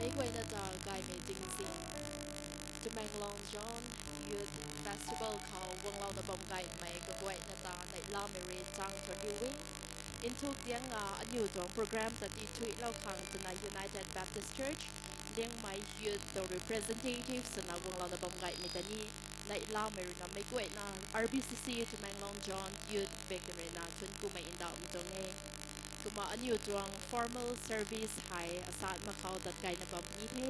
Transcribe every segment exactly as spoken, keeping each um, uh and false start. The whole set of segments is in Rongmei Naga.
Meic guayna ta gaymei tingzin, Tamenglong Zone Youth Festival khou guanglouna bam gaymei kaguayna ta neihlamei rui chang thuanriu e. Nthuk diang a aniu tuang program ta tithuilou khang twna United Baptist Church Liangmai Youth tuang representative swna guanglouna bam gaymei ta ni neihlamei ruina meic guayna R B C C Tamenglong Zone Youth Victory na thuanc kumei ndauhmei tuang e. Kumna aniu tuang formal service hei asat mak khou tatkaina bam puni the.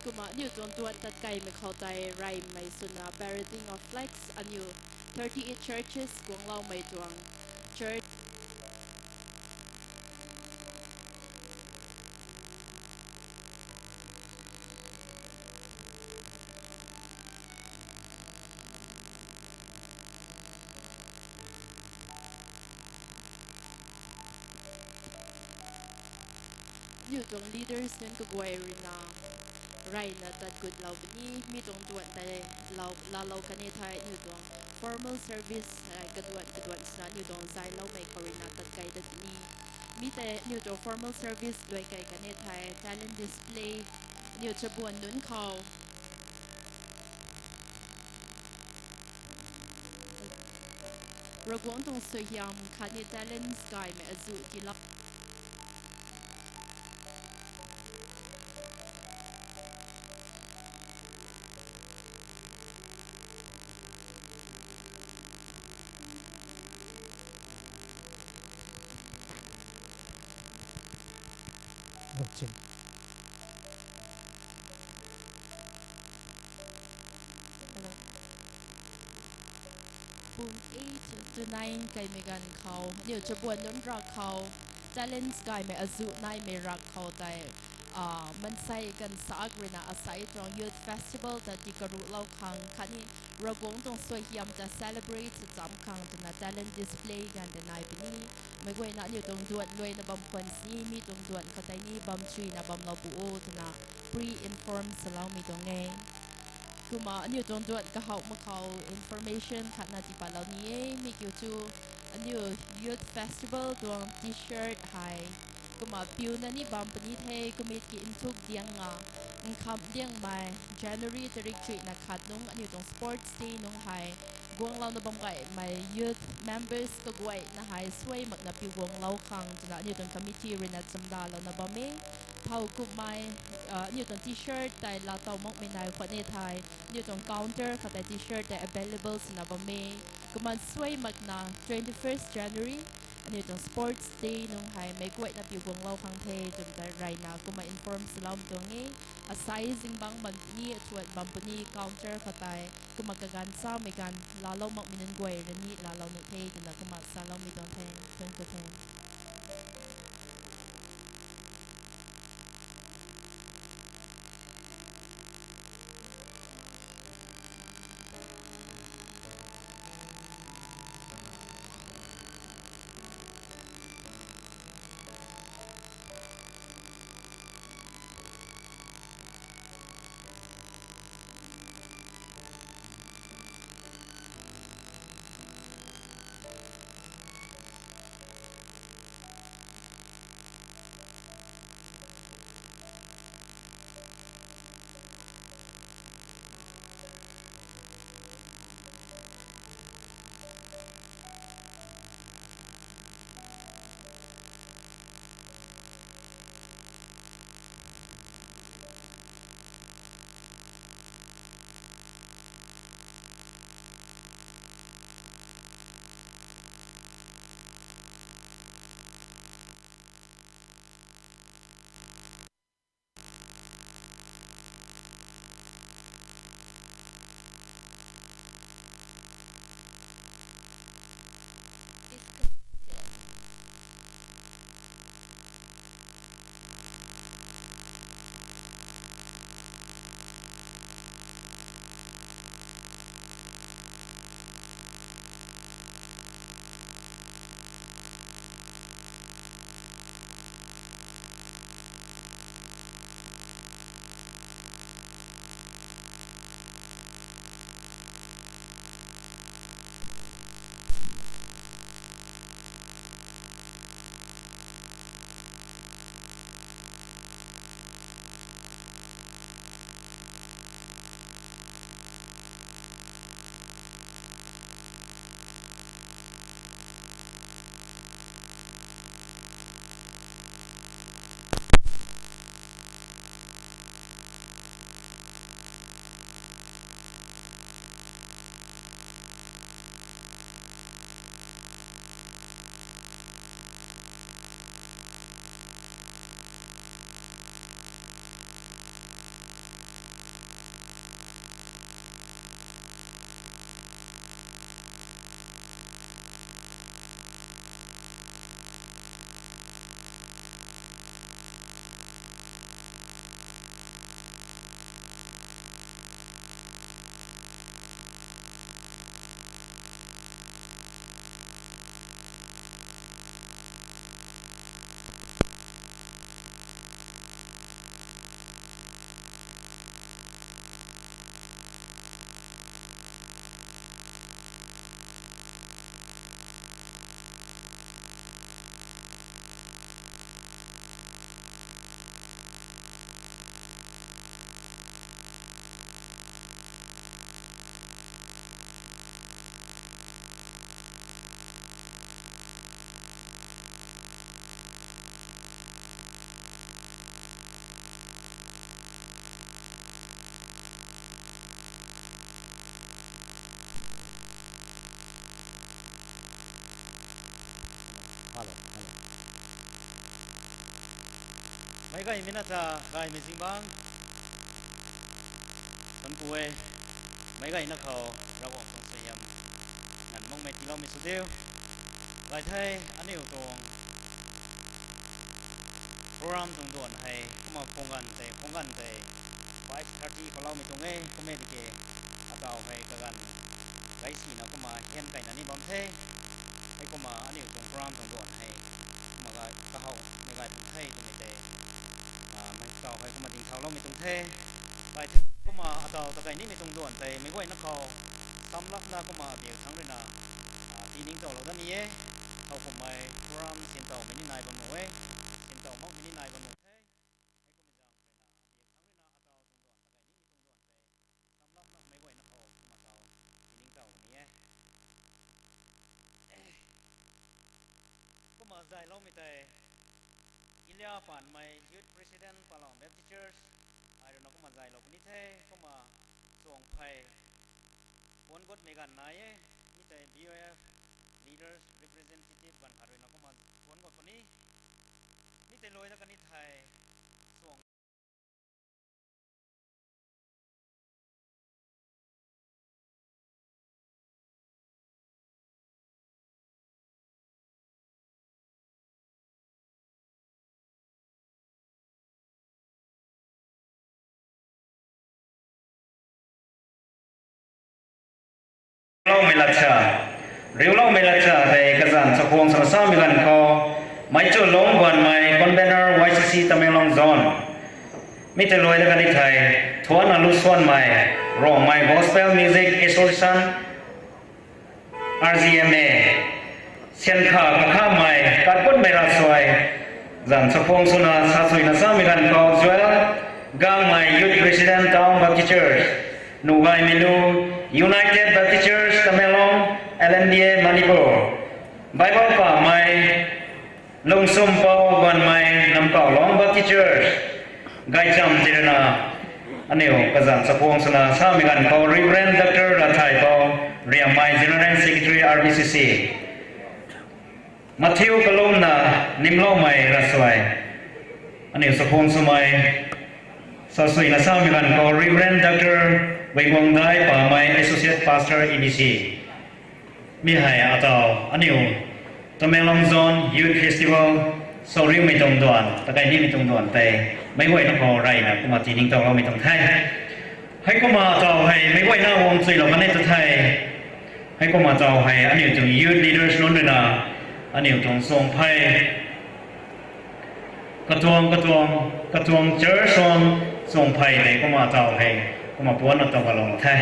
Kumna aniu tuang duan tatkaimei khou tei reymei swna parading of flags aniu thirty-eight churches guangloumei tuang church Aniu tuang leaders nunc kaguay ruina reyna tat gutlou puni, mi tuang duan tei laalou kan e thei, aniu tuang formal service hei kaduan kaduan swna aniu tuang zayloumei khou ruina tatkei dat puni. Mi tei aniu tuang formal service luai kei kan e thei, talent display, aniu chabuan nunc khou Ravguangc tuang suaihiam khatni talents gaymei azuh tiilou Hello. Pum eight to nine kaimei ganv khou aniu chabuan nunc rak khou talents gaymei azuh naimei rak khou tei, mansei ganv sak ruina asai tuang youth festival ta tikaruhlou khang khatni Ravguangc tuang suaihiam ta celebrate cham khang twna talent display ganv tei nai puni. Meic guayna aniu tuang duan luaina bam khwan sini mi tuang duan khou tei ni bam chuina bamlou pu o twna pre-inform saloumei tuang e. Kumna aniu tuang duan kahouh mak khou information khatna tipatlou ni e, mi kiu thu aniu youth festival tuang T-shirt hei kumna piuna ni bam puni the, kumit ki nthuk diang a, nkham diangmei January tarik chuihna khat nung aniu tuang sports day nung hei guanglouna bam gaymei youth members kaguayna hei suai makna piu guanglou khang twna aniu tuang committee ruina chamdalouna bam e. Thow kumhmei, aniu tuang T-shirt tei laatow makmei nai khwan e thei, aniu tuang counter khou tei T-shirt tei available swna bam e. Kumna suai makna twenty-first January aniu tuang sports day nung hei meic guayna piu guanglou khang the twmei ta reyna kumna inform saloumei tuang e. Asai zingbangc bam puni, athuan bam puni counter khou tei, kumna kaganv chamei ganv laalou makmei nunc guay rui ni laalou nuh the twna kumna saloumei tuang the. Thank you the. Hello, hello. Meic gaymei na ta gaymei zingbangc thuanc ku e. Meic gayna khou Ravguangc tuang suaihiam nganv makmei tiiloumei sw diu. Gay the, aniu tuang program tuang duan hei kumna phung ganv tei, phung ganv tei five thirty khou loumei tuang e, kum e tiki ataw hei kaganv gay sina kumna hian kayna ni bam the. Hei kumna aniu tuang program tuang duan hei kumna ga kahowmei gay pun the twmei tei, mei taw hei kumna dingthauloumei tuang the. Gay the, kumna ataw ta kai nimei tuang duan tei meic guayna khou samlapna kumna abiak thangc ruina tii ningtowlou dat ni e. Khou kumhmei program sintow mei ni nai bam nuh e, sintow makmei ni nai bam nuh the. Hei kumna zaeng ruina abiak thangc ruina ataw tuang duan ta kai nimei tuang duan tei samlapna meic guayna khou kumna taw tii ningtow ni e. Kumna zayloumei tei Ilia Panmei, Youth President, Palong Baptist Church, ai ruina kumna zaylou puni the. Kumna Suangphey puan gutmei ganv nai e, mi tei B O F leaders representative ganv khat ruina kumna puan gut puni. Mi tei luai dat kani thei Suang Riuloumei lat sa, riuloumei lat sa tei kazanc chakhwang swna samei ganv khou, Meichulung Guanmei, convener Y C C Tamenglong Zone. Mi tei luai dat kani thei, Thuanna Lusuanmei, Rongmei Gospel Music Association, R G M A, Siankha Kakhamei, Katputmei Ravsuai, zanc chakhwang swna sasuina samei ganv khou Joel Gangmei, Youth President, Town Baptist Church, Nugaimei Nu, United Baptist Church, Tamenglong, L M B A, Manipur, Bible Pamei, Lungsumpou Guanmei, Namkauhlong Baptist Church, Gaycham Tirana, aniu kazanc chakhwang swna samei ganv khou Reverend Doctor Rathaipou Riammei, General Secretary, R B C C, Matthew Kalumna, Nimloumei Ravsuai, aniu chakhwang swmei, sasuina samei ganv khou Reverend Doctor Weiguangdai Pamei, Associate Pastor, E B C. Mi hei ataw aniu Tamenglong Zone Youth Festival sauriumei tuang duan, takai nimei tuang duan tei meic guayna khou reyna kumna tii ningtowloumei tuang the. Heikumna ataw hei meic guayna guang chuilou kan e ta the. Heikumna ataw hei aniu tuang youth leaders nunc ruina, aniu tuang Suangphey, katuang, katuang, katuang church tuang Suangphey tei kumna ataw hei kumna puanna taw kalou the.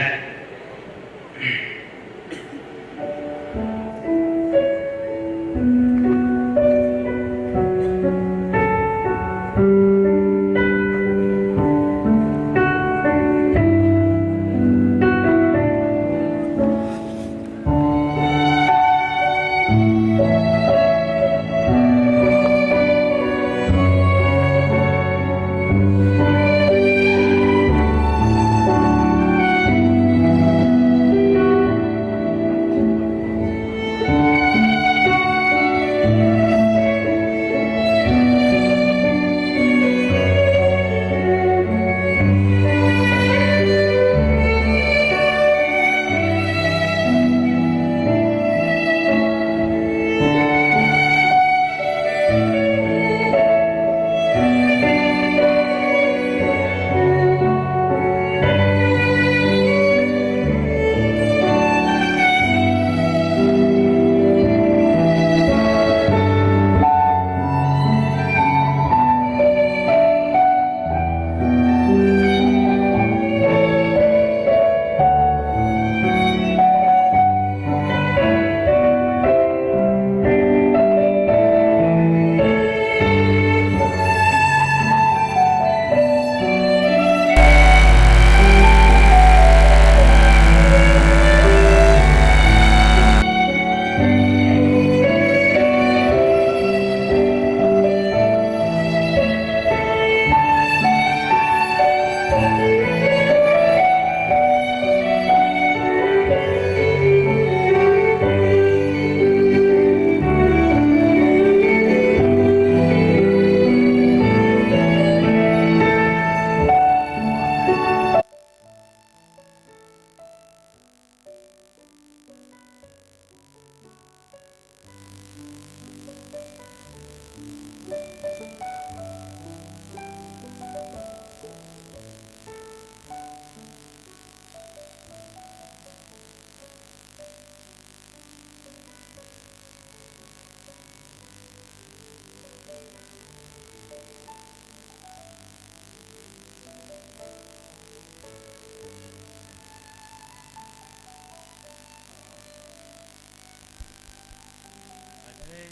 Ai the. Tang khou mak nai.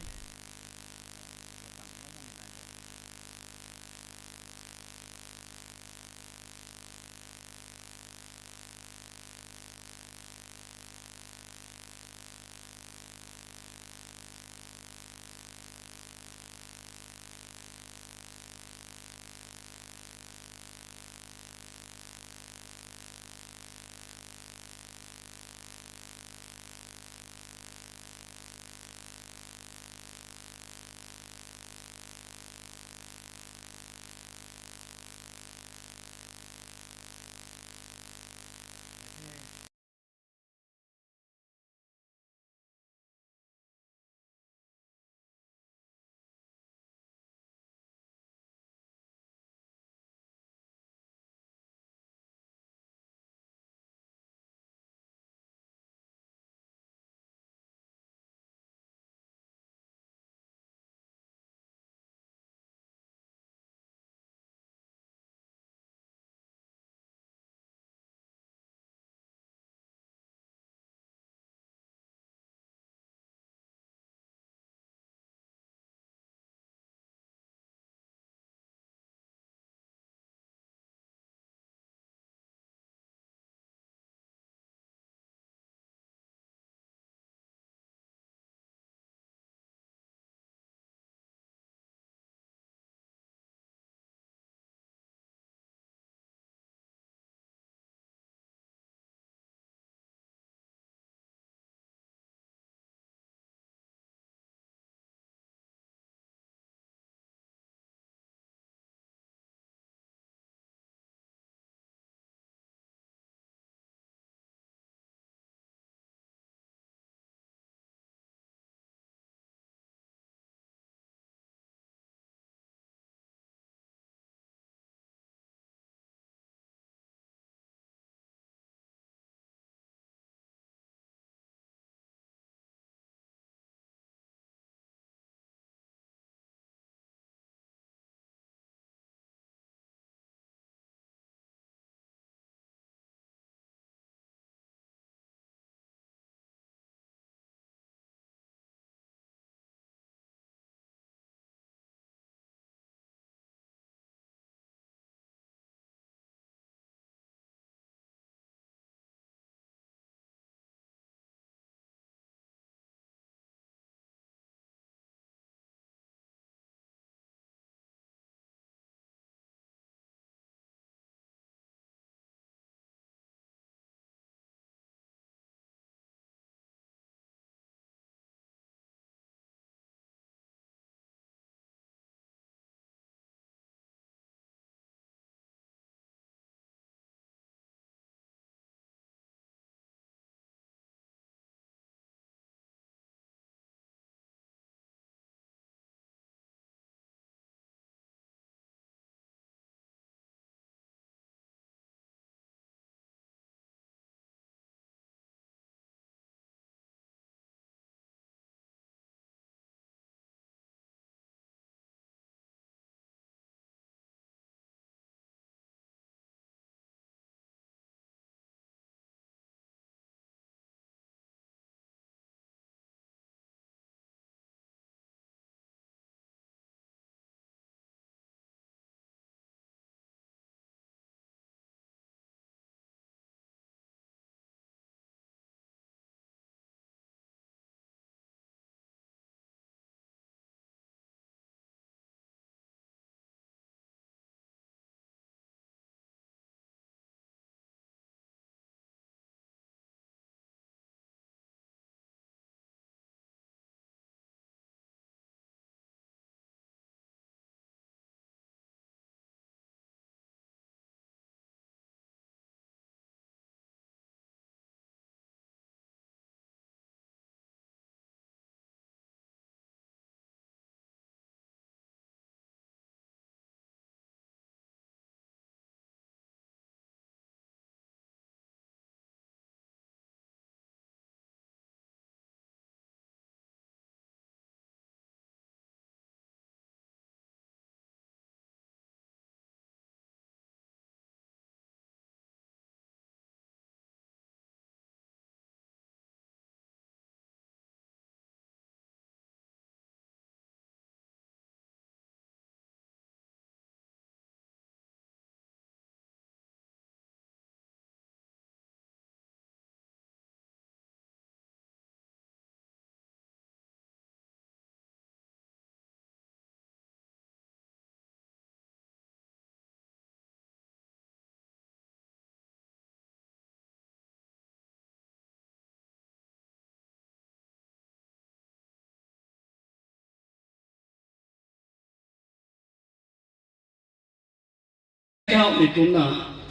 Kauhmei kumna,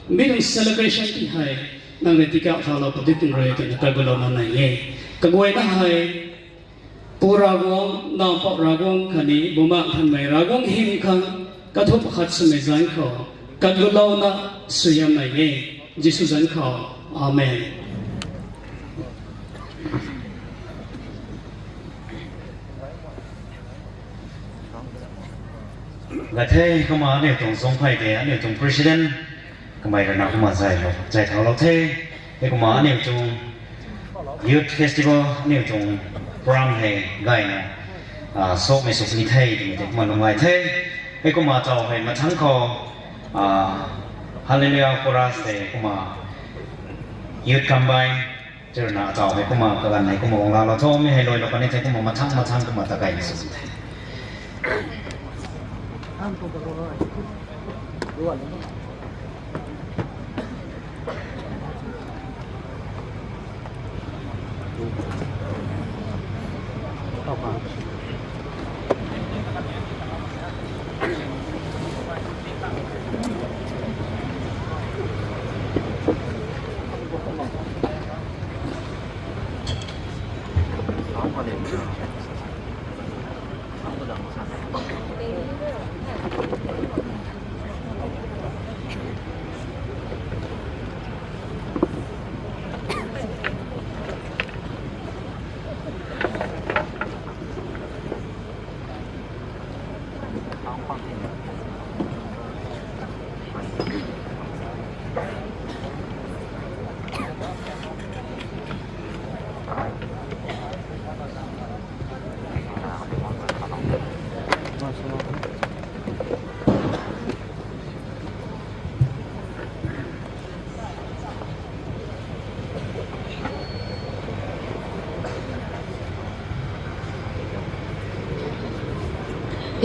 mi tuang celebration ti hei, nang rui tikauh thalou pw di tuang rui twna kagulouna nai e. Kaguayna hei, Pu Ravguangc, Nac Mpouh Ravguangc khatni Bumaengh Nthanmei Ravguangc hym khang, kathumh khat swmei zanc khou, kagulouna suaihiam nai e, Jisu zanc khou. Amen. Gay the, kumna aniu tuang zungphey tei, aniu tuang president, kamei rui na kumna zay, zay thaulou the. Hei kumna aniu tuang youth festival, aniu tuang program hei gayna, ah, sokmei suk ni the twmei tei kumna lung gay the. Hei kumna taw hei mathangc khou, ah, Hallelujah chorus tei kumna youth combine, tirna taw hei kumna kaganv hei kumna guang laalou tho, mi hei luailou kan ni the, kumna mathangc mathangc kumna ta gayna sw the.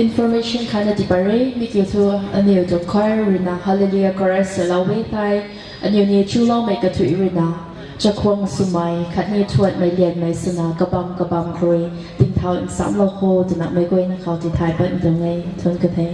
Information khatna tii pat re, mi kiu thu aniu tuang choir ruina Hallelujah chorus salou e thei, aniu ni chuloumei kathuic ruina, chakhwang swmei khatni thuanmei lianmei swna kabam kabam khrui, tingthau nsamlou kho twna meic guayna khou tithay pat tuang e, thuanc ku the.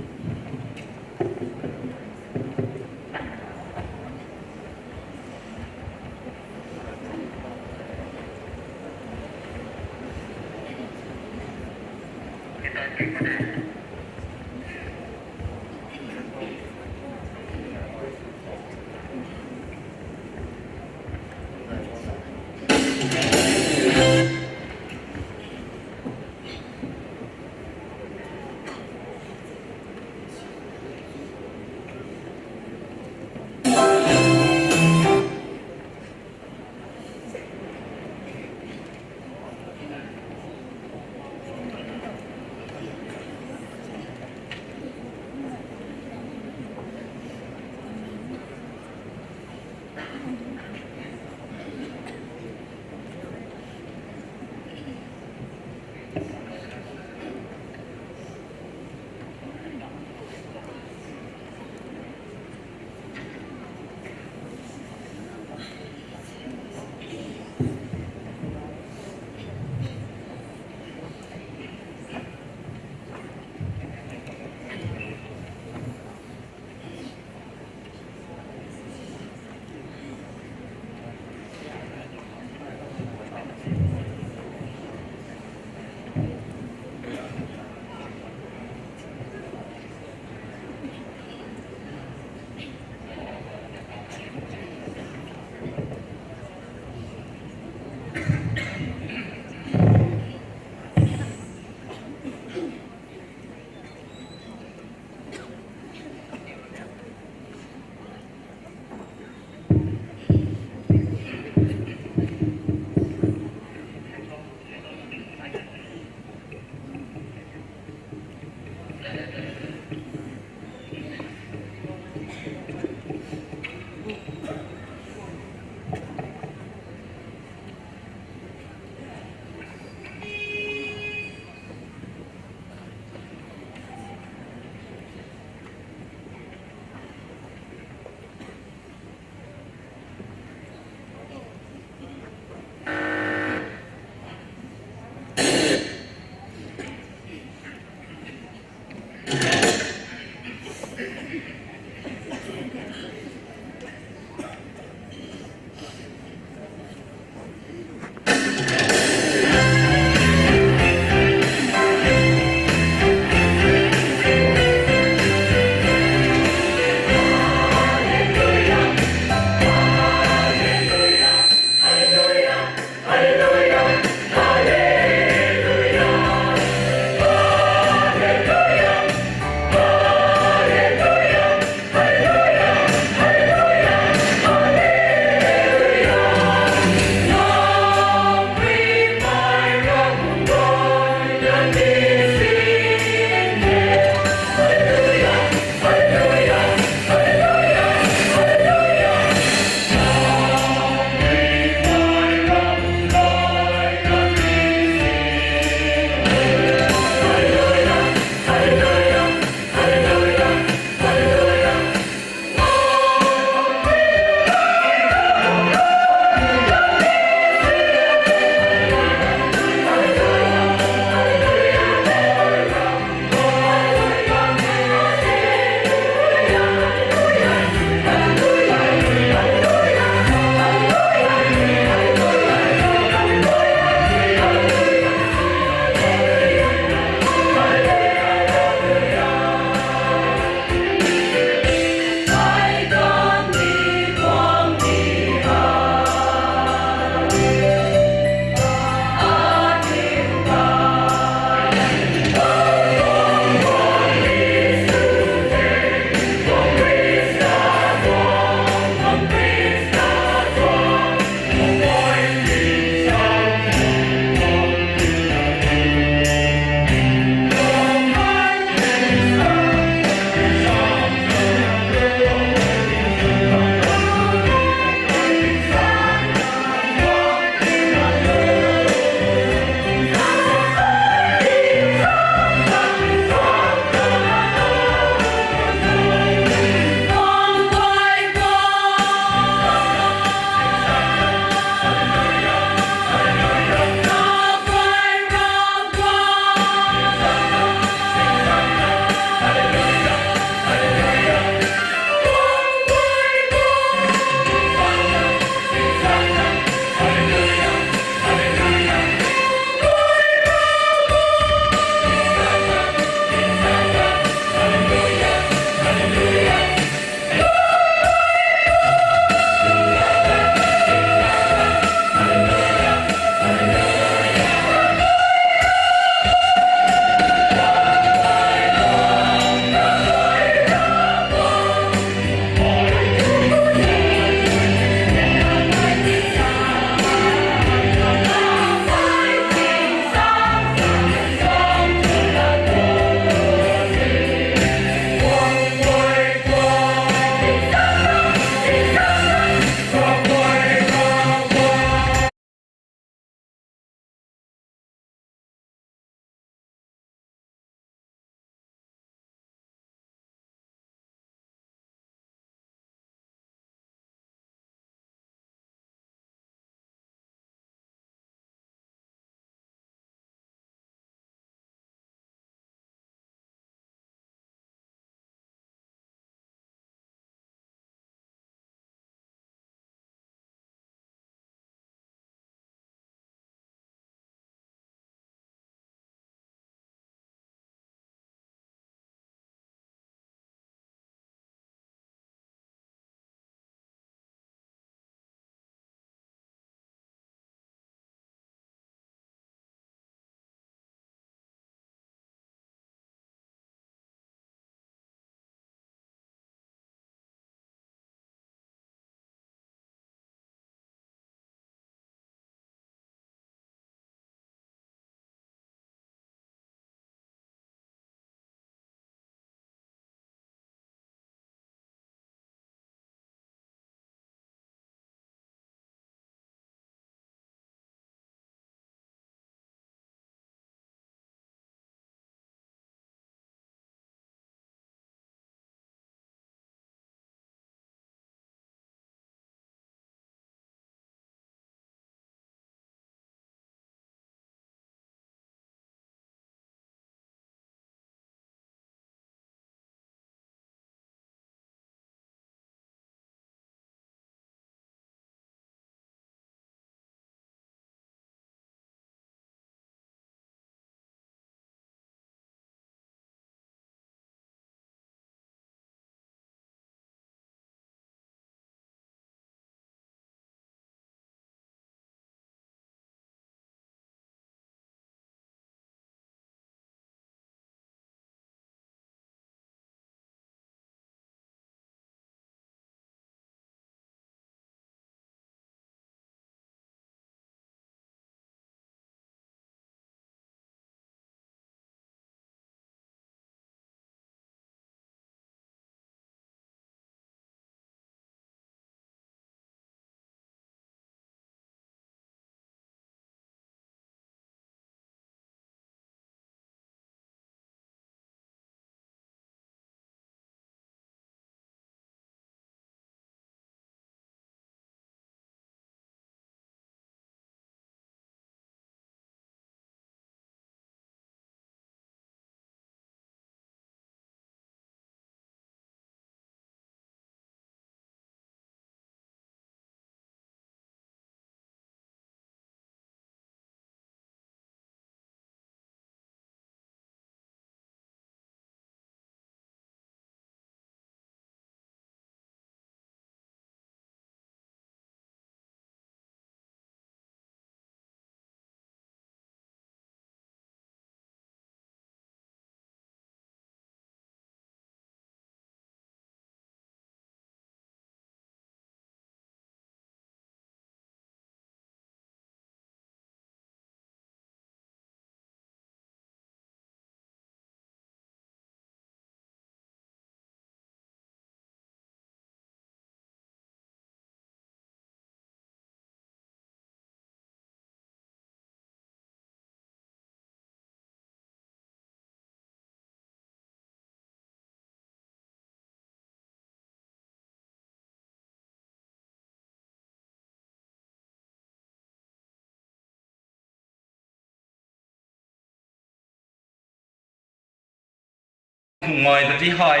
khumngai ta ti hei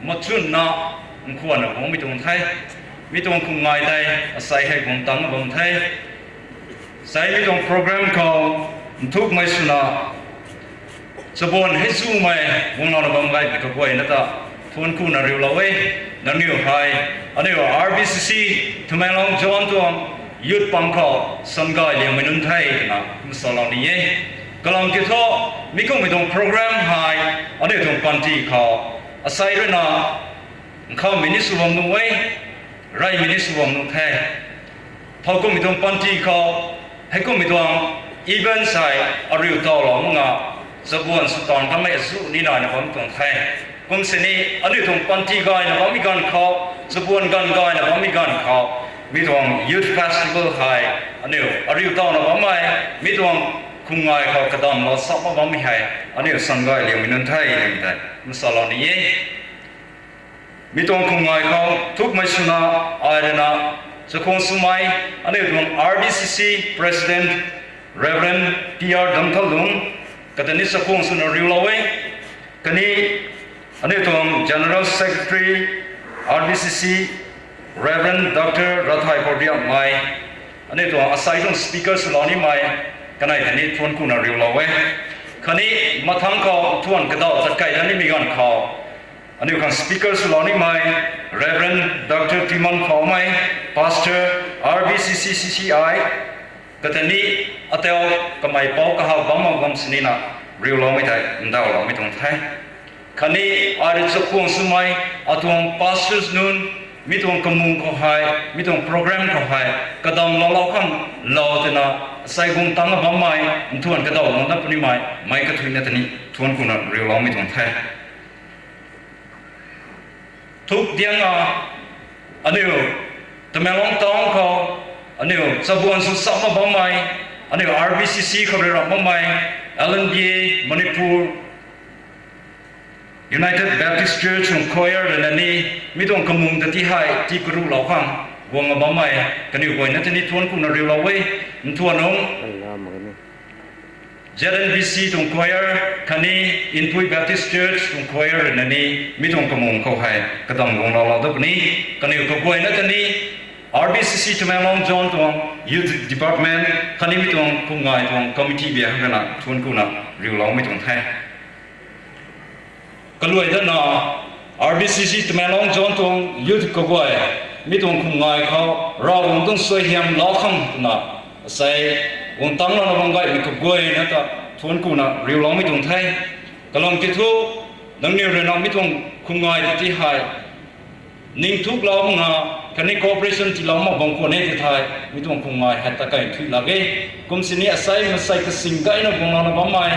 machunna nkhwanna guangmei tuang the. Mi tuang khumngai tei asei hei guang tangc bam the. Sei mi tuang program khou nthukmei swna chabuan hei zumei guanglouna bam gaymei kaguayna ta thuanc kuna riulou e. Nangniw hei aniu R B C C Tamenglong Zone tuang youth pang khou sangay liangmei nunc the twna masalou ni e. Kalam kiu thu, mi kummei tuang program hei aniu tuang panty khou asei ruina nkhammei ni sw bam nuh e, reymei ni sw bam nuh the. Thowkumhmei tuang panty khou, heikummei tuang event sei ariu tawlou mak nga, chabuan sw taanv kanmei azuh ni naina bam tuang the. Kum sini aniu tuang panty gayna bammei ganv khou, chabuan ganv gayna bammei ganv khou, mi tuang youth festival hei aniu ariu tawna bammei, mi tuang khumngai khou kadamlou sa mak bammei hei aniu sangay liangmei nunc the nimei tei masalou ni e. Mi tuang khumngai khou nthukmei swna ai ruina chakhwang swmei aniu tuang R B C C President Reverend P R Damthalung kata ni chakhwang swna riulou e. Khatni aniu tuang General Secretary R B C C Reverend Doctor Rathai Porbiakmei, aniu tuang asei tuang speaker swlou nimei, kanei ta ni thuanc kuna riulou e. Khatni mathangc khou thuanc kadaw tat kei dat nimei ganv khou aniu khang speaker swlou nimei Reverend Doctor Timan Phoumei, Pastor, R B C C C C I, kata ni atau kamei pou kahak bam mak bam sinina riuloumei tei ndauhloumei tuang the. Khatni ai rui chakhwang swmei atuang pastors nunc, mi tuang kamung khou hei, mi tuang program khou hei kadamloulou khang lou twna asei guang tangc bammei, nthuan kadaw guang dat punimei meic kathuicna ta ni thuanc kuna riuloumei tuang the. Thuk diang a, aniu Tamenglong town khou aniu chabuan sw sa mak bammei, aniu R B C C khou rui rap makmei, L N B A Manipur, United Baptist Church tuang choir ruina ni, mi tuang kamung ta ti hei tii karuhlou khang guang bammei, kaniw guayna ta ni thuanc kuna riulou e. Nthuan nung Z N B C tuang choir khatni Inpui Baptist Church tuang choir ruina ni, mi tuang kamung khou hei kadam guangloulou dat puni. Kaniw kaguayna ta ni R B C C Tamenglong Zone tuang Youth Department khatni mi tuang khumngai tuang committee bia hang kana thuanc kuna riuloumei tuang the. Kaluai datna, R B C C Tamenglong Zone tuang youth kaguay, mi tuang khumngai khou Ravguangc tuang suaihiam lou khang twna asei guang tangclouna bam gaymei kaguayna ta thuanc kuna riuloumei tuang the. Kalam kiu thu, nangniw ruina mi tuang khumngai ta ti hei ningthuklou mak nga, khatni cooperation tiilou mak bam khwan e ti thei, mi tuang khumngai hei ta kei thuy lak e. Kum sini asei masei kasing gayna guanglouna bammei,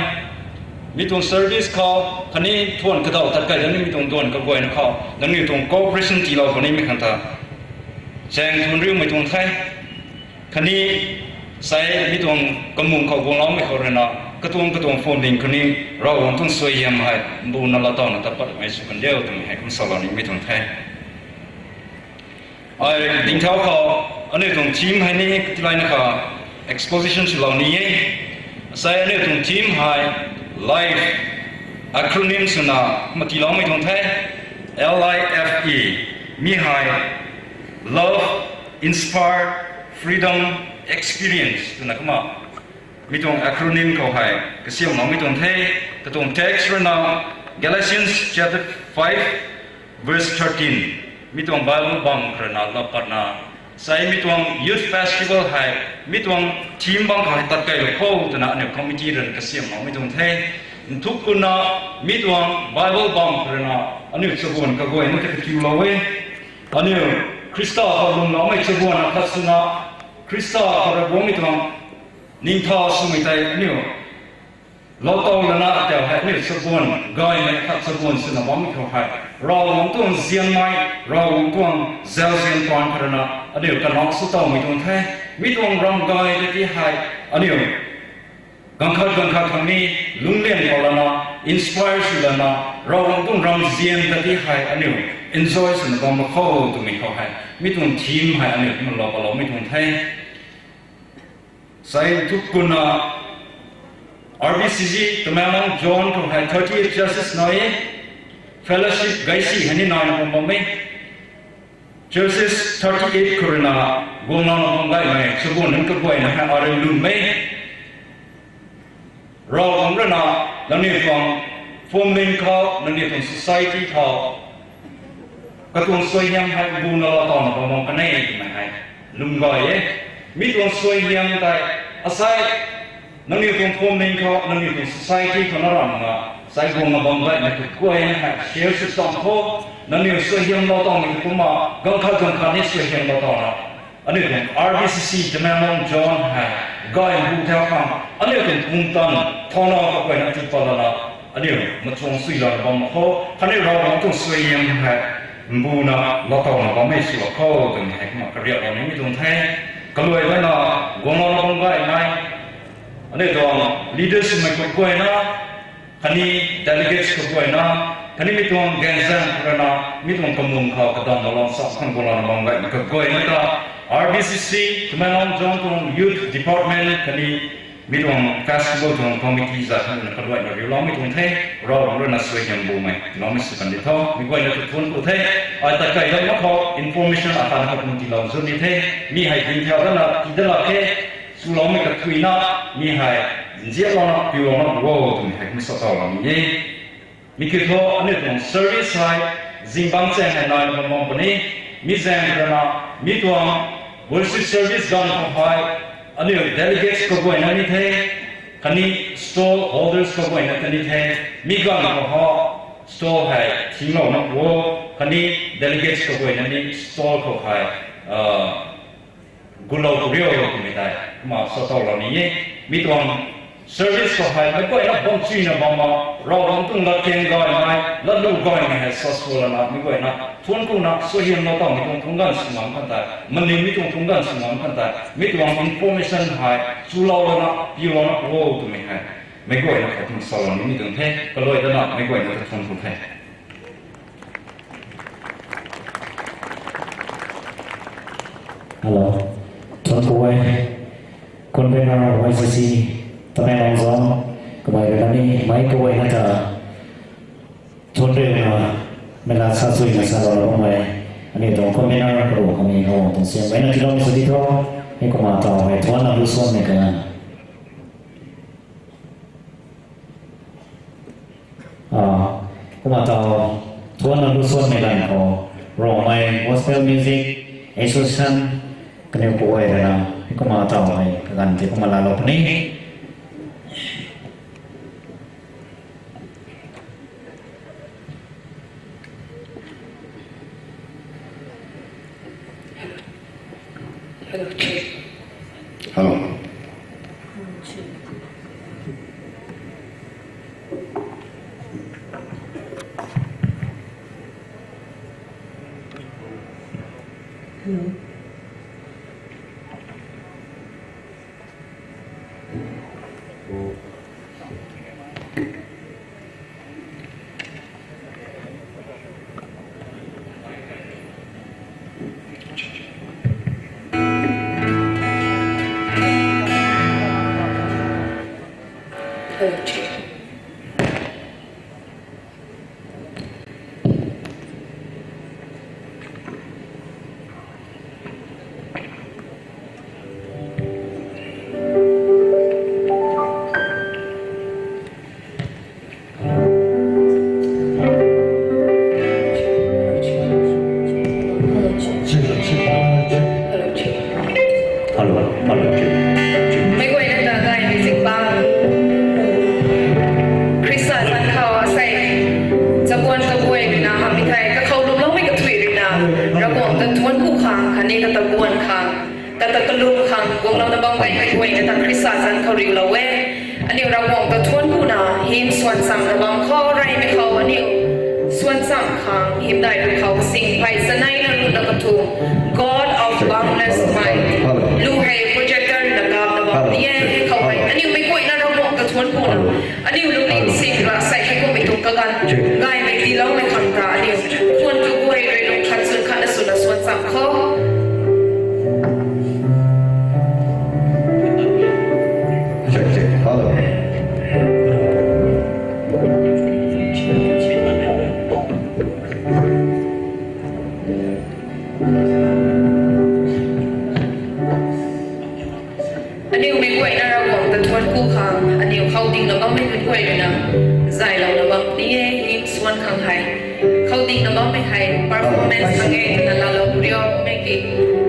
mi tuang service khou khatni thuanc kadaw tat kei dat nimei tuang duan kaguayna khou nangniw tuang cooperation tiilou khwan nimei khang ta chaeng thuanc riumei tuang the. Khatni sei mi tuang kamung khou guangloumei khou ruina, katuang katuang funding khatni Ravguangc tuang suaihiam hei mbuna laatowna tat patmei sw kan diu twmei hei kum salou nimei tuang the. Ai dingthau khou aniu tuang theme hei ni katilayna kha exposition swlou ni e. Sei aniu tuang theme hei life, acronym swna kumna tiiloumei tuang the, L I F E. Mi hei love, inspire, freedom, experience twna kumna mi tuang acronym khou hei kasiamhloumei tuang the. Katuang text ruina Galatians chapter five, verse thirteen. Mi tuang Bible bam khou ruina laa patna, sei mi tuang youth festival hei mi tuang theme bam khou hei tat keylou kho twna aniu committee ruina kasiamhloumei tuang the. Nthuk kuna mi tuang Bible bam khou ruina aniu chabuan kaguayna ta katiulou e. Aniu Khrista khou lwmloumei chabuan akhat swna, Khrista khou rui guangmei tuang ningtha swmei tei aniu laatow lana tau hei aniu chabuan gaymei khat chabuan swna bammei khou hei Ravguangc tuang nzianmei, Ravguangc tuang zauzian paan khou ruina aniu kanac sw tawmei tuang the. Mi tuang ram gay ta ti hei aniu ganv khat ganv khat khang ni lungclian khou lana, inspire sw lana, Ravguangc tuang ramzian ta ti hei aniu enjoy swna bam mak kho twmei khou hei mi tuang theme hei aniu kumna laa patloumei tuang the. Sei nthuk kuna R B C C Tamenglong Zone khou hei thirty-eight churches nai e. Fellowship gaisi hei ni naina bam bam e. Churches thirty eight khou rui na guangna bam gaymei chabuan nunc kaguayna hei arui lwmmei. Ravguangc rui na nangniw tuang family khou, nangniw tuang society khou katuang suaihiam hei mbuna lou tawna bam bam kan e twmei hei lwm gay e. Mi tuang suaihiam tei asai nangniw tuang family khou, nangniw tuang society khou na ram nga, sai guangna bam gaymei kaguayna hei share sw tang khou, nangniw suaihiam lou tawmei kumna ganv khat ganv khat ni suaihiam lou tawna aniu tuang R B C C Tamenglong Zone hei gay mbu thau khang, aniu tuang pumtan thauna kaguayna tu pat lana, aniu machuang sui lana bam khou, khatni Ravguangc tuang suaihiam hei mbuna lou tawna bammei sw khou twmei hei kumna kariak lana mi tuang the. Kaluai dana guangna bam gaymei aniu tuang leaders mei kaguayna, khatni delegates kaguayna, khatni mi tuang ganzang khou rui na, mi tuang kamung khou kadam na lou sa khang guangna bam gaymei kaguayna ta, R B C C Tamenglong Zone tuang youth department khatni mi tuang festival tuang committee za khang na kaluaina riuloumei tuang the. Ravguangc rui na suaihiam bumei loumei sw kan di tho. Mi guayna ta thuanc ku the. Ai ta kai dam na khou information akhat na khou kum tiilou zun ni the. Mi hei ding thau dana ti da lak khe. Swloumei kathuina, mi hei nzianlouna piulouna wo twmei hei kum sa tau lou ni e. Mi kiu thu aniu tuang service hei zingbangc chaeng hei naina bam bam puni. Mi zaeng rana mi tuang worship service ganv khou hei aniu delegates kaguayna ni the, khatni stall holders kaguayna ta ni the. Mi ganv khou ho stall hei thinglouna wo, khatni delegates kaguayna ni stall khou hei gulou ku rio twmei tei kumna sa tau lou ni e. Mi tuang service khou hei meic guayna bam chuna bam ma, Ravguangc tuang latkaeng gaymei, latlu gaymei hei sa sw lana mi guayna thuanc kuna suaihiam lou tawmei tuang thungc ganv sw ngam kan tei, maniw mi tuang thungc ganv sw ngam kan tei, mi tuang information hei chulou lana piulouna wo twmei hei meic guayna khou tuang sa lou ni mi tuang the. Kaluai dana meic guayna ta thuanc ku the. Hello. Thuanc ku e. Convener Y C C Tamenglong Zone, kamei rui na ni meic kaguayna ta thuanc riuna mei lat sa suina sa lou bammei aniu tuang convener karu kami ho tuang siam mei na tiiloumei sw di tho. Hei kumna taw hei thuanc na lu suanmei kan kumna taw thuanc na lu suanmei ganv khou Rongmei Gospel Music Association kaniw kaguay rui na hei kumna taw hei kaganv tei kumna laalou puni. Hello, check. Hello. Hello. Meic guayna ta gaymei zingpang Khrista zanc khou asei chabuan kaguay rui na hamh mi thei kakhou lwmloumei kathui rui na Ravguangc ta thuanc ku khang khatni kata buan khang kata kalum khang guanglouna bam gaymei guayna ta Khrista zanc khou riulou e. Aniu Ravguangc ta thuanc kuna hym swan cham na bam khou reymei khou aniu swan cham khang hymdaih rui khou sing phey chanei na luna kathum God of boundless mind lu hei projector na kap na bam ni e. Hei khou hei aniu meic guayna Ravguangc ta thuanc kuna aniu lungning sing ra sei hei kummei tuang kaganv gaymei tiiloumei khang ta aniu thuanc kaguay rui lung khat chwn khat na swna swan cham khou Check, check. Hello. Khou dingna bammei nunc guay ruina zaylouna bam ni e, hymn swan khang hei. Khou dingna bammei hei performance khang e twna laalou riu mei ki,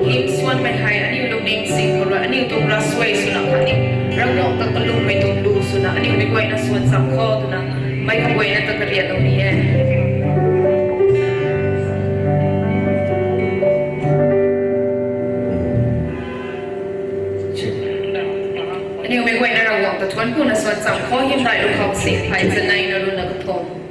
hymn swanmei hei aniu lungning sing khou rui aniu tuang ravsuai swna khatni Ravguangc ta kalungmei tuang lu swna aniu mei guayna swan cham khou twna mei kaguayna ta kariatlou ni e. Aniu mei guayna Ravguangc ta thuan kuna swan cham khou hymn daihlou khou si phey chanei na runa kathumh.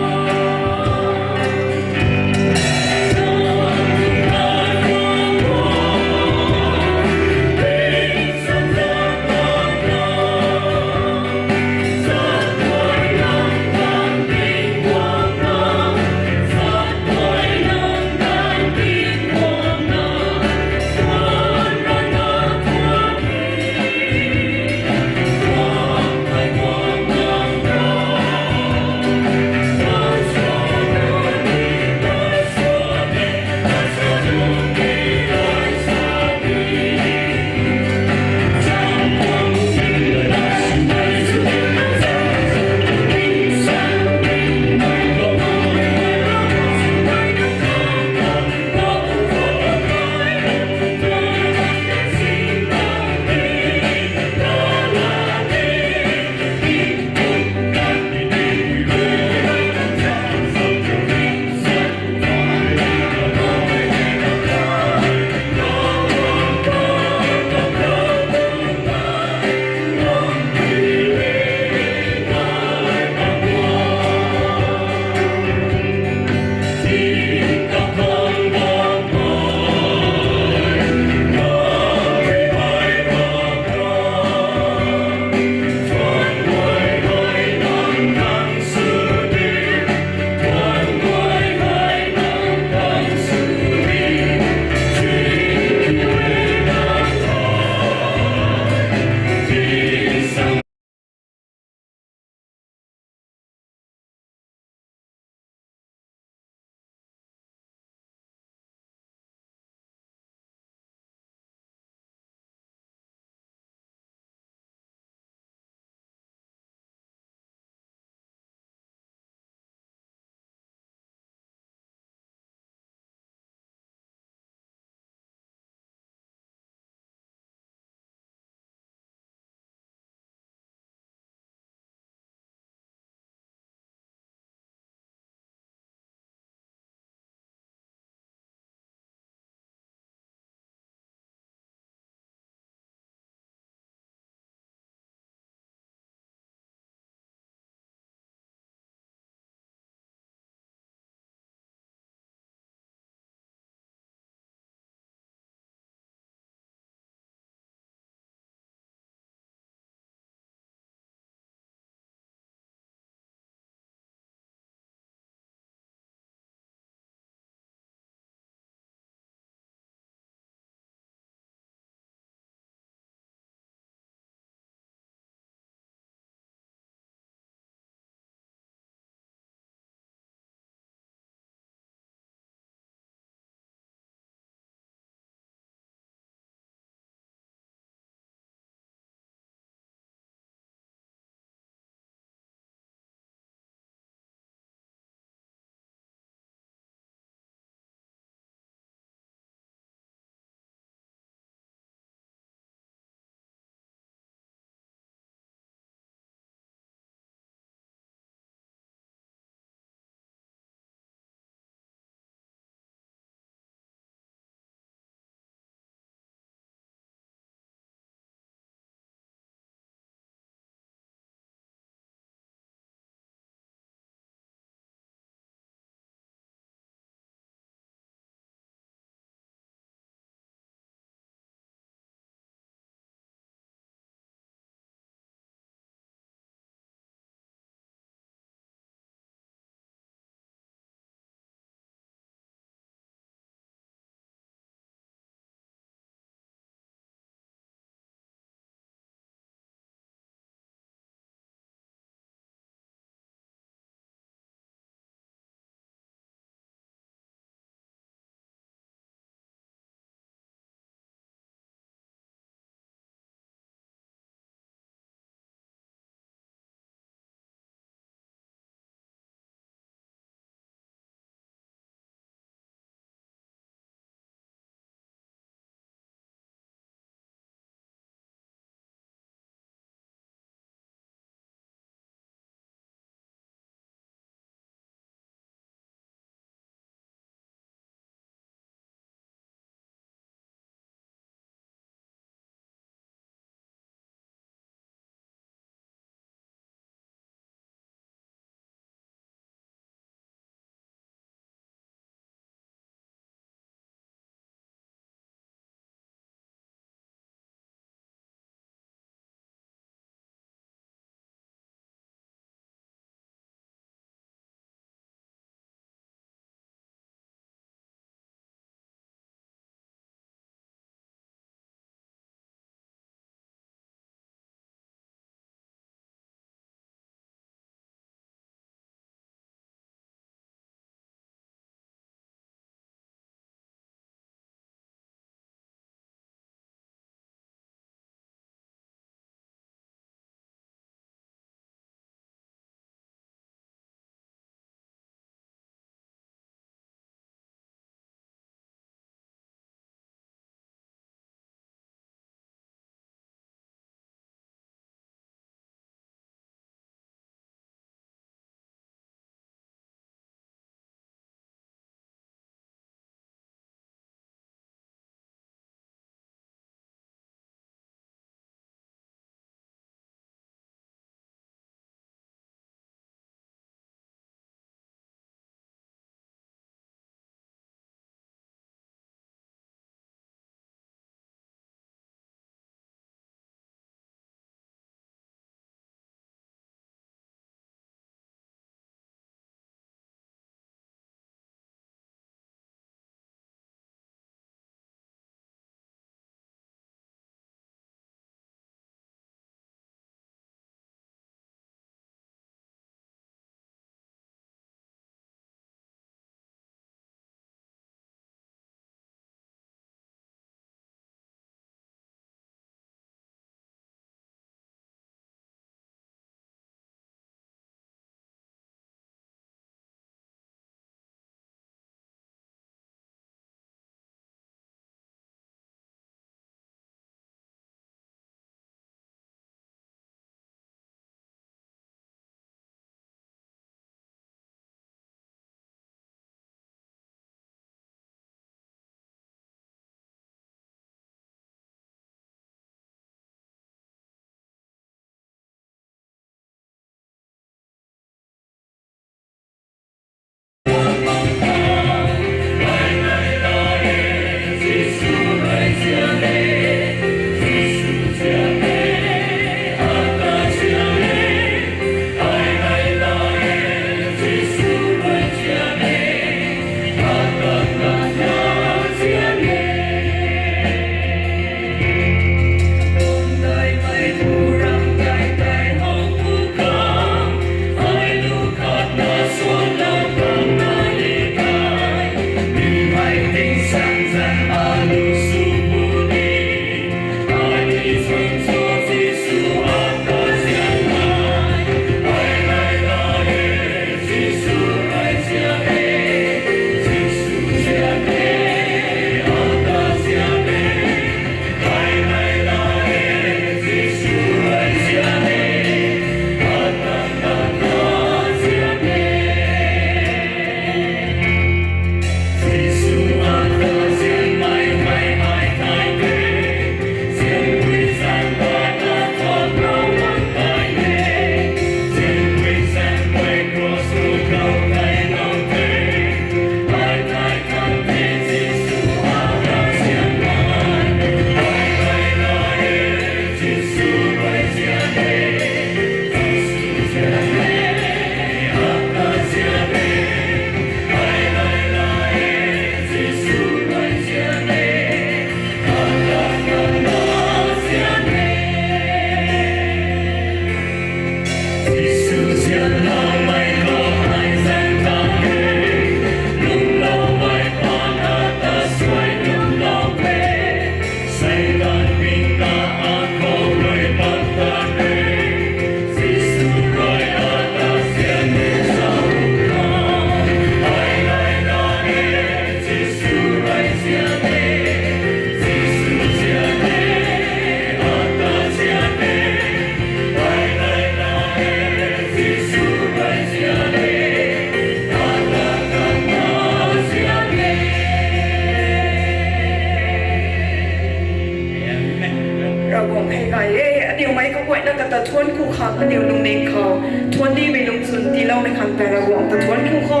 Ravguangc hei gay e, aniu mei kaguayna kata thuanc ku khang aniu lungning khou, thuanc nimei lungchun tiiloumei khang ta Ravguangc ta thuanc ku kho,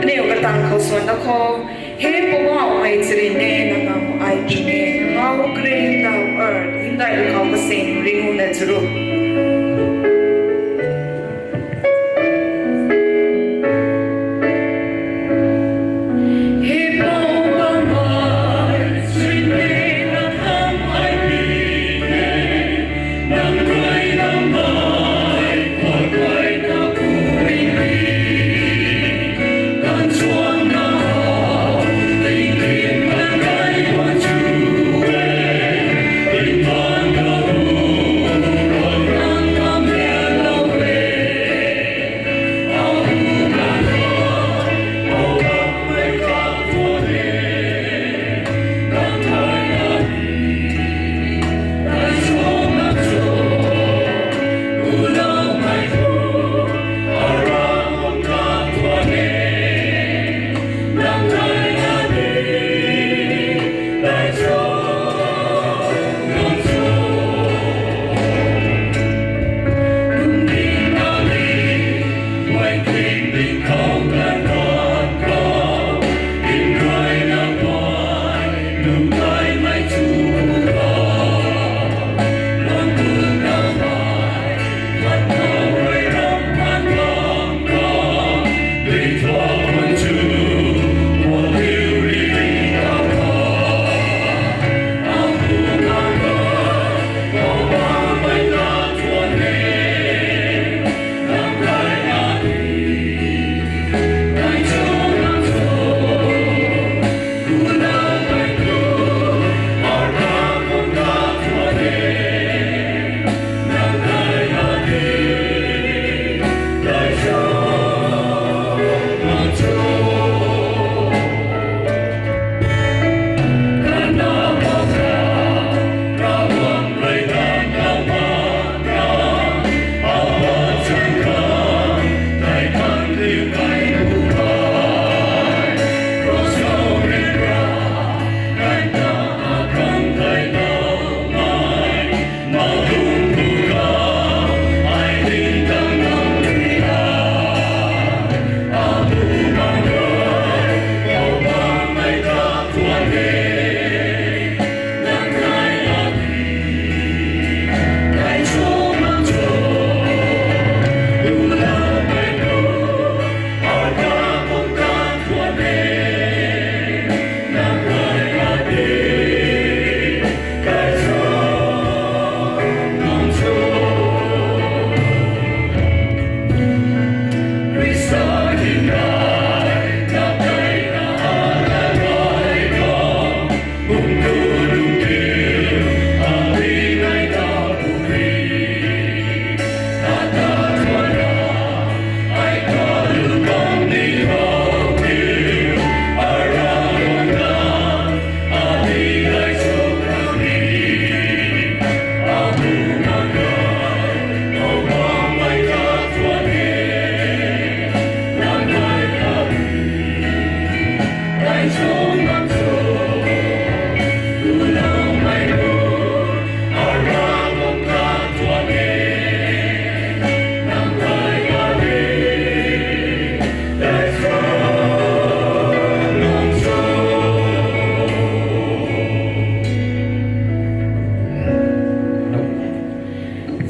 aniu katang khou suan na kho, He Poubauhmei, charynmei na ngam ai king e, how great thou art, hymdaih ruh khou kasing ringuna charuk.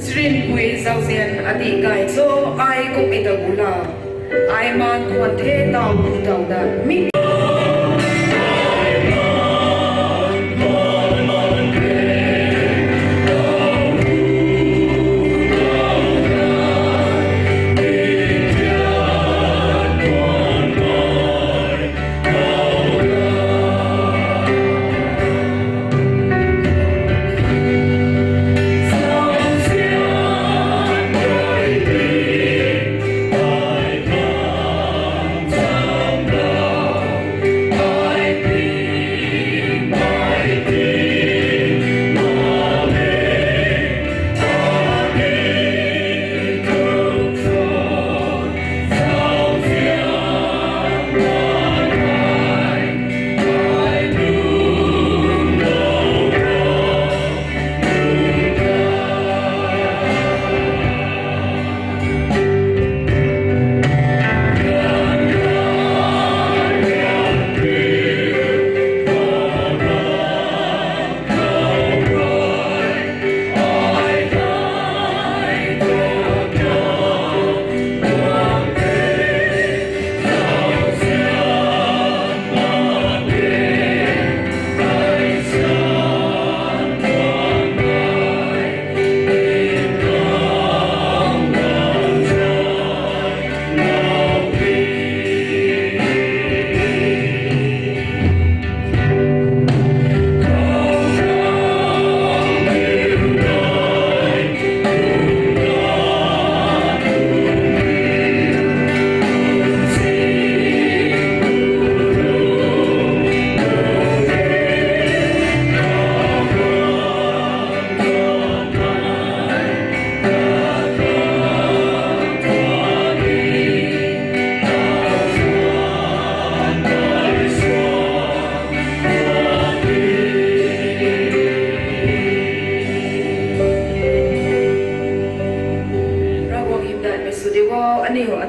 Charynpui zauzian adih gay cho, ai kummei ta bu la, ai maan khwan the taw bu taw da, mi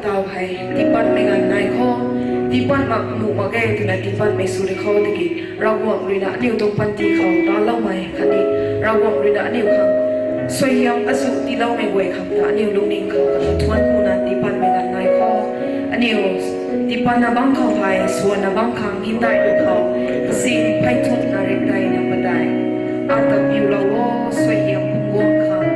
Tau hei tiipatmei ganv nai khou, tiipat mak nuh mak ge twna tiipatmei sw ri khou tiki, Ravguangc ruina aniu tuang panty khou taloumei khatni Ravguangc ruina aniu khang suaihiam azuh tiiloumei guay khang ta aniu lungning khou kata thuan kuna tiipatmei ganv nai khou, aniu tiipatna bam khou hei swanna bam khang hymdaih lu khou, kasing phey thumh na rik daihna padeih. Ata piulou o, suaihiam pungguang khang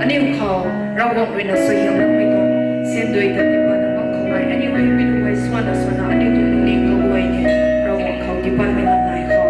aniu khou Ravguangc ruina suaihiam lammei tuang sandui ta tiipatna bam khou hei aniu hei piu hei swanna swanna aniu tuang lungning khou guay ni Ravguangc khou tiipatmei ganv nai khou.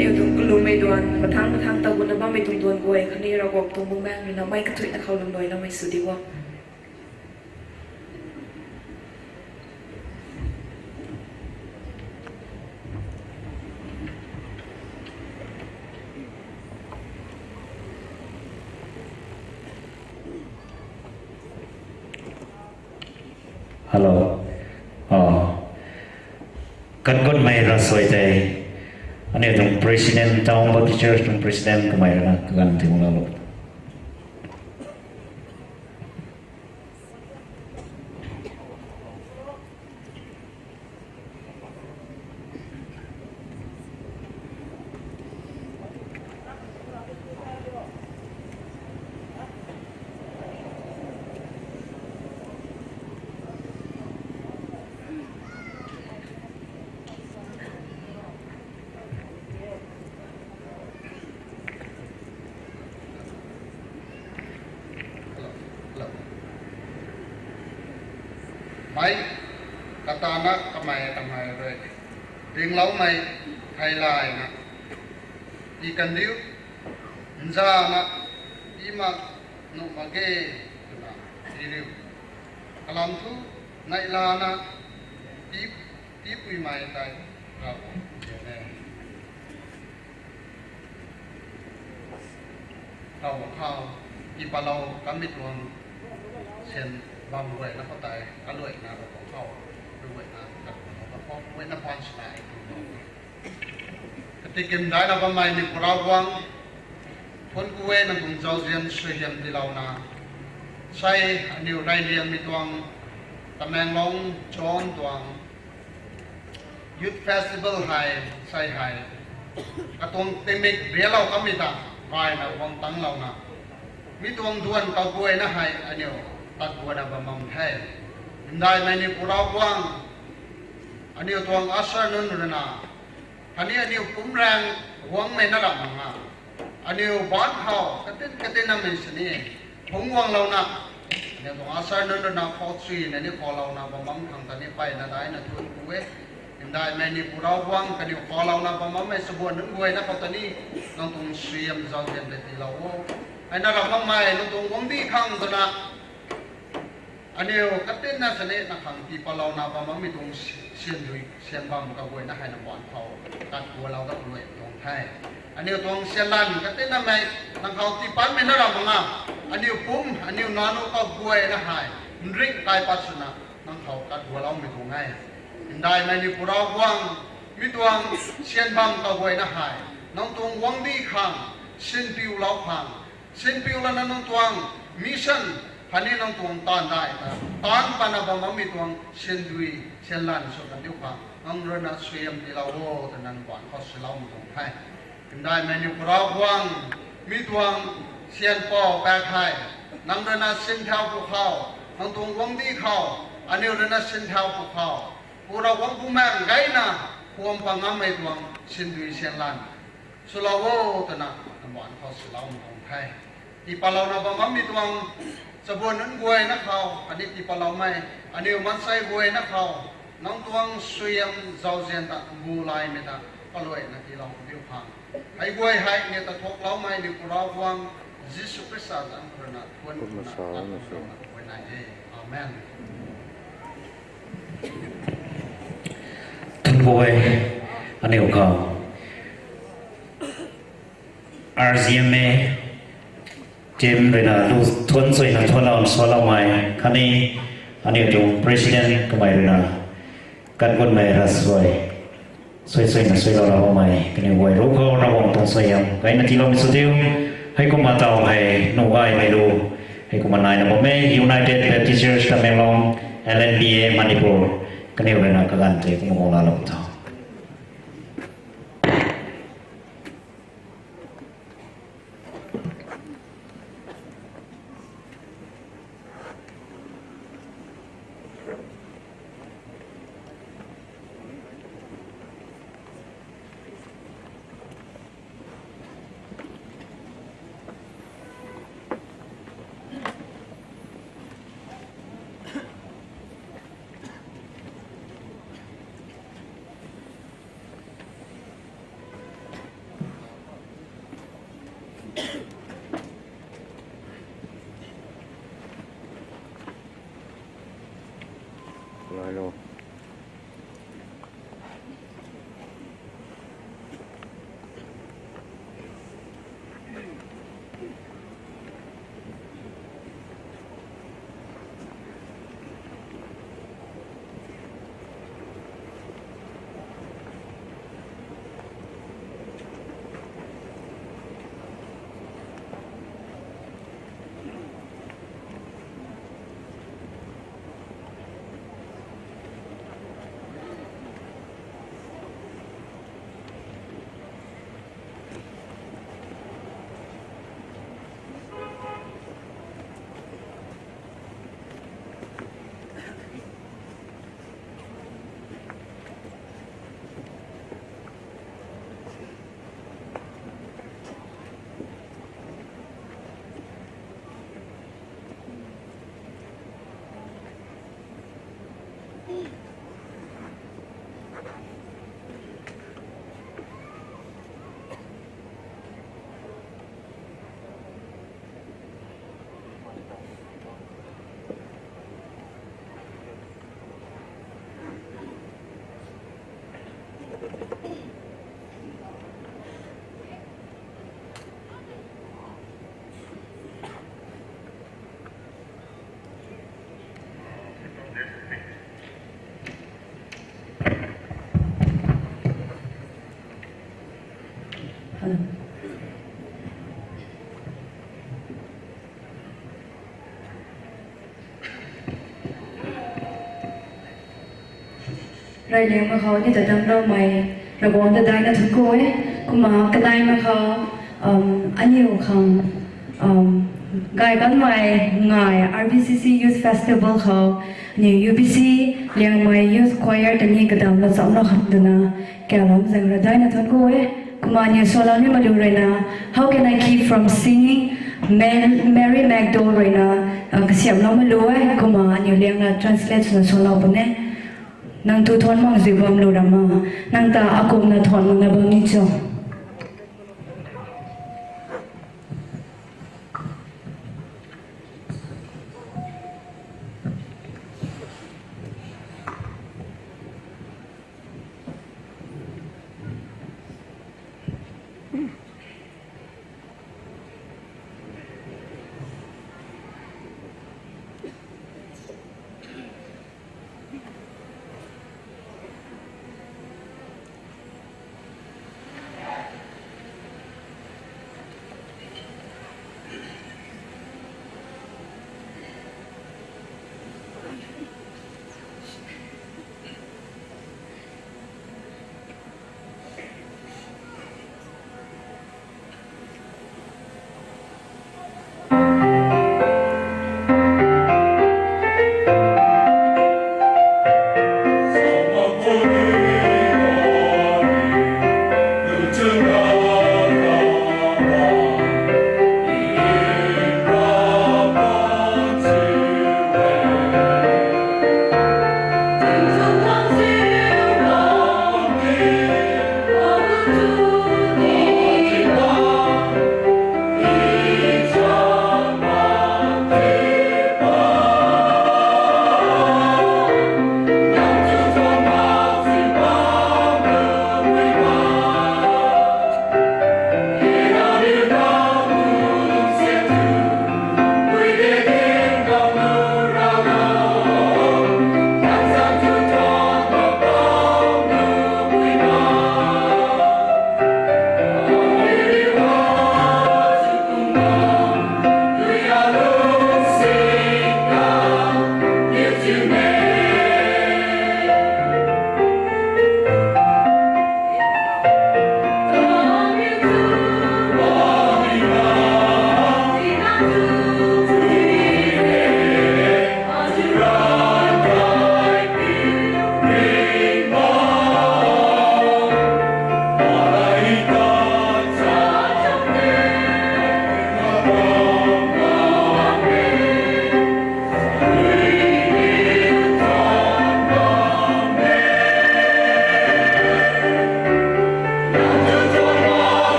Aniu tuang kalummei duan, mathang mathang ta guna bammei tuang duan guay khatni Ravguangc tuang bumaengh ruina mei kathuina khou lwmluai loumei sw di o. Hello. Ah. Kan gunmei ravsuai tei, aniu tuang president, Town Baptist Church tuang president kamei ruina kaganv tiilou lou. Ai, katana kamei kamei rui dingloumei theilayna, i kandiu, nzana, i mak nuh mak ge, twna, i riu. Kalam thu, neihlana, i, i puimei tei, Ravguangc e. Ravguangc khou, i palou kamei tuang syan bam guayna khou tei, kaluaina Ravguangc khou, kaluaina, kaluaina, kaluaina pan sinai, Kati kimdaina bammei ni Pu Ravguangc, thuanc ku e nang tuang zauzian suaihiam tiilouna. Sei aniu reyliangmei tuang, Tamenglong John tuang Youth Festival hei, sei hei. Katuang tingmik rialou kamei ta, gayna guang tangclouna. Mi tuang duan kaguayna hei aniu, tat guayna bam bam the. Ndaimei ni Pu Ravguangc, aniu tuang usher nunc rui na, khatni aniu pumc raeng guangmei na ram mak nga. Aniu baanc khou, katin katin namei sini, phungc guanglouna. Aniu tuang usher nunc rui na khou chuina ni khoulouna bam bam khang ta ni mpeyna daihna thuanc ku e. Ndaimei ni Pu Ravguangc kaniw khoulouna bam bammei chabuan nunc guayna khou ta ni, nang tuang suaihiam zauzian tei tiilou o. Hei na ram makmei, nang tuang guangcdic khang twna. Aniu katinna sini nang khang tiipatlouna bam bammei tuang syan dui, syan bam kaguayna hei nang baanc khou, tat gualou dat luai tuang the. Aniu tuang syan lan katinnamei, nang khou tiipatmei na ram mak nga. Aniu pumc, aniu nanu kaguayna hei, nringh kaipat swna, nang khou tat gualoumei tuang e. Ndaimei ni Pu Ravguangc, mi tuang syan bam kaguayna hei, nang tuang guangcdic khang, sinpiulou khang, sinpiu lana nang tuang mission, khatni nang tuang taanv dai ta, taanc patna bam bammei tuang syan dui, syan lan sw kandiu khang, nang rui na suaihiam tiilou o, twna nang baanc khou swloumei tuang the. Ndaimei ni Pu Ravguangc, mi tuang syan pou pak hei, nang rui na sinthau pwkhou, nang tuang guangcdic khou, aniu rui na sinthau pwkhou, Pu Ravguangc Bumaengh gayna, khwan pat ngammei tuang syan dui syan lan swlou o, twna nang baanc khou swloumei tuang the. Tiipatlouna bam bammei tuang, chabuan nunc guayna khou, aniu tiipatloumei, aniu maansei guayna khou, nang tuang suaihiam zauzian ta, bu laymei ta, kaluaina tiilou kandiu khang. Hei guay hei ni ta thuakloumei ni Pu Ravguangc, Jisu Khrista zanc khou rui na thuanc kuna, sa na sa. Amen. Thuanc ku e, aniu khou, R G M A team rui na lu thuanc suina thuanc lam sualoumei, khatni aniu tuang president kamei rui na, katkunmei ravsuai, suai suina suailoumei, kaniw guay ruc khou Ravguangc tuang suaihiam gayna tiiloumei sw diu. Heikumna taw hei nuh gaymei lu, heikumna naina bam e, United Baptist Church Tamenglong, L N B A Manipur, kaniw rui na kaganv tei kumna guang laalou tho. Reyliangmei khou ni ta damcloumei Ravguangc ta daihna thuanc ku e. Kumna kaneimei khou, um, aniu khang, um, gay kanmei ngai R B C C Youth Festival khou, aniu U B C Liangmei Youth Choir ta ni kadamlou chamlou khang twna, kalam zaeng rui daihna thuanc ku e. Kumna aniu salou nimei lu ruina, How Can I Keep From Singing, Mary Magdal ruina, uh, kasiamhloumei lu e. Kumna aniu liangna translate swna salou puni e. Nang tu thuanc mak zui bam lu rama, nang ta akumna thuanc makna bam ni cho.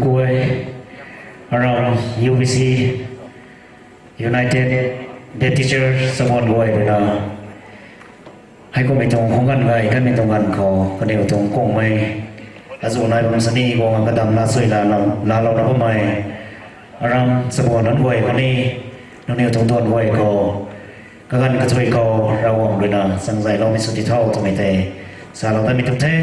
Guay, aram U B C, United Baptist Church Sabuan Guay ruina, heikumhmei tuang khang ganv gay kanmei tuang ganv khou kaniw tuang kungmei azuh nai bam sini guang kadam na sui laalou, laalou na bammei aram Sabuan Guay khatni nangniw tuang Duan Guay khou kaganv kathui khou Ravguangc ruina changzayloumei sw ti tho twmei tei salou datmei tuang the.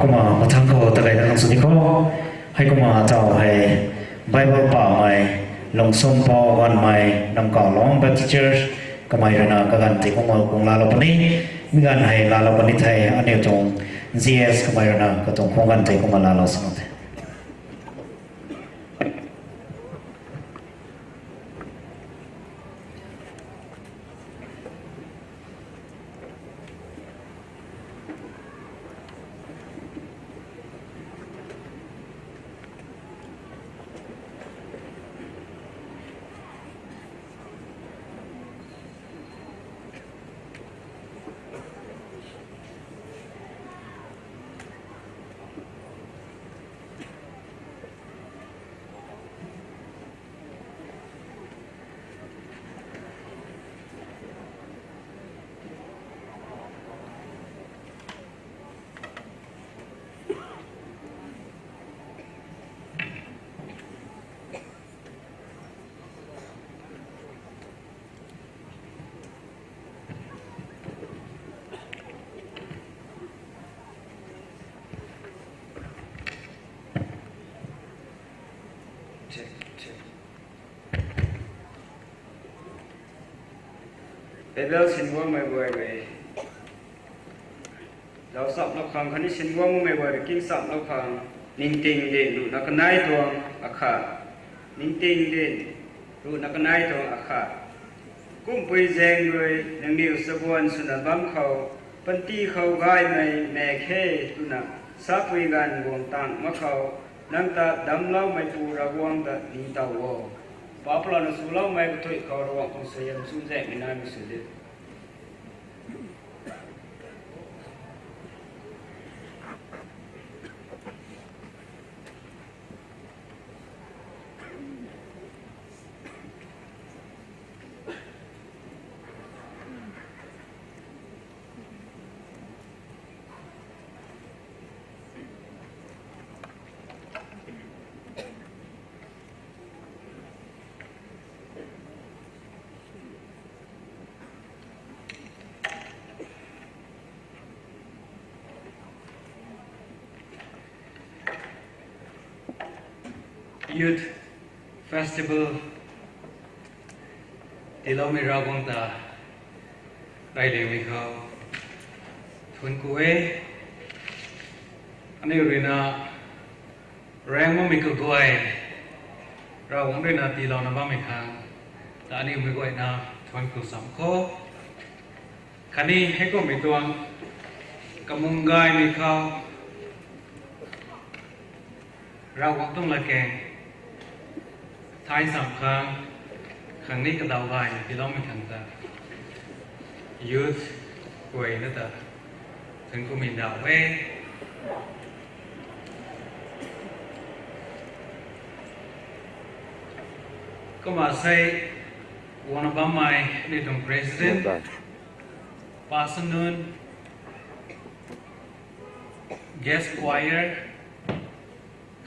Kumna mathangc khou tagayna khang sw di kho. Heikumna taw hei Bible pamei Lungsum Pou Ganvmei Namkawlong Baptist Church kamei ruina kaganv tei kumna kung laalou puni. Mi ganv hei laalou puni thei aniu tuang G S kamei ruina katuang khang ganv tei kumna laalou sw the. Check, check. Babel singuangmei guay rui zauchamlou khang khatni singuangmei guay rui kingchamlou khang, ningting din ruhna kanei tuang akhat. Ningting din ruhna kanei tuang akhat. Kumpui zaeng rui nangniw chabuan swna bam khou, panty khou gaymei mak khe twna sapui ganv guang tang mak khou, nang ta damcloumeipu Ravguangc ta ni tow o. Papulouna swloumei kathuic khou Ravguangc tuang suaihiam chuzaenghmei naimei sw diu. Youth Festival tiiloumei Ravguangc ta reyliangmei khou thuanc ku e. Aniu ruina raengmei kaguay Ravguangc ruina tiilouna bammei khang ta aniu mei guayna thuanc ku cham kho. Khatni heikumhmei tuang kamung gaymei khou Ravguangc tuang latkaeng thai cham khang, khatni kadaw gaymei tiiloumei khang ta youth guayna ta thuanc kumei ndauh e. Kumna sei guangna bammei aniu tuang president, pastor nunc, guest choir,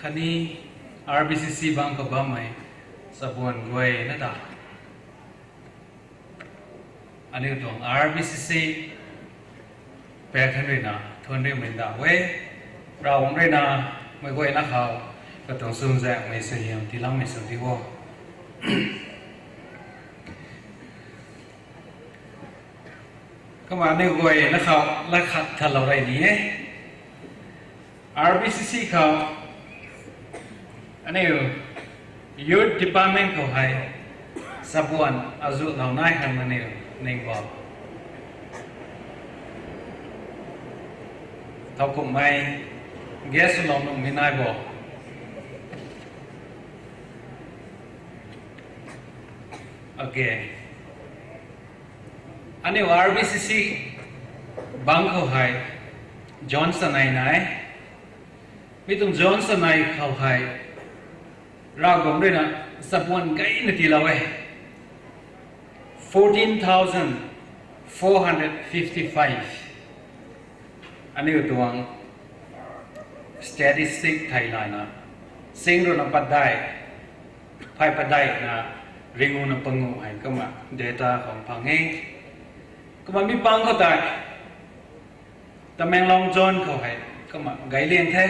khatni R B C C bang khou bammei chabuan guayna ta aniu tuang R B C C patron ruina thuanc riumei ndauh e. Ravguangc ruina mei guayna khou katuang chuzaenghmei suaihiam tiiloumei sw di o. Kumna aniu guay na khou la khat thalou rey ni e. R B C C khou aniu youth department khou hei sabuan azuhlou nai khang aniu ning bo. Thowkumhmei guest swlou nuhmei nai bo. Okay. Aniu R B C C bangc khou hei John Sanei nai. Mi tuang John Sanei khou hei Ravguangc ruina sabuan gayna tiilou e. Fourteen thousand four hundred fifty-five. Aniu tuang statistic thei lana, sing ruina padeih, phey padeihna ringuhna panguh hei kumna data khou phang e. Kumna mi pang khou tei Tamenglong zone khou hei kumna gayliang the.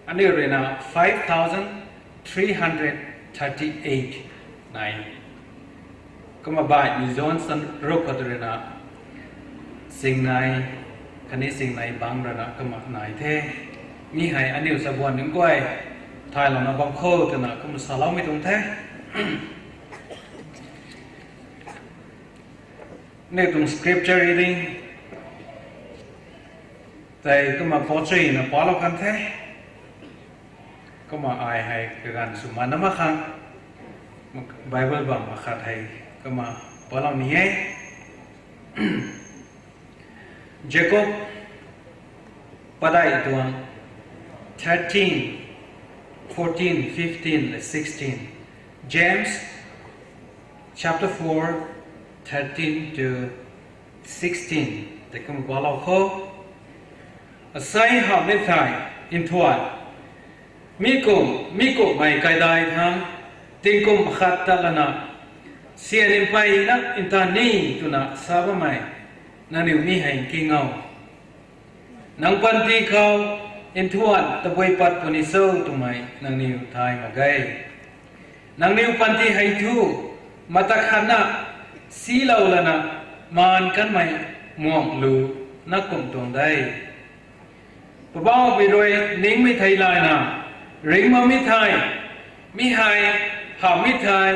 Aniu ruina five thousand three hundred thirty-eight nai. Kumna baihmei zone san ruk khou ruina singnei, khatni singnei bangc ruina kumna nai the. Mi hei aniu sabuan nunc guay thaylouna bam kho twna kumna saloumei tuang the. Aniu tuang scripture reading tei kumna pau chuyna palou kan the. Kumna ai hei kaganv sw mana mak khang Bible bam makhat hei kumna palou ni e. Jakob padeih tuang thirteen, fourteen, fifteen le sixteen. James chapter four, thirteen to sixteen tei kumna palou kho. Asei hamh ni thei, nthuan, mi kum mi kummei kaidai thang tingkum khat tat lana, syan mpeyna ntan ni twna sa bammei nangniw mi hei nking o. Nang panty khou nthuan tabui pat puni cho twmei nangniw thay mak ge. Nangniw panty hei thu mata khatna silou lana maan kanmei muang lu na kum tuang de. Poubauhmei rui ningmei thei layna, ringc bammei thei, mi hei hamhmei thei,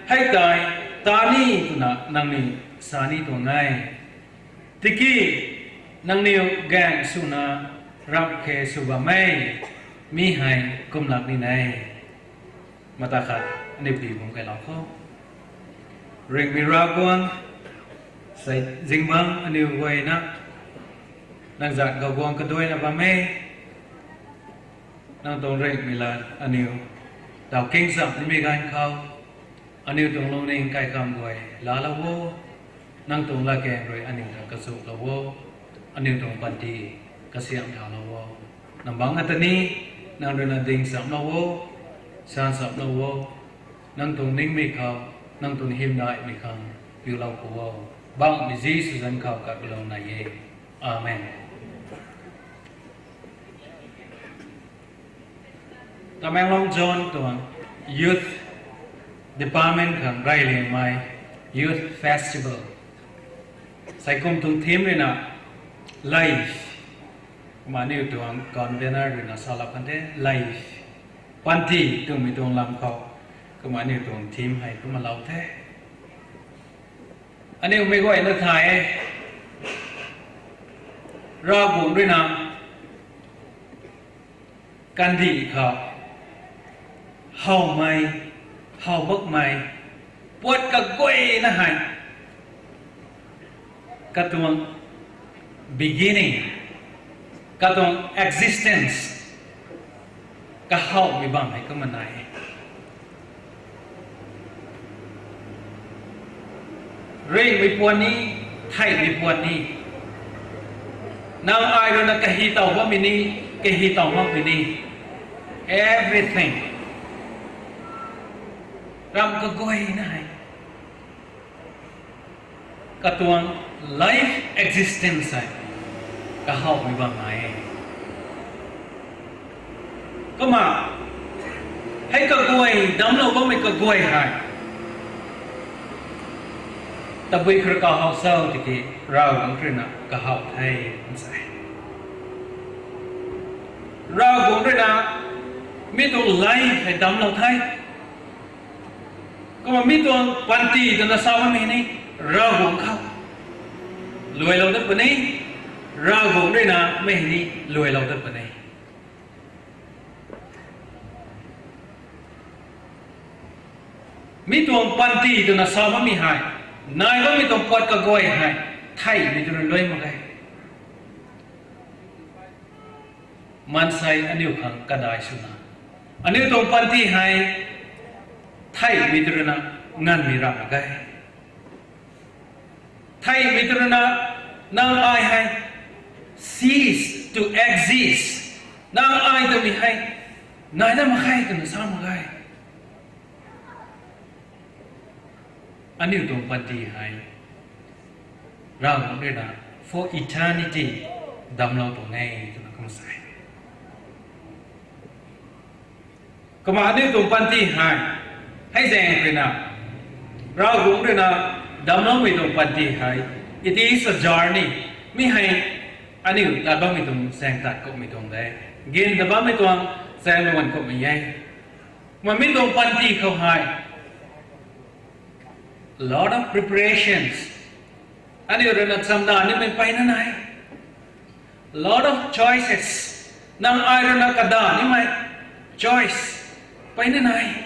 hei tei ta ni twna nangniw sa ni tuang e. Tiki nangniw gaeng swna ramh khe sw bam e, mi hei kumlak ni e. Mata khat aniu pi bam kailou kho. Ringhmei Ravguangc, sei zingbangc aniu guayna nang zanc khou guang kaduaina bam e. Nang tuang ringhmei lat aniu taw king zam nimei ganv khou, aniu tuang lungning kaikham guay laalou o. Nang tuang latkaeng rui aniu ta kazulou o. Aniu tuang panty kasiam thaulou o. Nang bangc ata ni, nang ruina ding chamlou o, san chamlou o. Nang tuang ningmei khou, nang tuang hymdaihmei khang piulou pu o. Bangmei Jisu zanc khou kaklou nai e. Amen. Tamenglong zone tuang youth department khang reyliangmei youth festival, sei kum tuang theme ruina life. Kumna aniu tuang convener ruina salou kan the, life, panty twmei tuang lam khou. Kumna aniu tuang theme hei kumna lou the. Aniu mei guayna thay e, Ravguangc ruina kandih khou howmei, how bakmei, puat kaguayna hei katuang beginning, katuang existence kahowmei bam hei kumna nai e. Ringhmei puan ni, theihmei puan ni, nang ai ruina kahi tow bammei ni, kahi tow makmei ni, everything, ramh kaguayna hei katuang life existence hei kahowmei bam nai e. Kumna hei kaguay, damclou bammei kaguay hei Tabui khou rui kahaw cho tiki, Ravguangc rui na kahaw the, sa e. Ravguangc rui na mi tuang life hei damclou the. Kumna mi tuang panty twna sa bammei ni Ravguangc khou luailou dat puni, Ravguangc rui na mi hei ni luailou dat puni. Mi tuang panty twna sa bammei hei, nai bammei tuang puat kaguay hei, theihmei tw rui luai mak ge. Maansei aniu khang kadai swna, aniu tuang panty hei theihmei tw rui na nganvmei ramh mak ge. Theihmei tw rui na, nang ai hei cease to exist. Nang ai twmei hei nai na mak khe twna sa mak ge. Aniu tuang panty hei Ravguangc rui na for eternity damclou tuang e twna kum sa e. Kumna aniu tuang panty hei, hei zaeng rui na, Ravguangc rui na damcloumei tuang panty hei, it is a journey. Mi hei aniu tat bammei tuang zaeng tat kumhmei tuang de. Gin ta bammei tuang zaeng luan kumhmei e. Kumna mi tuang panty khou hei, lot of preparations. Aniu rui na chamna nimei peyna nai. Lot of choices. Nang ai rui na kada nimei choice peyna nai.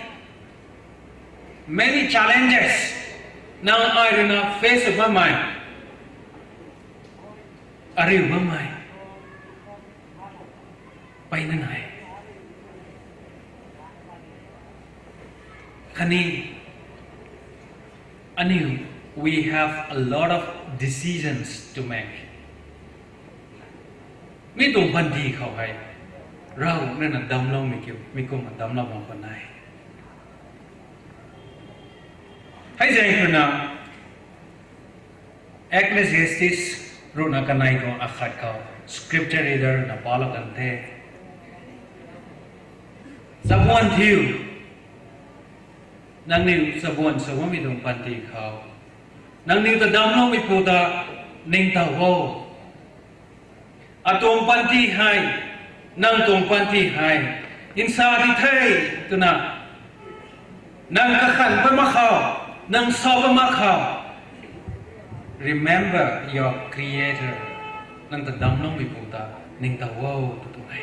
Many challenges. Nang ai rui na face bammei, ariu bammei peyna nai. Khatni aniu, we have a lot of decisions to make. Mi tuang panty khou hei, Ravguangc rui na damcloumei kiu, mi kumna damclou bam khwan e. Hei zaeng rui na, Ecclesiastes ruhna kanei tuang akhat khou, scripture reader na palou kan the. Chabuan thiu, nangniw chabuan sw bammei tuang panty khou, nangniw ta damcloumeipu ta ningtow o. Atuang panty hei, nang tuang panty hei nsa di the twna, nang kakhan pat mak khou, nang sa pat mak khou, remember your Creator. Nang ta damcloumeipu ta ningtow o tw tuang e.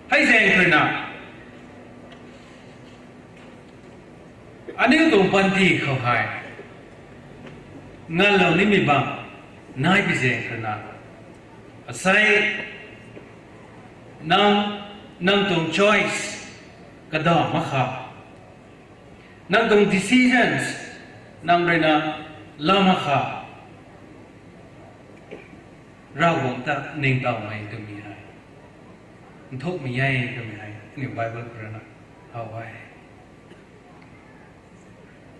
Hei zaeng rui na, aniu tuang panty khou hei nganvlou nimei bam nai pi zaeng rui na, asei nang, nang tuang choice kada mak kha, nang tuang decisions nang rui na la mak kha, Ravguangc ta ningtowmei twmei hei nthukmei e twmei hei aniu Bible khou rui na how e.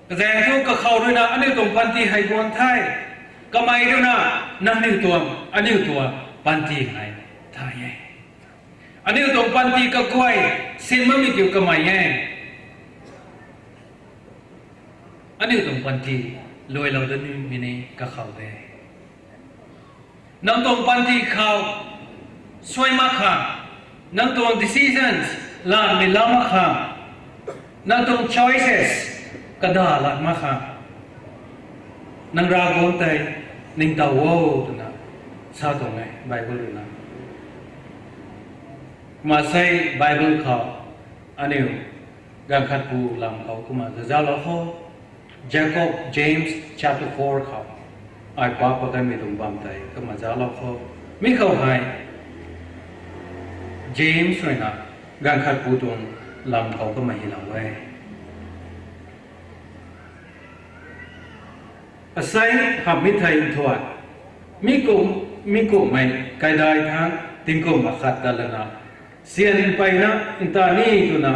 Kazaeng thu kakhou rui na aniu tuang panty hei guang the. Kamei rui na nangniw tuang, aniu tuang panty hei thay e. Aniu tuang panty kaguay sin bammei kiu kamei e. Aniu tuang panty luailou dat nimei ni kakhou de. Nang tuang panty khou suai mak khang, nang tuang decisions lanmei la mak khang, nang tuang choices kada lat mak khang, nang Ravguangc tei ningtow o twna sa tuang e Bible rui na. Kumna sei Bible khou aniu ganv khatpu lam khou kumna zazalou kho. Jacob, James chapter four khou ai pa pa kanmei tuang bam tei kumna zalou kho. Mi khou hei James rui na ganv khatpu tuang lam khou kumna hylou e. Asei hamhmei thei nthuan, mi kum, mi kummei kaidai thangc tingkum akhat tat lana, syan mpeyna nta ni twna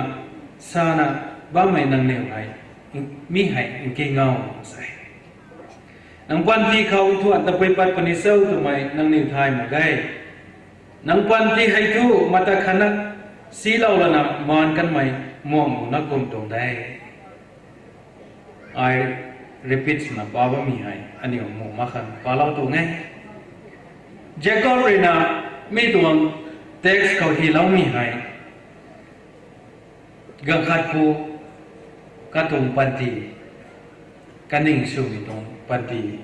sana bammei nangniw hei, mi hei nking o, sa e. Nang panty khou nthuan tabui pat puni cho twmei nangniw thay mak ge. Nang panty hei thu mata khatna silou lana maan kanmei muang na kum tuang de. Ai repeat swna pa bammei hei aniu muh mak khang palou tuang e. Jacob rui na mi tuang text khou hyloumei hei, ganv khat pu katuang panty, kaning swmei tuang panty,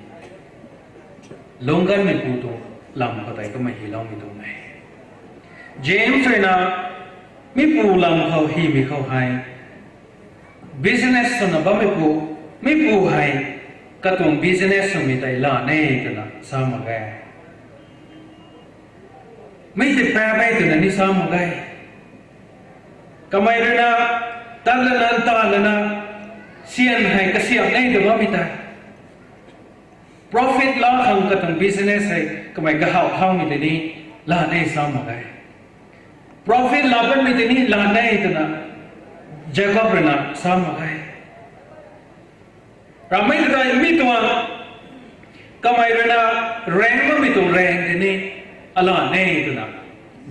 lungcganmeipu tuang lam khou tei kumna hyloumei tuang e. James rui na mipu lam khou hymei khou hei, business swna bammei pu, mipu hei katuang business swmei tei laa ne twna sa mak ge. Mi tei paap e twna ni sa mak ge. Kamei rui na tat lana, ntan lana, syan hei kasiamh ne tw bammei tei, profit laa khang katuang business hei kamei kahawh khangmei tei ni laa ne sa mak ge. Profit laa bammei tei ni laa ne twna Jacob rui na sa mak ge. Ramei ta tei mi tuang, kamei rui na raeng bammei tuang raeng tei ni ala ne twna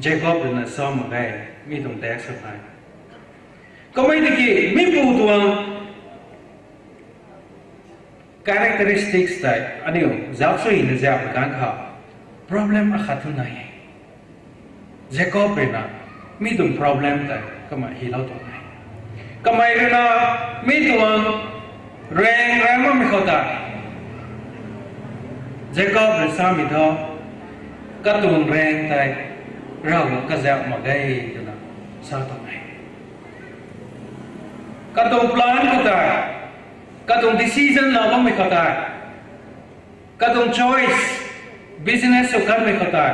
Jacob rui na sa mak ge, mi tuang text khou hei. Kamei tiki mipu tuang characteristics tei aniu zauc suina zauc pui ganv khou problem akhat thu nai e. Jacob rui na mi tuang problem tei kumna hylou tuang e. Kamei rui na mi tuang raeng raeng bammei khou tei Jacob rui samei thu, katuang raeng tei Ravguangc kazauh mak ge twna sa tuang e. Katuang plan khou tei, katuang decision laa bammei khou tei, katuang choice, business sw kanmei khou tei,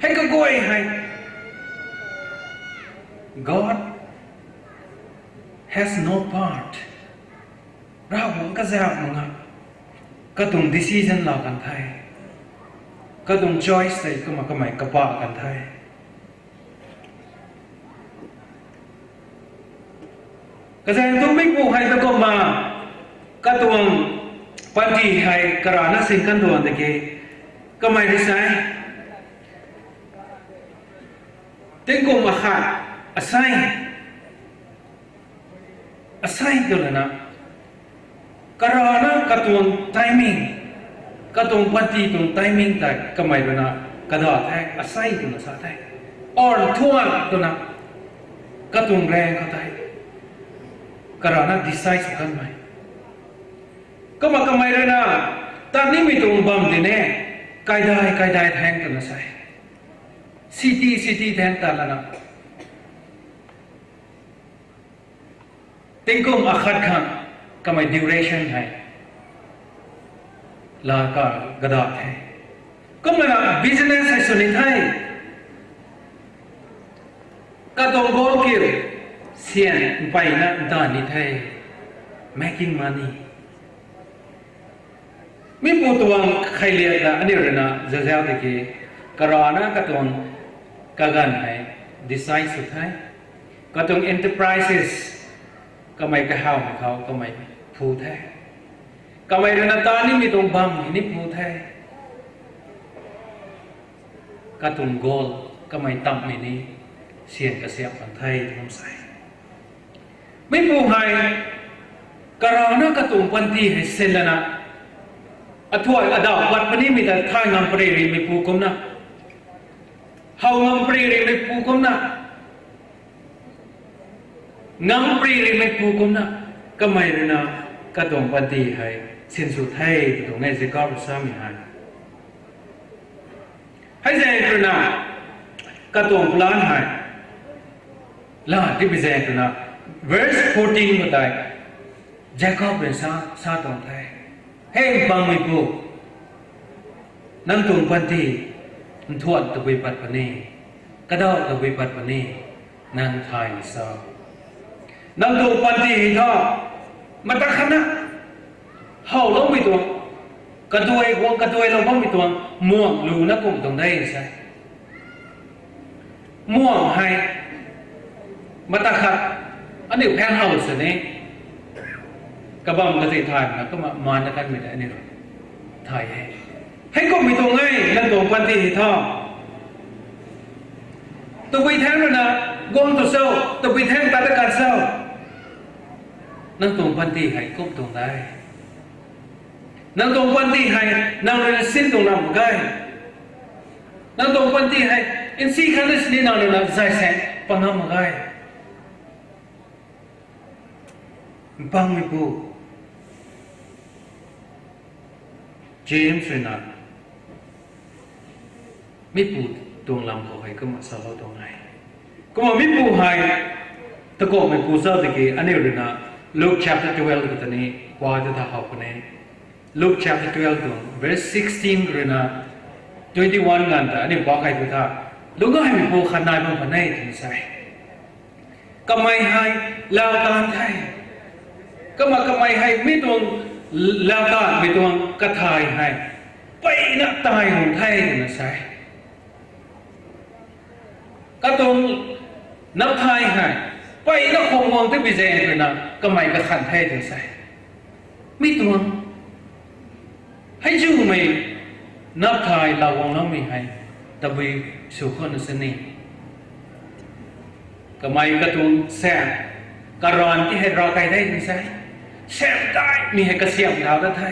hei kaguay hei God has no part. Ravguangc kazauh mak nga, katuang decision laa kan the, katuang choice tei kumna kamei kapa kan the. Kazaeng thu mipu hei ta kumna katuang panty hei karana sin kan tuang tiki, kamei rui sa e, tingkum akhat, asei, asei tw lana, karana katuang timing, katuang panty tuang timing tei kamei rui na kada the, asei twna sa the. Or nthuan twna katuang raeng khou tei karana decide sw kanmei. Kumna kamei rui na tat nimei tuang bam tei ni kaidai kaidai thaeng twna sa e. City city thaeng tat lana, tingkum akhat khang kamei duration hei laa ka kada the. Kumna business hei sw ni the. Katuang goal kiu syan mpeyna ntan ni the, making money. Mipu tuang kheiliak na aniu rui na zazau tiki, karana katuang kaganv hei decide sw the. Katuang enterprises kamei kahawmei khou kamei phu the. Kamei rui na tat nimei tuang bam hei ni phu the. Katuang goal kamei tammei ni syan kasiamh kan the twna sa e. Mipu hei karana katuang panty hei sin lana, athuay adauh pat punimei ta thay ngam pary rimeipu kumna, how ngam pary rimeipu kumna, ngam pary rimeipu kumna, kamei rui na katuang panty hei sinsw the tw tuang e Jacob rui samei hei. Hei zaeng rui na katuang plan hei laa tipui zaeng rui na, verse fourteen khou tei Jacob rui sa, sa tuang the, He mpangmeipu, nang tuang panty nthuan tabui pat puni, kadauh tabui pat puni, nang thay ni sa. Nang tuang panty hei thu mata khatna howloumei tuang, kaduai guang kaduailou bammei tuang muang luna kum tuang de sa. Muang hei mata khat aniu phaeng how sini kabam katei thay na kumna maanna kanmei ta aniu thay e. Heikumhmei tuang e nang tuang panty hei thu. Tabui thaeng rui na guang tu cho, tabui thaeng tat ta kan cho. Nang tuang panty hei kum tuang de? Nang tuang panty hei nang rui na sin tuang nam mak ge? Nang tuang panty hei nsi khat na sini nang rui na zay saeng pang ngam mak ge? Mpangmeipu James rui na mipu tuang lam khou hei kumna salou tuang e. Kumna mipu hei takumhmeipu zauc tiki aniu rui na Luke chapter twelve khou ta ni pa tu tha how puni. Luke chapter twelve tuang verse sixteen rui na twenty one nganv ta aniu pa key tu tha, lungc gaymeipu khat nai bam puni e twna sa e. Kamei hei lau taanv the. Kumna kamei hei mi tuang lau taanvmei tuang kathay hei mpeyna tei hung the twna sa e. Katuang nap thay hei mpeyna khwan guang tei bi zaeng rui na kamei kakhan the twna sa e. Mi tuang hei zumei nap thay lau guangloumei hei tabui sw khou na sini, kamei katuang saeng karanv ti hei rav key the twna sa e. Saeng daimei hei kasiamh thau dat the.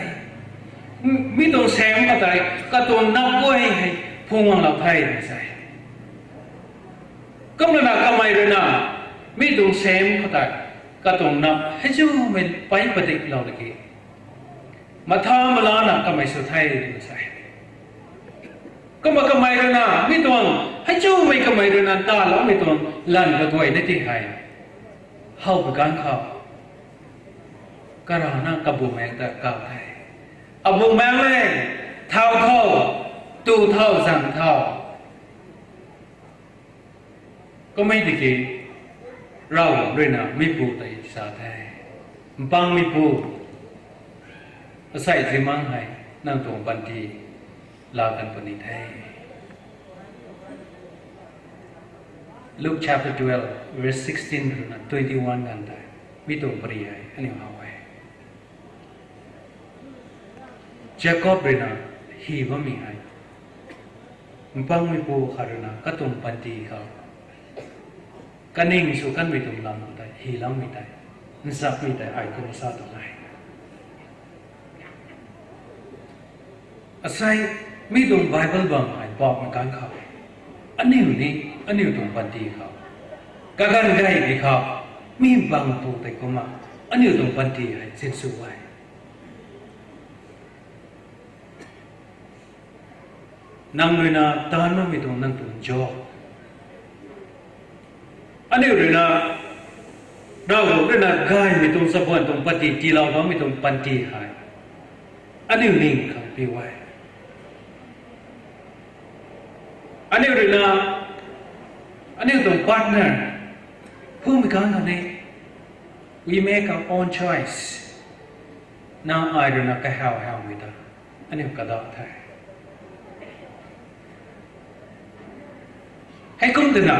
Mi tuang saeng khou tei katuang nap guay hei phung guanglou the twna sa e. Kumna na kamei rui na mi tuang saeng khou tei katuang nap hei zumei pey padiklou laki matha malana kamei sw the twna sa e. Kumna kamei rui na mi tuang hei zumei kamei rui na taloumei tuang lanv kaguay na ti hei how pui ganv khou karana kabumaengc ta kau the. Abumaengc le, thau tho, tu tho, zang tho. Kummei tiki Ravguangc rui na mipu tei sa the, Mpangmeipu, asei zimang hei nang tuang panty laa kan puni the. Luke chapter twelve, verse sixteen rui na twenty one nganv tei mi tuang pary hei aniu how e. Jakob rui na hy bammei hei Mpangmeipu khat rui na katuang panty khou kaning sw kanmei tuang lam khou tei hyloumei tei, nzakmei tei ai kumna sa tuang e. Asei mi tuang Bible bam hei bauhmei ganv khou aniu ni aniu tuang panty khou kaganv gaymei khou mi bang tu tei kumna aniu tuang panty hei zinsw e. Nang rui na taanv bammei tuang nang tuang job, aniu rui na, Ravguangc rui na gaymei tuang chabuan tuang panty tiilou bammei tuang panty hei aniu ning khang pi e. Aniu rui na, aniu tuang partner phungmei ganv khou ni, we make our own choice. Nang ai rui na kahaw hawmei ta aniu kada the. Heikum twna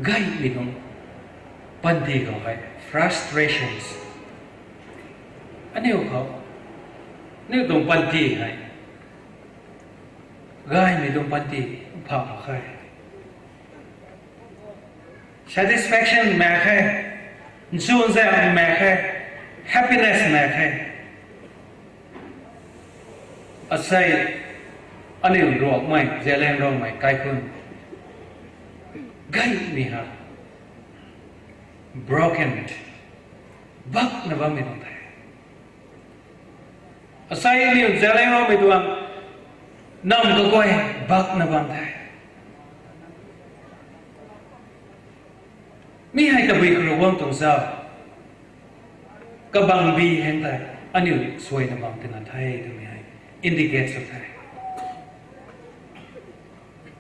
gaymei tuang panty khou hei frustrations, aniu khou, aniu tuang panty hei gaymei tuang panty pha mak khe. Satisfaction mak khe, nchunzaeng mak khe, happiness mak khe. Asei aniu Ruangmei, Zeliangrongmei kaikhunc gaymei ha broken, bakna bammei tuang the. Asei aniu Zeliangrongmei tuang nam kaguay bakna bam the. Mi hei tabui kha rui guang tuang zauc, kabangbi heng tei aniu suaina bam twna the twmei hei indicate sw the.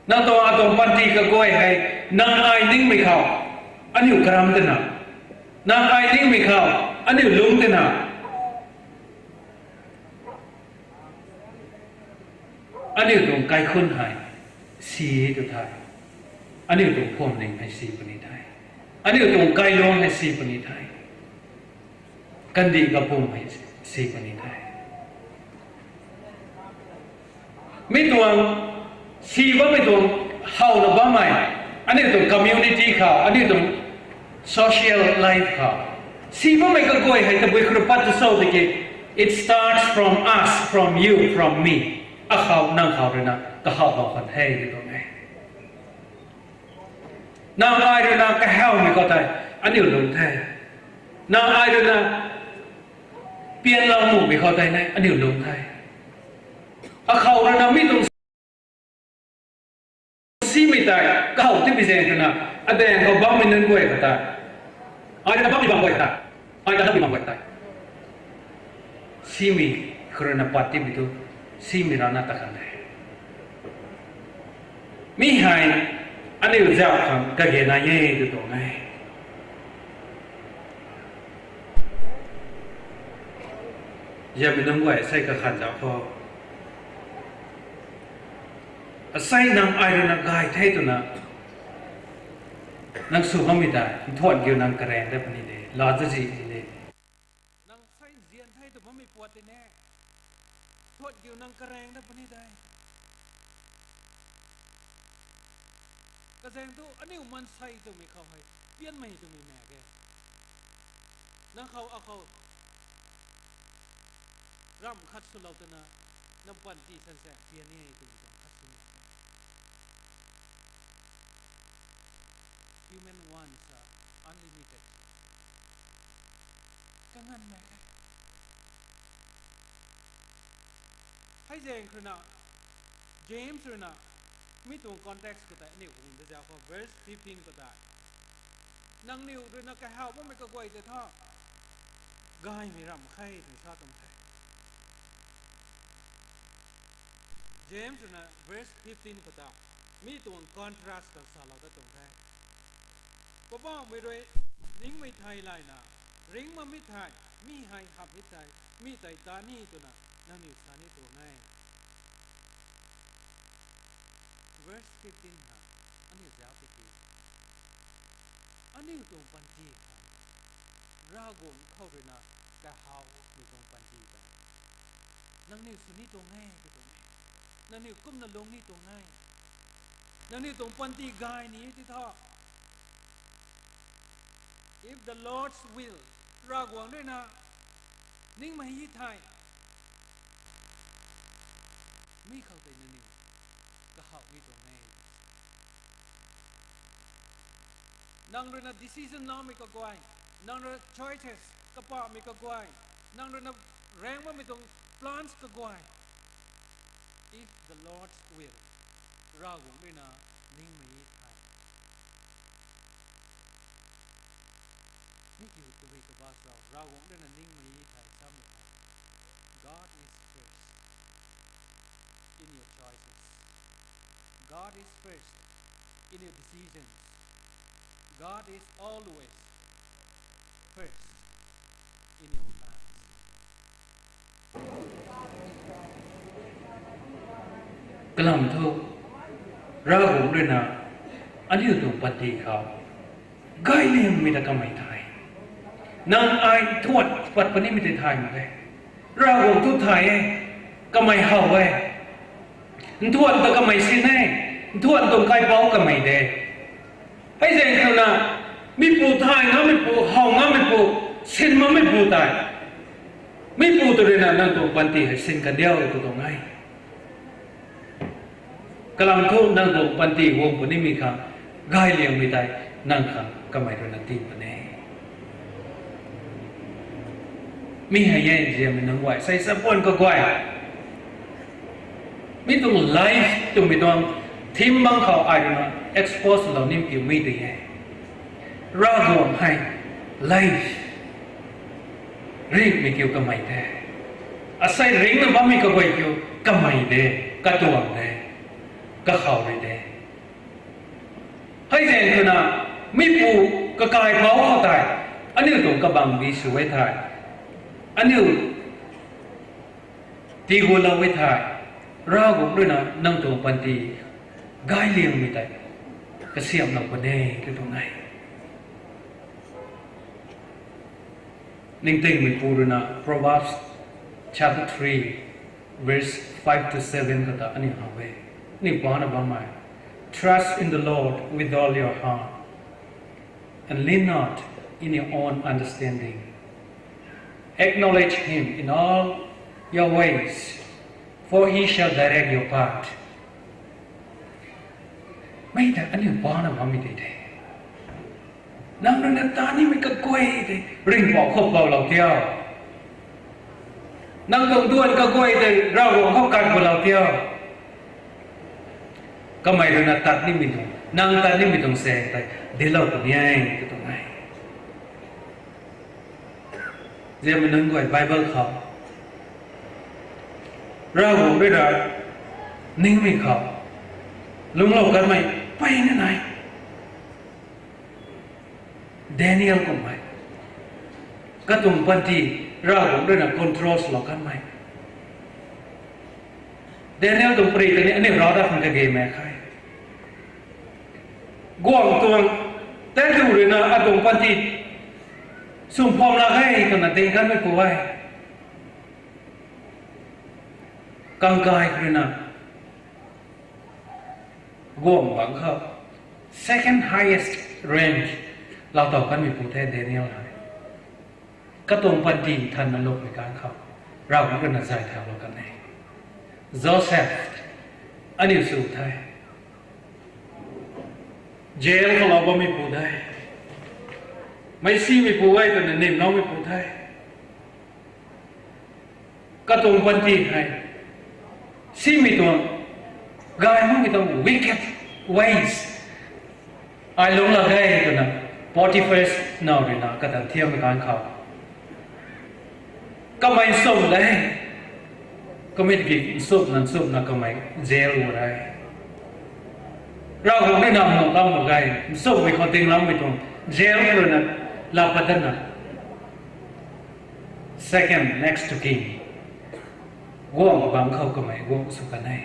Nang tuang atuang panty kaguay hei nang ai ningmei khou aniu karam twna, nang ai ningmei khou aniu lungc twna, aniu tuang kaikhunc hei si tu the, aniu tuang phuamling hei si puni the, aniu tuang kailuang hei si puni the, kandih kapwm hei si puni the. Mi tuang si bammei tuang howna bammei, aniu tuang community khou, aniu tuang social life khou, si bammei kaguay hei tabui khou rui pat tu cho tiki, it starts from us, from you, from me. Akhou nang khou rui na kahaw bam khwan the tw tuang e. Nang ai rui na kahawmei khou tei aniu lung the. Nang ai rui na pianlou mumei khou tei ni aniu lung the. Akhou rui na mi tuang simei tei kahaw timei zaeng khou na, adaeng khou bammei nunc guay khou tei, ai rui na bammei bam guay khou tei, ai ta bammei bam guay khou tei, simei khou rui na pat timei tu, simei rana ta kan de. Mi hei aniu zauc khang kage nai e tw tuang e. Ziamei nunc guay, asei kakhan zauc khou, asei nang ai rui na gay the twna nang sw bammei tei nthuan kiu nang karaeng dat puni de, laa zazi puni de. Nang sei nzian the tw bammei puat tei ne, nthuan kiu nang karaeng dat puni de. Kazaeng thu aniu maansei twmei khou hei pianmei twmei mak ge. Nang khou akhou ramh khat swlou twna, nang panty sansaeng pian e twmei tuang khat sw mak ge. Human wants are unlimited. Kanganv mak e. Hei zaeng khou rui na, James rui na, mi tuang context khou tei aniu kung ta zauc khou verse fifteen khou tei, nangniw rui na kahaw bammei kaguay tei thu, gaymei ramh khe twna sa tuang the. James rui na verse fifteen khou ta, mi tuang contrast khou salou dat tuang the. Poubauhmei rui ningmei thei layna, ringc makmei thei, mi hei hamhmei thei, mi tei ta ni twna nangniw sa ni tuang e. Verse fifteen na, aniu zauc tiki, aniu tuang panty khang, Ravguangc khou rui na kahawmei tuang panty tei nangniw sw ni tuang e tw tuang e. Nangniw kumna lung ni tuang e. Nangniw tuang panty gay ni ti thu, if the Lord's will, Ravguangc rui na ningmei thei, mi khou tei nangniw kahaw ni tuang e. Nang rui na decision laumei kaguay, nang rui na choices kapahmei kaguay, nang rui na raengc bammei tuang plans kaguay, if the Lord's will, Ravguangc rui na ningmei thei, mi kiu tabui kabah cho, Ravguangc rui na ningmei thei samei ta, God is first in your choices. God is first in your decisions. God is always first in your plans. Kalam thu, Ravguangc rui na aniu tuang panty khou gayliangmei ta kamei thay. Nang ai nthuan pat punimei tei thay mak e. Ravguangc thu thay e, kamei how e. Nthuan ta kamei sin e, nthuan tuang kaipouc kamei de. Hei zaeng khou na, mipu thay ngammeipu, how ngammeipu, sin makmeipu tei, mipu ta rui na nang tuang panty hei sin kandiu tw tuang e. Kalam thu nang tuang panty guang punimei khang gayliangmei tei nang khang kamei rui na ti puni. Mi hei e ziamei nunc guay, sei sapuan kaguay, mi tuang life twmei tuang theme bang khou ai rui na expose lou ni kiu mi tei e. Ravguangc hei life ringhmei kiu kamei de. Asei ringcna bammei kaguay kiu kamei de, katuang de, kakhou rui de. Hei zaeng khou na, mipu kakaipouc khou tei, aniu tuang kabangbi sw e thei, aniu tiigulou e thei, Ravguangc rui na nang tuang panty gayliangmei tei kasiamhlou puni tw tuang e. Ningtingmeipu rui na Proverbs chapter three, verse five to seven khou ta aniu how e. Aniu pana bammei, Trust in the Lord with all your heart. And lean not in your own understanding. Acknowledge him in all your ways, for he shall direct your path. Mei ta aniu pana bammei tei the. Nang rui na ta nimei kaguay tei ringhpouc khou poulou tio. Nang tuang duan kaguay tei Ravguangc khou kat palou tio. Kamei rui na tat nimei tuang, nang tat nimei tuang se tei dinclou puni e, katuang e. Ziamei nunc guay Bible khou Ravguangc rui na ningmei khou lungclou kanmei peyna nai. Daniel kummei, katuang panty Ravguangc rui na control swlou kanmei. Daniel tuang pary ta ni aniu rada khang kage mak khe. Guangc tuang taektw rui na atuang panty sumpham lak ge twna ding kanmei pu e. Kangkai rui na guangc bangc khou second highest rank lou tow kanmei pu the Daniel hei. Katuang panty nthanna lukmei ganv khou Ravguangc rui na zay thaulou kan e. Joseph, aniu sw the. Jail khou lou bammei pu the. Meic simei pu e twna nimloumei pu the. Katuang panty hei simei tuang, gay makmei tuang wicked ways ai lungc lak ge twna Potiphar now rui na katan thiammei ganv khou kamei nchumh de. Kamei tiki nchumhna nchumhna kamei jail gu re. Ravguangc rui na nuhlou mak ge, nchumhmei khou dingloumei tuang jail khou rui na laa pat datna second next to king, guangc bangc khou kamei guangc sw kan e.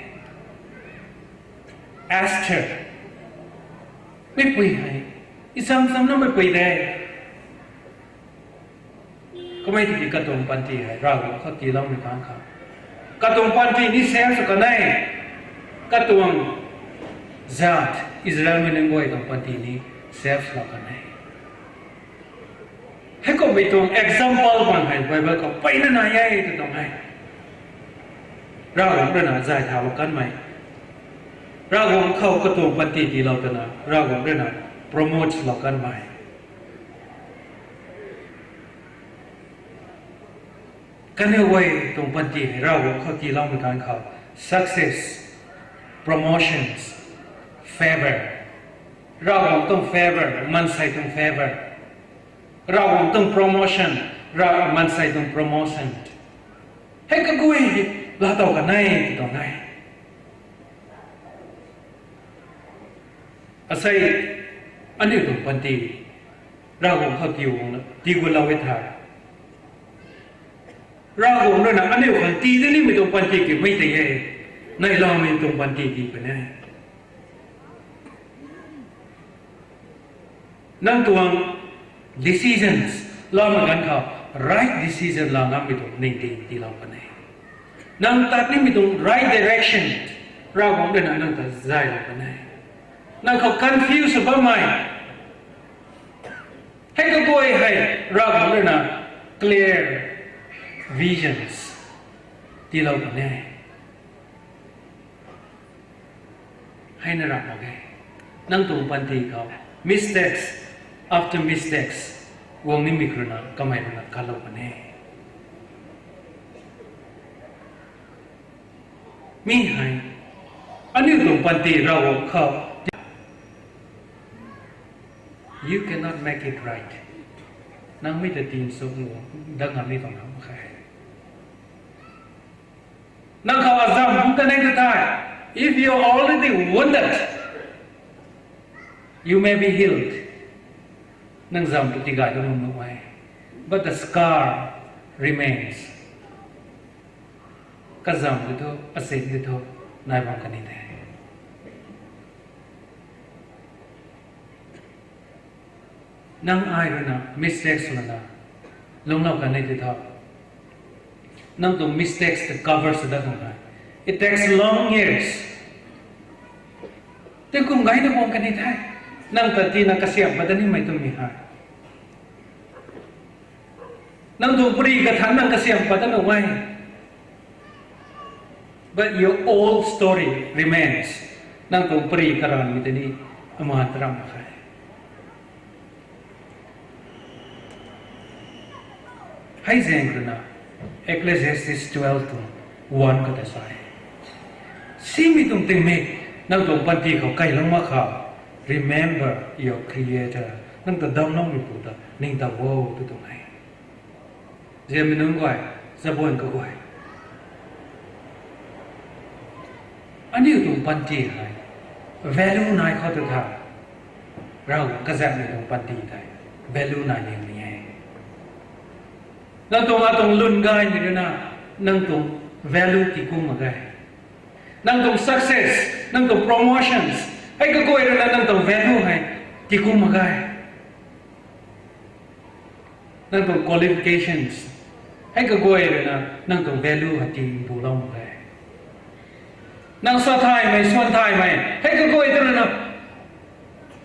Esther, meipui hei, i cham chamna meipui de. Kamei tiki katuang panty hei Ravguangc khou tiiloumei ganv khou katuang panty ni save sw kan e. Katuang zat Israelmei nunc guay tuang panty ni save swlou kan e. Heikumhmei tuang example bang hei Bible khou peyna nai e katuang hei. Ravguangc rui na zay thaulou kanmei, Ravguangc khou katuang panty tiilou twna Ravguangc rui na promote swlou kanmei. Kaniw guay tuang panty hei Ravguangc khou tiiloumei ganv khou success, promotions, favor, Ravguangc tuang favor, maansei tuang favor, Ravguangc tuang promotion, ra- maansei tuang promotion, hei kaguay laa tow kan e, ti tuang e. Asei, aniu tuang panty Ravguangc khou tii guanglou e thei, Ravguangc rui na aniu khang tii dat nimei tuang panty kiu mei tei e, neiloumei tuang panty tii puni e. Nang tuang decisions loumei ganv khou right decision laa ngammei tuang ningting tiilou kan e. Nang tat nimei tuang right direction Ravguangc rui na nang ta zaylou kan e. Nang khou confuse bammei hei kaguay hei Ravguangc rui na clear visions tiilou kan e. Heina ramh mak ge. Nang tuang panty khou mistakes after mistakes guang nimei rui na kamei rui na kalou kan e. Mi hei aniu tuang panty Ravguangc khou, you cannot make it right. Nang mi ta tii nchumh dat ngam ni tuang ram khe. Nang khou azam kum kanei ta thei, if you are already wounded, you may be healed. Nang zam tu tigay ta nuh nuh e, but the scar remains. Kazam tei thu, asin tei thu, nai bam kan ni the. Nang ai rui na mistakes lana lungclou kan ni tei thu, nang tuang mistakes ta cover sw dat tuang the. It takes long years. Tingkum gayna bam kan ni the. Nang ta tina kasiam pat nimei twmei hei, nang tuang pari kathanc nang kasiam pat nuh e. But your old story remains. Nang tuang pari karanmei tei ni amaan taram mak khe. Hei zaeng rui na Ecclesiastes twelve tuang one khou ta sa e, simei tuang tingmik, nang tuang panty khou kailou mak khou, remember your Creator, nang ta damcloumeipu ta ningtow o, tw tuang e. Ziamei nunc guay, zabuan kaguay, aniu tuang panty hei value nai khou tu tha, Ravguangc kazanhmei tuang panty tei value nai nimei e. Nang tuang atuang lwn gaymei rui na nang tuang value tikum mak ge. Nang tuang success, nang tuang promotions, hei kaguay rui na nang tuang value hei tikum mak ge. Nang tuang qualifications, hei kaguay rui na nang tuang value hei timbulou mak ge. Nang sa thaymei, suan thaymei, hei kaguay tu rui na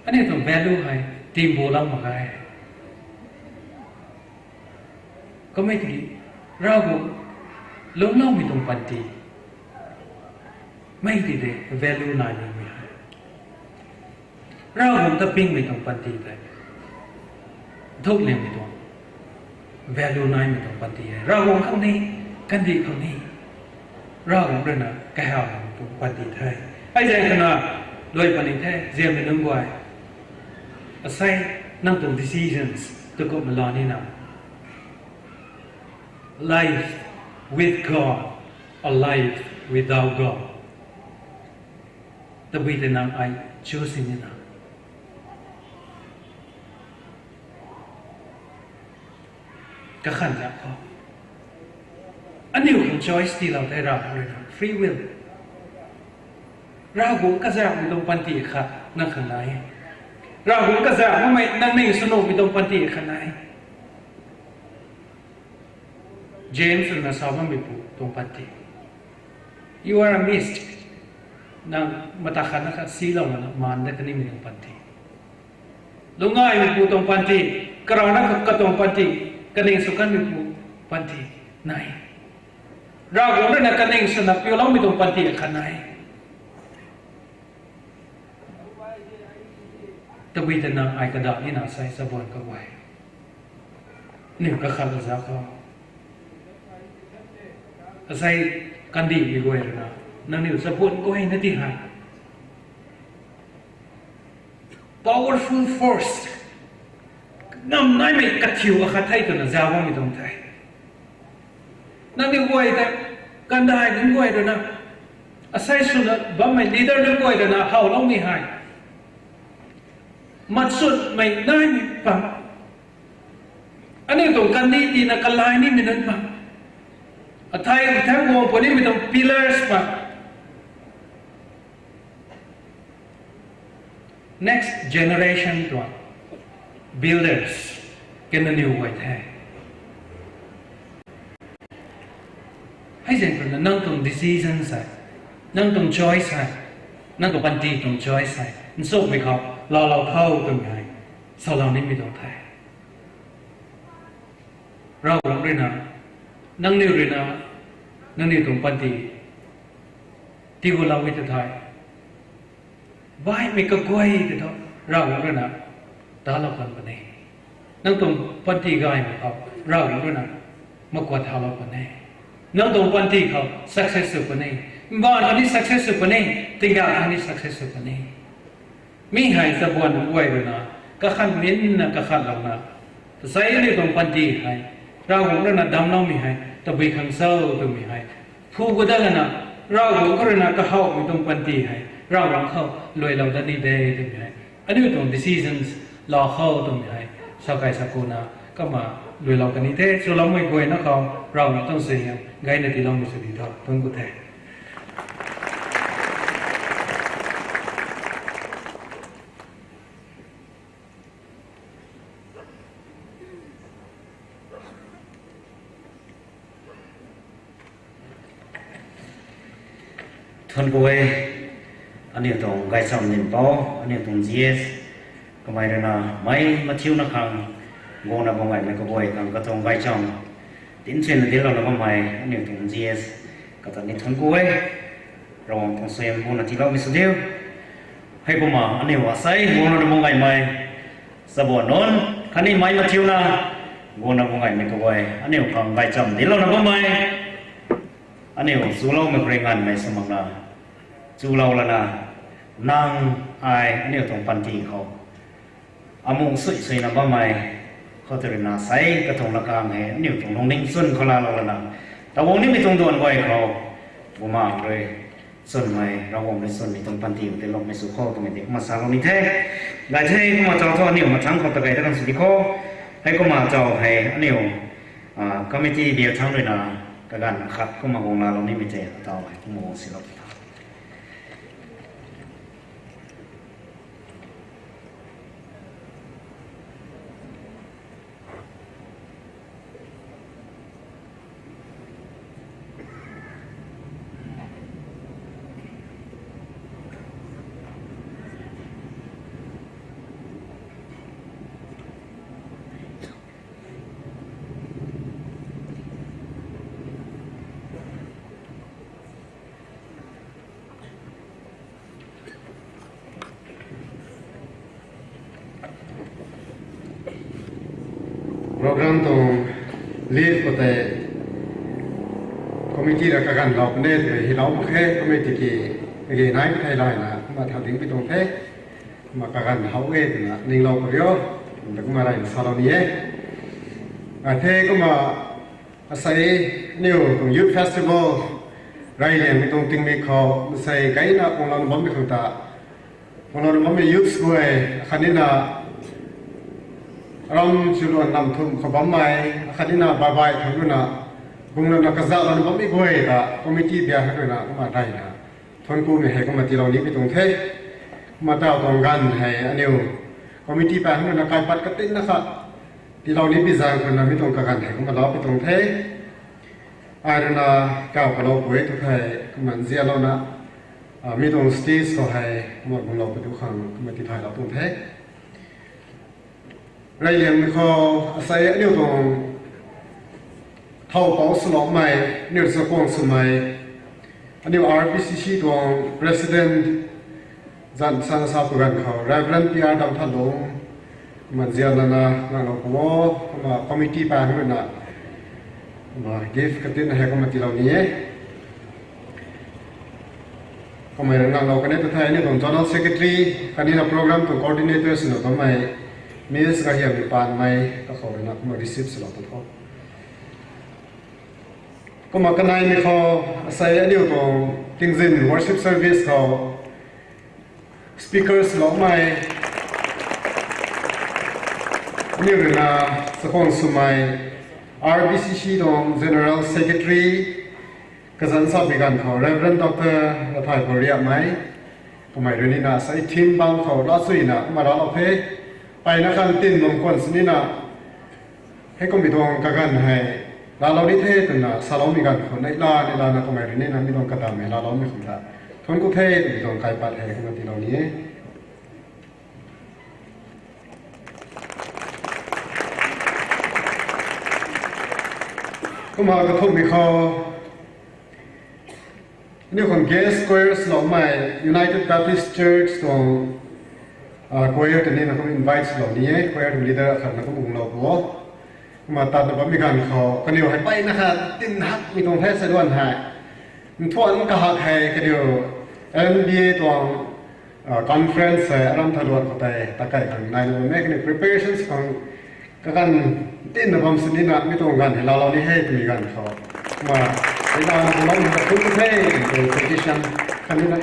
aniu tuang value hei timbulou mak ge. Kamei tiki, Ravguangc lungcloumei tuang panty, mei ti de value nai nimei hei, Ravguangc ta pingmei tuang panty tei, nthuk liangmei tuang, value naimei tuang panty hei Ravguangc khang ni, kandih khang ni, Ravguangc rui na kahawmei tuang panty the. Hei zaeng khou na luai puni the, ziamei nunc guay, asei nang tuang decisions tu kumhmei laa nina, life with God, a life without God. Tabui tei nang ai choose nina, kakhan zak khou, aniu khang choice tiilou the, Ravguangc rui na free will. Ravguangc kazanhmei tuang panty khat nang khang nai e. Ravguangc kazanhmei nang ning swnuhmei tuang panty khat nai e. James rui na sa bammeipu tuang panty, you are a mist. Nang mata khat na khat silou lana maan dat kanimei tuang panty, lungcgaymeipu tuang panty, karana katuang panty, kaning sw kanmeipu panty nai. Ravguangc rui na kaning swna piuloumei tuang panty khat nai. Tabui tei nang ai kadak nina, asei zabuan kaguay, aniu kakhat zak khou, asei kandihmei guay rui na, nangniu zabuan guay na ti hei powerful force, ngam naimei kathiu akhat the twna zauc bammei tuang the. Nangniu guay tei, kandai nunc guay rui na, asei swna bammei leader nunc guay rui na howloumei hei, machutmei naimei pang, aniu tuang kandih tina kalai nimei nunc pang, athei thang guang punimei tuang pillars pang, next generation tuang builders kaniw guay the. Hei zaeng khou na nang tuang decision hei, nang tuang choice hei, nang tuang panty tuang choice hei nchumhmei khou laalou tho twmei hei salou nimei tuang the. Ravguangc rui na, nangniw rui na, nangniw tuang panty tii gulou e ta thei, baihmei kaguay tei thu Ravguangc rui na talou kan puni. Nang tuang panty gaymei khou Ravguangc rui na makuat thalou puni. Nang tuang panty khou success sw puni. Mbaanv khou ni success sw puni. Tingkauh khou ni success sw puni. Mi hei zabuan nunc guay rui na kakhan minna kakhatlouna, asei aniu tuang panty hei Ravguangc rui na damcloumei hei tabui khang cho twmei hei phu gu dat lana, Ravguangc khou rui na kahowmei tuang panty hei Ravguangc khou luailou dat ni de twmei hei, aniu tuang decisions laa khou twmei hei sa kai sa kuna, kumna luailou kan ni the. Chuloumei guayna khou Ravguangc tuang suaihiam gayna tiiloumei sw di tho, thuanc ku the. Thuanc ku e, aniu tuang gaychamv nim pou, aniu tuang G S, Kamei rui na mei mathiuna khang, guangna bam gaymei kaguay khang katuang gaychamv dinc suina dinclouna bammei aniu tuang G S kata ni thuanc ku e. Ravguangc tuang suaihiam buna tiiloumei sw diu. Heikumna aniu asei guangna bam gaymei chabuan nunc khatni mei mathiuna guangna bam gaymei kaguay aniu khang gaychamv dinclouna bammei, aniu chuloumei khou rui nganvmei sw makna chulou lana, nang ai aniu tuang panty khou amuh sui suina bammei khou tei rui na sei katuang lakang hei aniu tuang lungning chwn khou laalou lana, taguang nimei tuang duan guay khou Bumaengh rui chwnmei, Ravguangc rui chwnmei tuang panty khou tei lungmei sw khou twmei di kumna salou ni the. Gay the, kumna chau thu aniu mathangc khou ta gay ta kan sw di khou. Heikumna chau hei aniu committee biak thangc rui na kaganv khat kumna guang laalou nimei tei ataw hei kumna guang silou tha. Program tuang lead khou tei committee ra kaganvlou puni twmei hylou mak khe, kumna tiki kage nai pw thei layna kumna thau ding pi tuang the. Kumna kaganv how e twna ninglou pw rio, kumna reyna salou ni e. Ai the kumna asei aniu tuang youth festival reyliangmei tuang tingmik khou masei gayna guanglouna bammei khang ta, guanglouna bammei youths guay akhatnina aram chuluan nam thumh khou bammei akhatnina babai thangc rui na guanglouna kazauhlouna bammei guay ta committee biak hei rui na kumna reyna thuanc kumei hei kumna tiilou ni pi tuang the. Kumna taw tuang ganv hei aniu committee pa hei rui na kaipat katinna kha tiilou ni pi zaeng khou na mi tuang kaganv hei kumna lou pi tuang the. Ai rui na kaw kalou pui tu thei kumna nzianlouna mi tuang stage khou hei kumna guanglou pi tu khang kumna tithaylou tuang the. Reyliangmei khou asei aniu tuang thow pou swloumei, aniu chakhwang swmei, aniu R B C C tuang president zanc sana sa pw ganv khou Reverend P R Damthanlung, kumna nzianlouna nganglou pw o, kumna committee pa hei rui na kumna gift katinna hei kumna tiilou ni e. Kamei rui nganglou kan e tu thei aniu tuang general secretary khatnina program tuang coordinator swna bammei Miss Gahiamlipanmei kakhou rui na kumna receive swlou tuang khou. Kumna kaneimei khou asei aniu tuang tingzin worship service khou speakers swloumei, aniu rui na chakhwang swmei, R B C C tuang general secretary, kazanc sa pi ganv khou Reverend Doctor Lathay Poriamei, kamei rui ni na asei theme bang khou laa suina kumna laalou the. Mpeyna khang tin bam khwan sini na, heikummei tuang kaganv hei laalou ni the twna saloumei ganv khou neihla neihlana kamei rui ni na mi tuang kadammei laaloumei khang ta thuanc ku the twmei tuang kaipat hei kumna tiilou ni e. Kumna kathumhmei khou aniu khang guest choir swloumei United Baptist Church tuang choir tei ni na kum invite swlou ni e, choir tuang leader khat na kum guanglou pw o. Kumna tatna bammei ganv khou kaniw hei mpeyna kha tin hakmei tuang the, saduan hei nthuan kahak hei kaniw N B A tuang conference hei aram thaluan khou tei takai khang naina bammei kaniw preparations khang kaganv tinna bam sini na mi tuang ganv hei laalou ni he twmei ganv khou kumna neihla na kumna lou ni ta thuanc the twmei petition khatni na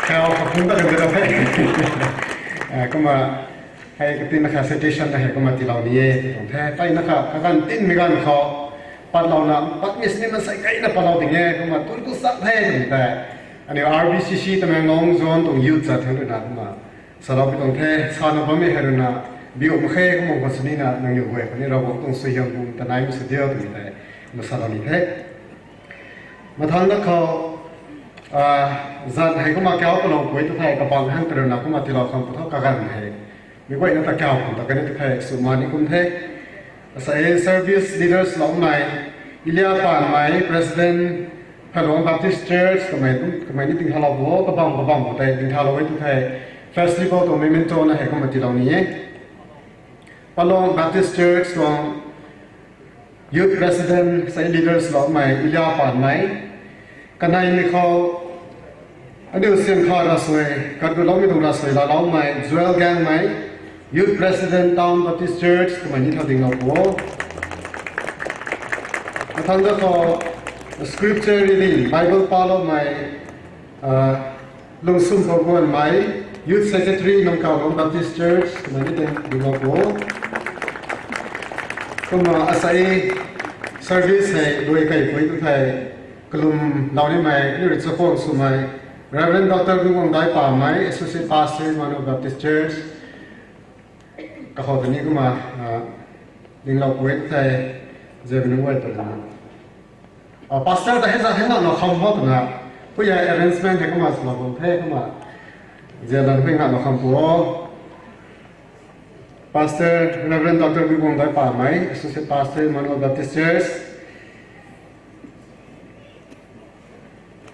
kau kaphung ta kan ta the. Kumna hei katinna kha citation na hei kumna tiilou ni e tuang the. Mpeyna kha kaganv tinmei ganv khou patlouna patmei sini maansei kaina patlou ding e, kumna thuanc ku sak the twmei tei aniu R B C C Tamenglong zone tuang youth zat thangc rui na kumna salou pi tuang the. Sana bammei hei rui na biu mak khe, kumna khwan sini na nangniw guay khou ni Ravguangc tuang suaihiam bum ta naimei sw diu twmei tei kumna salou ni the. Mathangc na khou Zat hei kumna kau palou pui tu thei kabang hang taruna kumna tiilou khang pu tho kaganv hei. Mi guayna ta kau khang ta kani tu thei sw ma ni kum the. Asei service leaders loumei, Elia Panmei, President, Phalong Baptist Church, kamei ni tingthalou pu, kabam kabam khou tei tingthalou e tu thei, festival tuang memento na hei kumna tiilou ni e. Phalong Baptist Church tuang Youth President sei leaders loumei Elia Panmei, kaneimei khou aniu sian kha ravsuai, katguloumei tuang ravsuai laaloumei Joel Gangmei, Youth President Town Baptist Church, kamei ni thau dinglou pu. Mathangc da khou scripture reading, Bible paloumei, Lungsum Paguanmei, Youth Secretary, Nongkaulung Baptist Church, kamei ni tei dinglou pu. Kumna asei service hei luai kai pui tu thei, kalum lou nimei aniu rui chakhwang swmei Reverend Doctor Guiwangdai Pamei, Associate Pastor, Emmanuel Baptist Church, kakhou ta ni kumna dinglou pui tu thei, zian nunc guay ta na Pastor ta hei zat hei nganvlou kham ho twna, pui hei arrangement hei kumna swlou bam the kumna, zian lan hei nganvlou kham pu o. Pastor Reverend Doctor Guiwangdai Pamei, Associate Pastor, Emmanuel Baptist Church.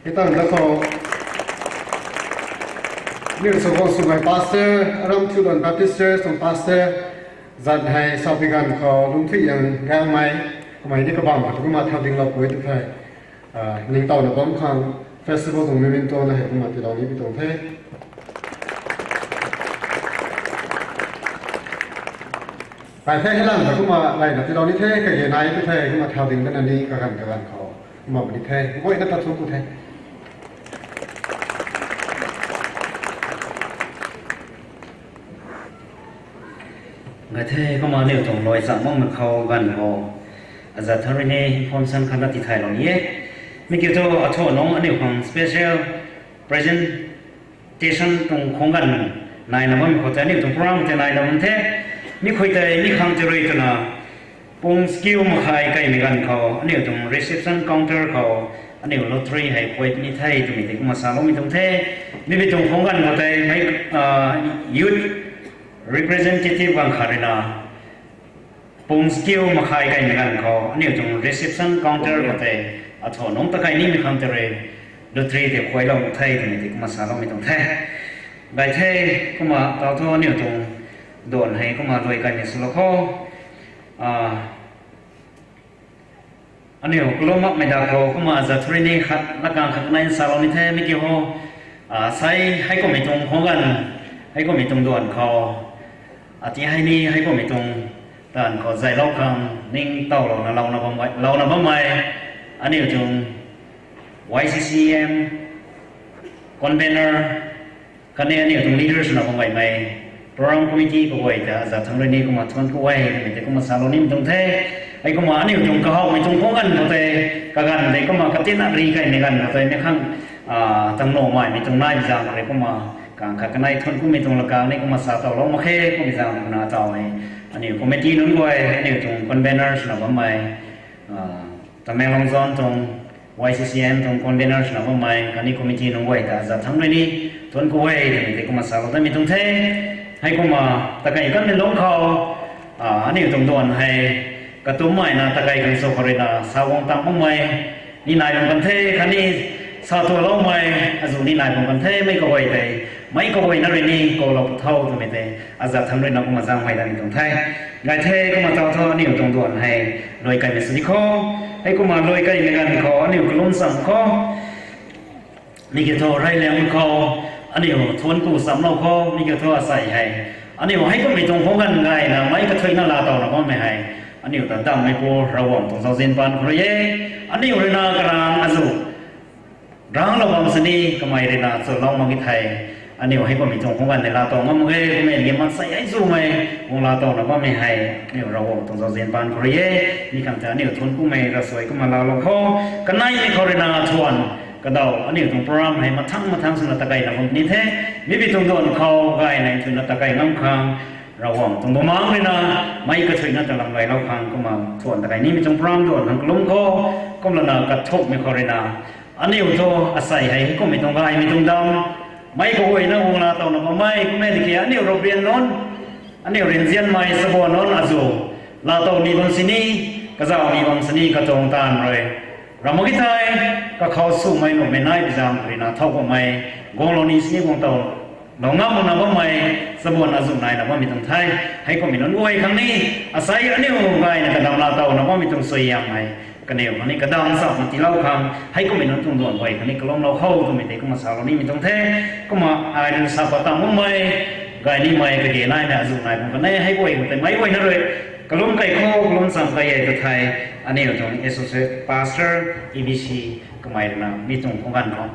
Hei tangv da khou aniu chakhwang swmei Pastor, Aram Thiulon Baptist Church tuang Pastor, zat hei sapui ganv khou Lungthuiyan Gangmei, kamei ni kabam khou tu kumna thau dinglou pui tu thei, ningtowna bam khang festival tuang memento na hei kumna tiilou ni pi tuang the. Kai the, hei lang ta kumna layna tiilou ni the, kage nai tu the, kumna thau ding dana ni kaganv kaganv khou kumna puni the, guayna ta thuanc ku the. Gay the, kumna aniu tuang luai cham makmei khou ganv khou, azat thau rui ni information khat na tithaylou ni e. Mi kiu thu athuan nungc aniu khang special presentation tuang khang ganv naina bammei khou tei aniu tuang program tei naina bam the. Mi khui tei mi khang tei rui twna pung skiu makhai kaimei ganv khou aniu tuang reception counter khou aniu lottery hei khuay ni the twmei tei kumna saloumei tuang the. Mi mi tuang khang ganv khou tei mei youth representative ganv khat rui na pung skiu makhai kaimei ganv khou aniu tuang reception counter khou tei athuan nungc ta kai nimei khang tei rui lottery tei khuaylou the twmei tei kumna saloumei tuang the. Gay the, kumna tau thu aniu tuang duan hei kumna luai kaimei swlou khou aniu kalum makmei da khou kumna azat thau rui ni khat lakang khat kanei salou ni the. Mi kiu thu sei heikumhmei tuang khang ganv, heikumhmei tuang duan khou ati hei ni heikumhmei tuang taanv khou zaylou khang ningtowlouna louna bammei aniu tuang Y C C M convener khatni aniu tuang leaders na bam gaymei program committee kaguay ta azat thau rui ni kumna thuanc ku e twmei tei kumna salou nimei tuang the. Hei kumna aniu tuang kahawmei tuang khang ganv khou tei, kaganv tei kumna katina ri kaimei ganv khou tei mi khang tangloumei mi tuang nai zaeng khou rui kumna kang khat kanei thuanc kumei tuang lakang ni kumna sa towlou mak khe kummei zaeng khou na taw e. Aniu committee nunc guay, aniu tuang conveners na bammei Tamenglong zone tuang Y C C M tuang conveners na bammei khatni committee nunc guay ta azat thau rui ni thuanc ku e twmei tei kumna salou tamei tuang the. Hei kumna takai kanmei lungc khou aniu tuang duan hei katummei na takai kan sw khou rui na sa guang tang makmei ni nai bam kan the khatni sa tualoumei azuh ni nai bam kan the. Mei kaguay tei mei kaguayna rui ni koulou pu tho twmei tei azat thau rui na kumna zaenghuay tamei tuang the. Gay the, kumna tau thu aniu tuang duan hei luai kaimei sw ni khou, hei kumna luai kaimei ganv khou aniu kalum cham khou mi kiu thu reyliang khou aniu thuanc ku chamlou khou mi kiu thu asei hei aniu heikumhmei tuang khang ganv gayna meic kathuicna laatowna bammei hei aniu ta damhmeipu Ravguangc tuang zauzian paan khou rui e. Aniu rui na karang azuh ranglou bam sini kamei rui na chulou mak e thei, aniu heikumhmei tuang khang ganv ni laatow ngam mak ge. Kummei ni maansei hei zumei guang laatowna bammei hei aniu Ravguangc tuang zauzian paan khou rui e. Mi khang tei aniu thuanc kumei ravsuai kumna laalou khou, kaneimei khou rui na thuan kadaw aniu tuang program hei mathang mathang swna takeina bam ni the. Mi mi tuang duan khou gayna thuna takei ngam khang, Ravguangc tuang bumaengc rui na meic kathuicna ta lam gaylou khang kumna thuan takei nimei tuang program duan khang kalum khou, kumlana kathukmei khou rui na Aniu thu asei hei kumhmei tuang gaymei tuang dam, meic kaguayna guang laa towna bammei kummei tiki aniu rap rian nunc, aniu rinzianmei chabuan nunc azu laa tow ni bam sini, kazauh ni bam sini katuang taanv rui ram mak ki thei, kakhou swmei nuhmei nai bizang rina thau kummei guanglou ni sini guang tow lou ngam makna bammei chabuan azu naina bammei tuang the. Hei kumhmei nunc guay khang ni asei aniu gayna kadam laa towna bammei tuang suaihiam hei kaniw khang ni kadam chapna tiilou khang hei kumhmei nunc tuang duan guay khang ni kalumlou khou twmei tei kumna salou nimei tuang the. Kumna ai rui sa pat tang bammei gay nimei kage naimei azu nai bam kan e. Hei guay khang tei meic guayna rui kalum kai khou kalum cham kai e ta thei, aniu tuang associate pastor, E B C kamei ruina mi tuang khung ganv khou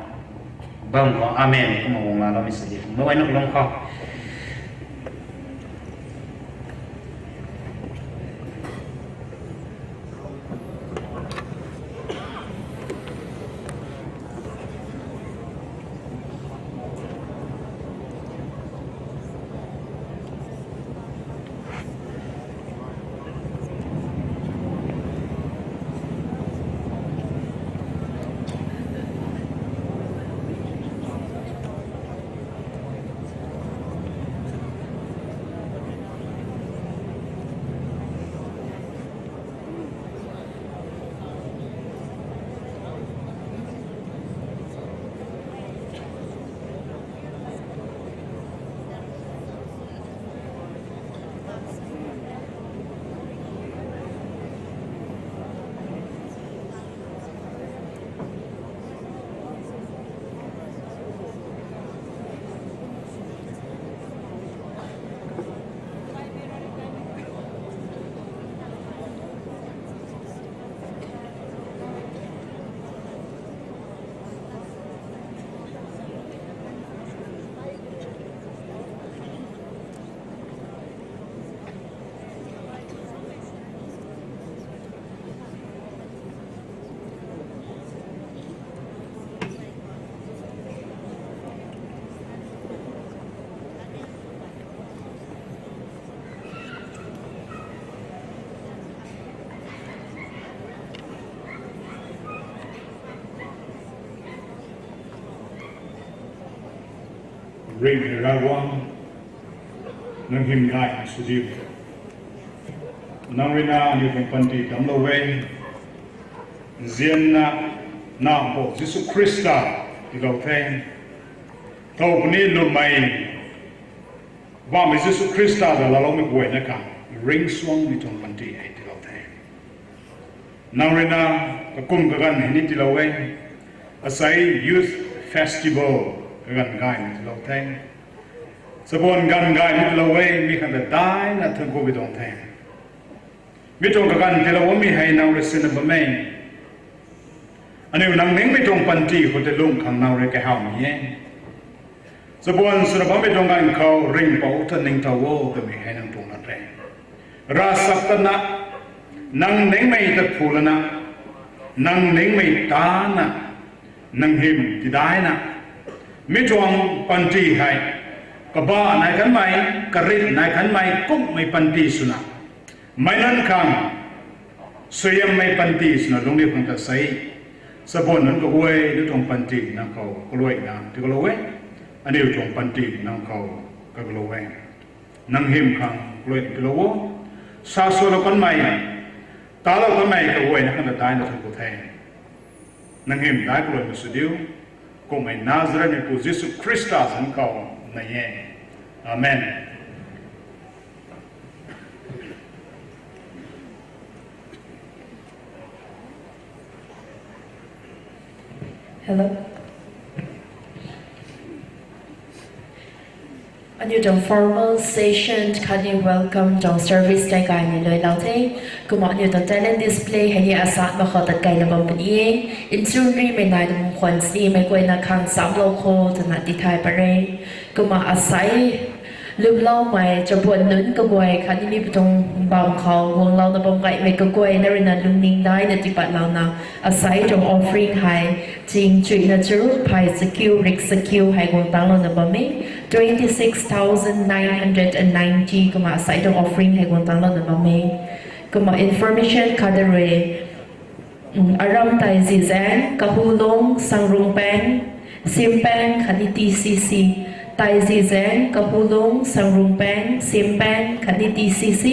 bam khou amen kumna guang laaloumei sw di meic guayna kalum khou Ringhmei Ravguangc, nang hym gay sw diu. Nang ruina aniu tuang panty damclou e. Nzianna Nac Mpouh Jisu Khrista tiilou the. Thow puni lwmmei Poubauhmei Jisu Khrista ta laaloumei guayna khang ringcsuangmei tuang panty hei tiilou the. Nang ruina kakum kaganv hei ni tiilou e. Asei Youth Festival kaganv gaymei tiilou the. Chabuan ganv gaymei tiilou e, mi khang ta daina thuancku bi tuang the. Mi tuang kaganv tiilou bammei hei nang rui sinna bam e. Aniu nang ningmei tuang panty khou tei lung khang nang rui kahawmei e. Chabuan swna bammei tuang ganv khou Ringhpouc ta ningtow o twmei hei nang tuang lat re. Ravchaptatna, nang ningmei ta phu lana, nang ningmei tana, nang hym tidaina, mi tuang panty hei kabah nai kanmei, karit nai kanmei kumhmei panty swna, meic nunc khang suaihiammei panty swna lungcliu khang ta sei. Chabuan nunc kaguay, aniu tuang panty nang khou kaluaina tiilou e. Aniu tuang panty nang khou kagalou e. Nang hym khang kaluaina tiilou o. Sa swlou kanmei, talou kanmei kaguayna khang ta daina thuancku the. Nang hym dai kaluaina sw diu. Kummei Nazaretmeipu Jisu Khrista zanc khou nei e. Amen. Hello. Aniu tuang formal session khatni welcome tuang service tei gaymei luailou the. Kumna aniu tuang talent display hei ni asat mak khou tat keyna bam puni e. Nchunrimei nai tuang khwan simei guayna khang chamlou kho twna tithay pat re. Kumna asei lwmloumei chabuan nunc kaguay khatni mi pu tuang bam khou guanglouna bam gaymei kaguayna ruina lungning daina tipatlouna asei tuang offering hei ching chuihna charuk phey chakiu rik chakiu hei guang tanglouna bam e. Twenty six thousand nine hundred and ninety kumna asei tuang offering hei guang tanglouna bam e. Kumna information khat da rui Aram Taizizaeng, Kahulung, Sangrungpeng, Simpeng khatni T C C. Taizizaeng, Kahulung, Sangrungpeng, Simpeng khatni T C C.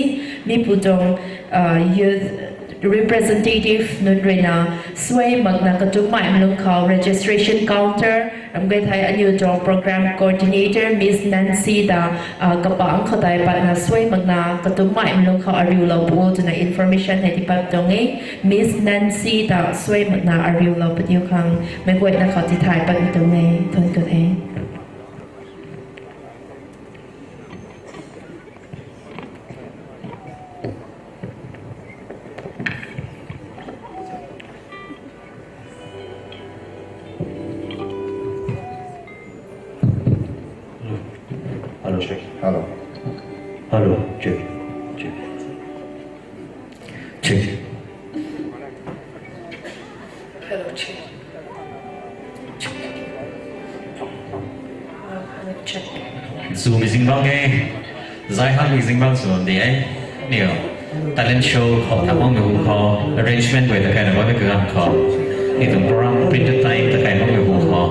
Mi pu tuang youth representative nunc ruina suai makna katummei lungc khou registration counter ramgay thei aniu tuang program coordinator Miss Nancy ta kapang khou tei patna suai makna katummei lungc khou ariulou pu twna information hei tipat tuang e. Miss Nancy ta suai makna ariulou padiu khang meic guayna khou tithay patmei tuang e. Thuanc ku the. Hello. Check. Hello. Hello. Check. Check. Check. Hello, check. Check. Hello, check. Zumei zingbangc e, zai hakmei zingbangc sw bam di e. Niw, talent show khou ta makmei hu khou, arrangement guay ta kaina bammei kaganv khou, ni tuang program printed time ta kai makmei hu khou,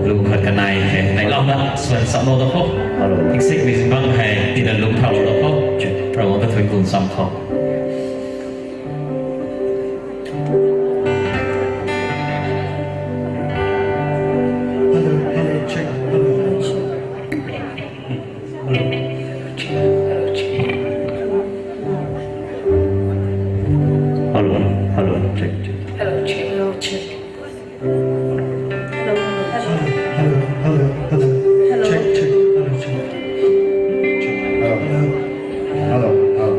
lu khat kanei hei neilouna swan samlou da khou, except mei zingbangc hei tina lungc thalou da khou, Ravguangc ta thuanc ku sam khou. Hello, hello, check. Hello. Hello. Hello, hello, check, check. Hello, check. Hello, check. Hello, hello, hello, hello. Hello. Check, check. Hello, check. Check. Hello, hello, hello.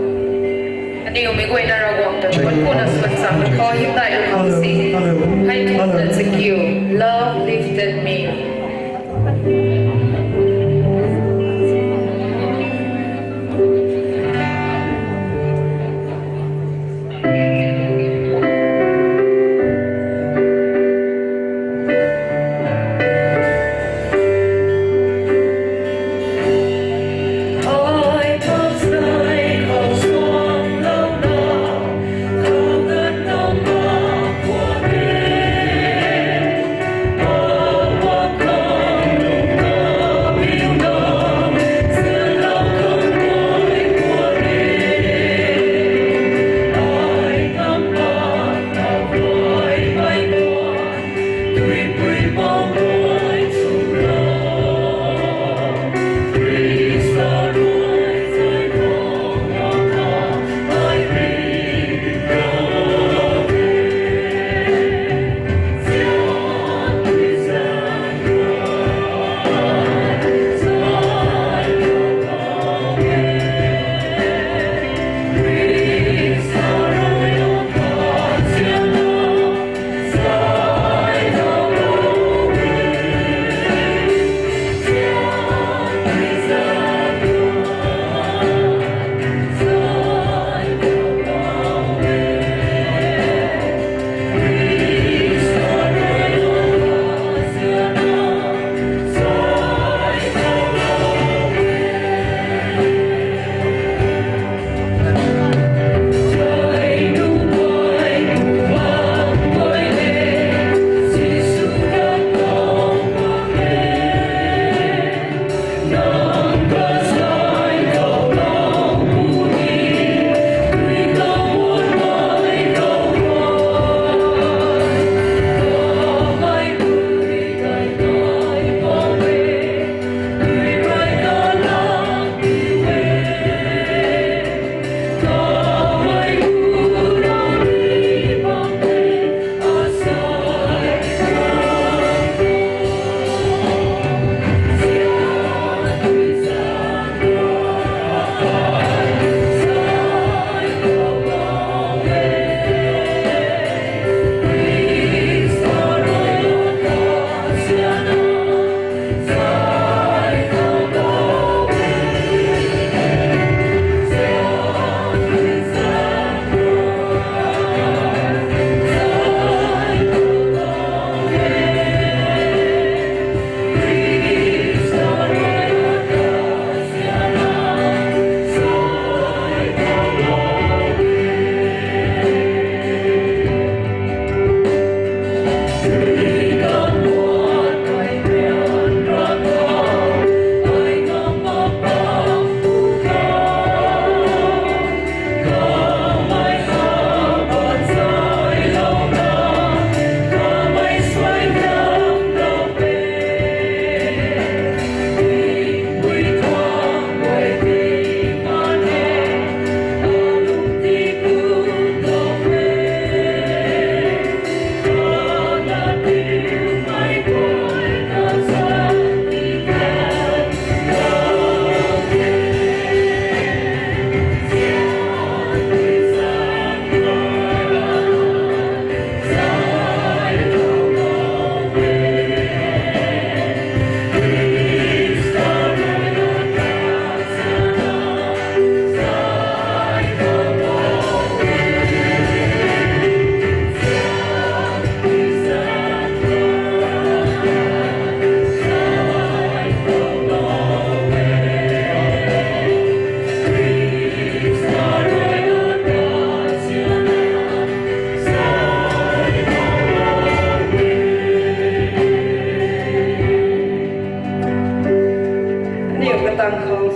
Aniu meic guayna Ravguangc ta thuanc ku na swan sam khou hymdaih lou khang si. Hello, hello. Hei thumna chakiu, Love Lifted Me.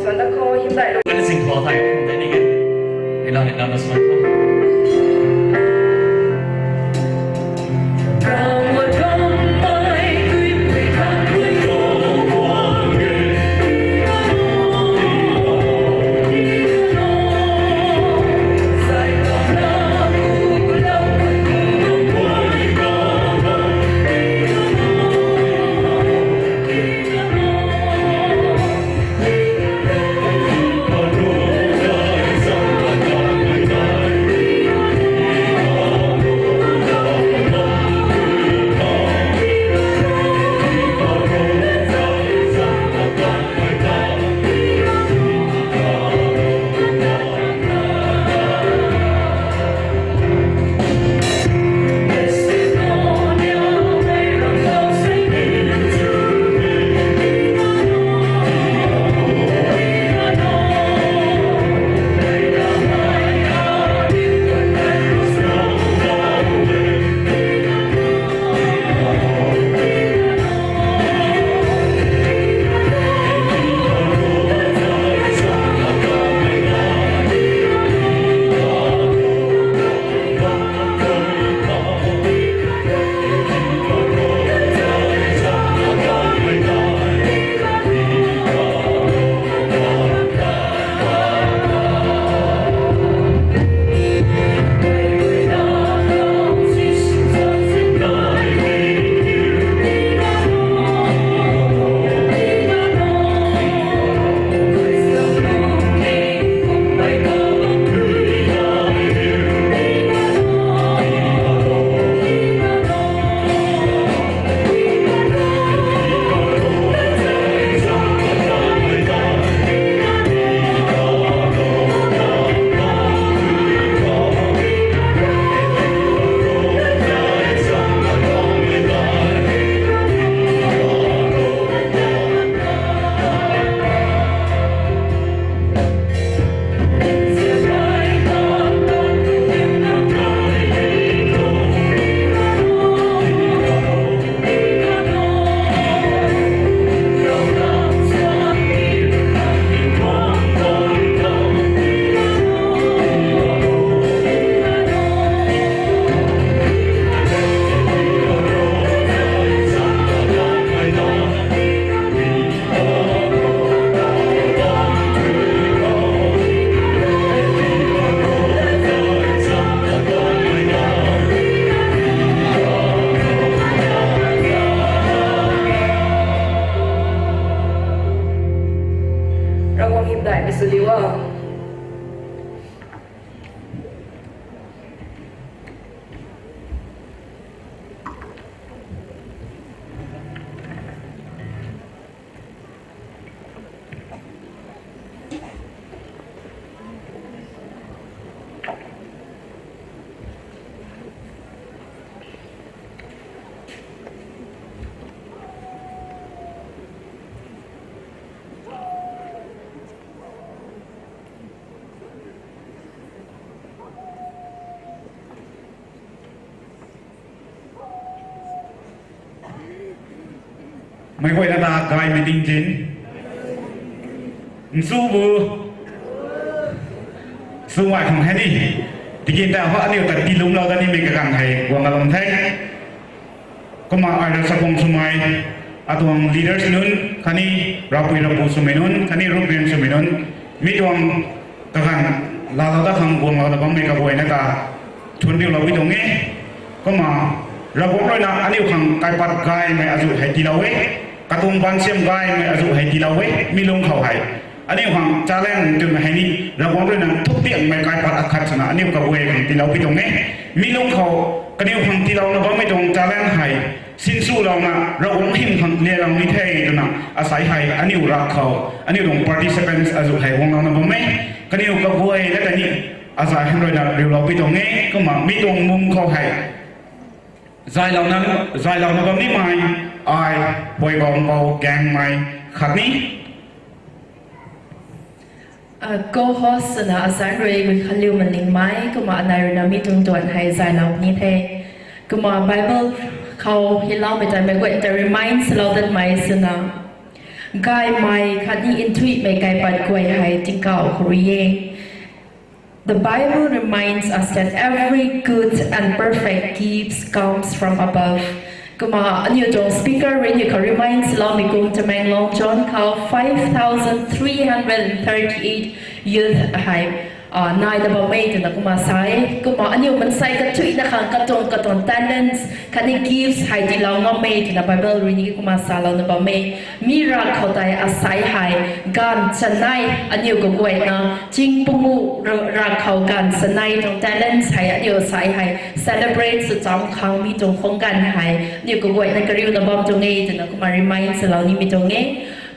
Sanda khou hymdaih lou. Kani sing thua thai kum tei ni ke. Hei la hei la na swan. Ravguangc hymdaih mei sw diu o. Meic guayna ta gaymei tingzin nsu bu swmei khang hei ni, tikin ta hou aniu ta tiilumlou dat nimei kaganv hei guang alum the. Kumna ai rui chakhwang swmei, atuang leaders nunc khatni ravpui ravpu swmei nunc khatni rupryan swmei nunc, mi tuang kaganv laalou dat khang guanglou dat bammei kaguayna ta thuanc riulou pui tuang e. Kumna Ravguangc rui na aniu khang kaipat gaymei azuh hei tiilou e, katuang baansiam gaymei azuh hei tiilou e, mi lungc khou hei. Aniu khang challenge twmei hei ni Ravguangc rui na thuktiangmei kaipat akhat swna aniu kaguay khang tiilou pui tuang e. Mi lungc khou kaniw khang tiilouna bammei tuang challenge hei sinswlouna Ravguangc hym khang lialou ni the twna asei hei aniu rak khou aniu tuang participants azuh hei guanglouna bam e. Kaniw kaguayna ta ni azai hei rui na riulou pui tuang e. Kumna mi tuang mung khou hei zaylouna, zaylouna bam nimei ai Poibaumpou Gaengmei khatni co-host swna azanc rui gui khanliu malingmei kumna anei rui na mi tuang duan hei zaylou ni the. Kumna Bible khou hyloumei ta meic guay ta remind swlou datmei swna Gaymei khatni nthuihmei kaipat guay hei tingkauh khou rui e. The Bible reminds us that every good and perfect gift comes from above. Kumna aniu tuang speaker rui aniu khou remind saloumei kum Tamenglong Zone khou five thousand three hundred and thirty-eight youth hei nai na bam e twna kumna sa e. Kumna aniu mansei kathuina khang katuang katuang talents khatni gifts hei tiilou ngam e twna Bible rui ni kumna salouna bam e. Mi rak khou tei asei hei gaanv chanei aniu kaguayna ching pungu rak khou gaanv chanei tuang talents hei aniu asei hei celebrate sw cham khang mi tuang khang gaanv hei aniu kaguayna kariuna bam tuang e twna kumna remind salou nimei tuang e.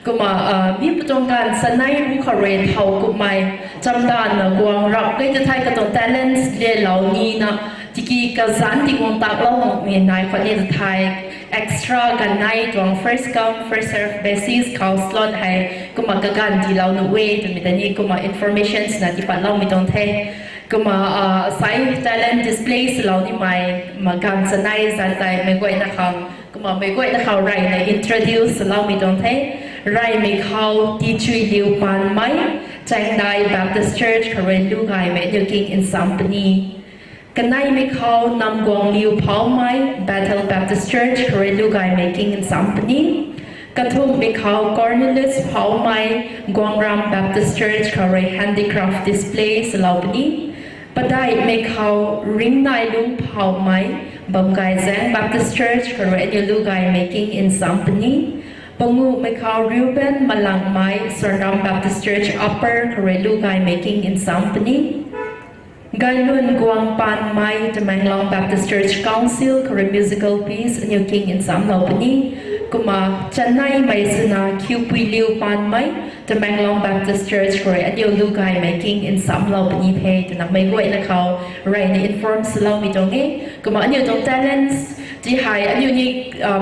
Kumna mi patuang gaanv chanei ru khou rui thow kummei chamdanna guang rap kei ta thei katuang talents lelou nina tiki kazanc ti guang taklou makmei nai khatni ta thei extra ganv nai tuang first come first serve basis khou slot hei kumna kaganv tiilou nuh e twmei ta ni kumna informations na tipatloumei tuang the. Kumna asei talent display swlou nimei ma gaanv chanei zan tei meic guayna khang kumna meic guayna khou reyna introduce swloumei tuang the. Reymei khou Tichuiliu Panmei, Chaengdai Baptist Church khou rui lu gaymei aniu king nsam puni. Kaneimei khou Namguangliu Phoumei, Bethel Baptist Church khou rui lu gaymei king nsam puni. Kathumhmei khou Cornelius Phoumei, Guangram Baptist Church khou rui handicraft display swlou puni. Padeihmei khou Ringnailung Phoumei, Bamgayzaeng Baptist Church khou rui aniu lu gaymei king nsam puni. Panguhmei khou Reuben Malangmei, Sonram Baptist Church Upper khou rui lu gaymei king nsam puni. Gailun Guang Panmei, Tamenglong Baptist Church Council khou rui musical piece aniu king nsamlou puni. Kumna chaneimei swna Khiupuiliu Panmei, Tamenglong Baptist Church khou rui aniu lu gaymei king nsamlou puni the twna meic guayna khou reyna inform swloumei tuang e. Kumna aniu tuang talents ti hei aniu ni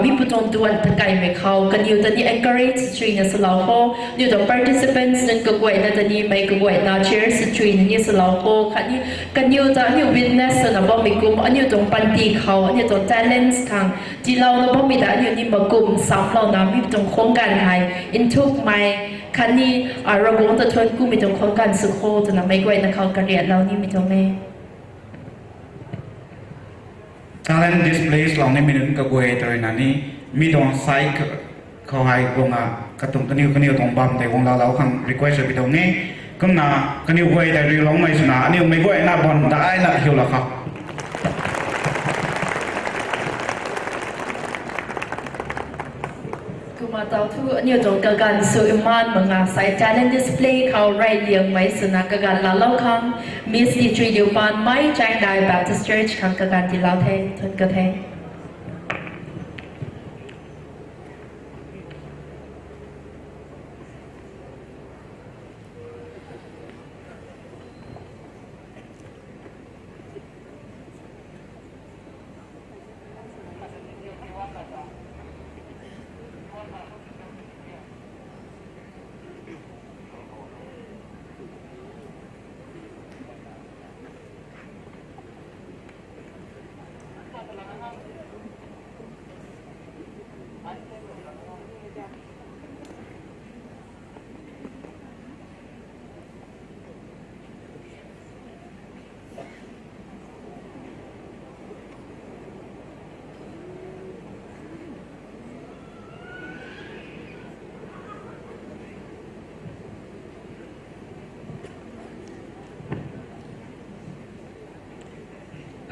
mi patuang tuan takaimei khou kaniw ta ni encourage swchuina swlou kho. Aniu tuang participants nunc kaguayna ta ni meic kaguayna cheer swchuina ni swlou kho khatni kaniw ta aniu witness swna bammei kum aniu tuang panty khou aniu tuang talents khang tiilouna bammei ta aniu ni makum samlouna mi tuang khang ganv hei nthukmei khatni Ravguangc ta thuanc kumei tuang khang ganv sw kho twna meic guayna khou kariatlou nimei tuang e. Talent display swlou nimei nunc kaguay ta ruina ni mi tuang side khou hei guangna katuang kaniw kaniw tuang bam tei guang laalou khang request sw pi tuang e. Kumna kaniw guay tei riuloumei swna aniu meic guayna bam daina hiulou khou. Kumna tau thu aniu tuang kaganv sw iman manga sai talent display khou reyliangmei swna kaganv laalou khang Miss Tichuiliu Panmei, Chaengdai Baptist Church khang kaganv tiilou the, thuanc ku the.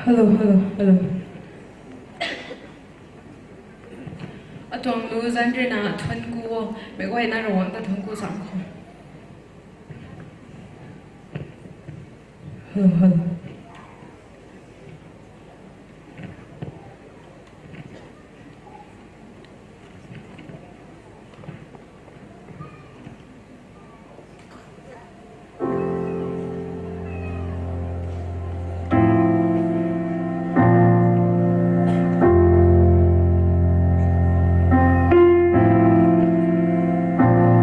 Hello, hello, hello. Atuang lu zanc ruina thuanc ku o, meic guayna Ravguangc ta thuanc ku sam kho. Hello, hello.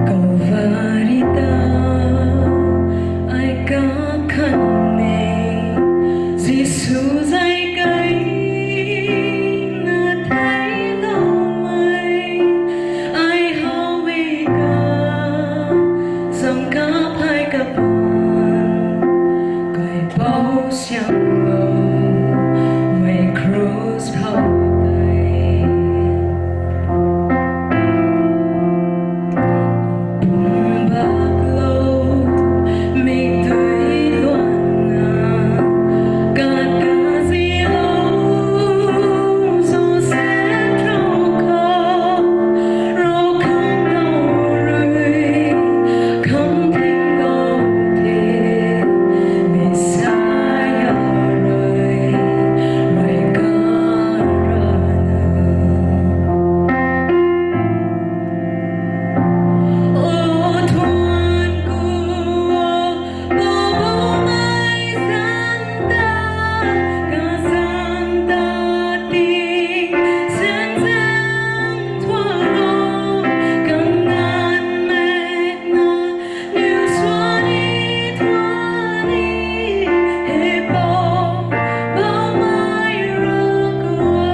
Kalvari ta ai kakhan e. Ai kapan, kaipouc siang lo, mei cross khou tei. Pum bak lo, mei tui luan na, kat kazi lo, zo se tro khou, ro khang lo rui, khang ting lo the, Messiah rui, rui ka ra na. O thuan ku, o, bo bo mei zan ta, ka zan ta ting, zan zan thuan o, ka ngan mei na, niu suan ni thuan ni, he bo, bo mei ra kua.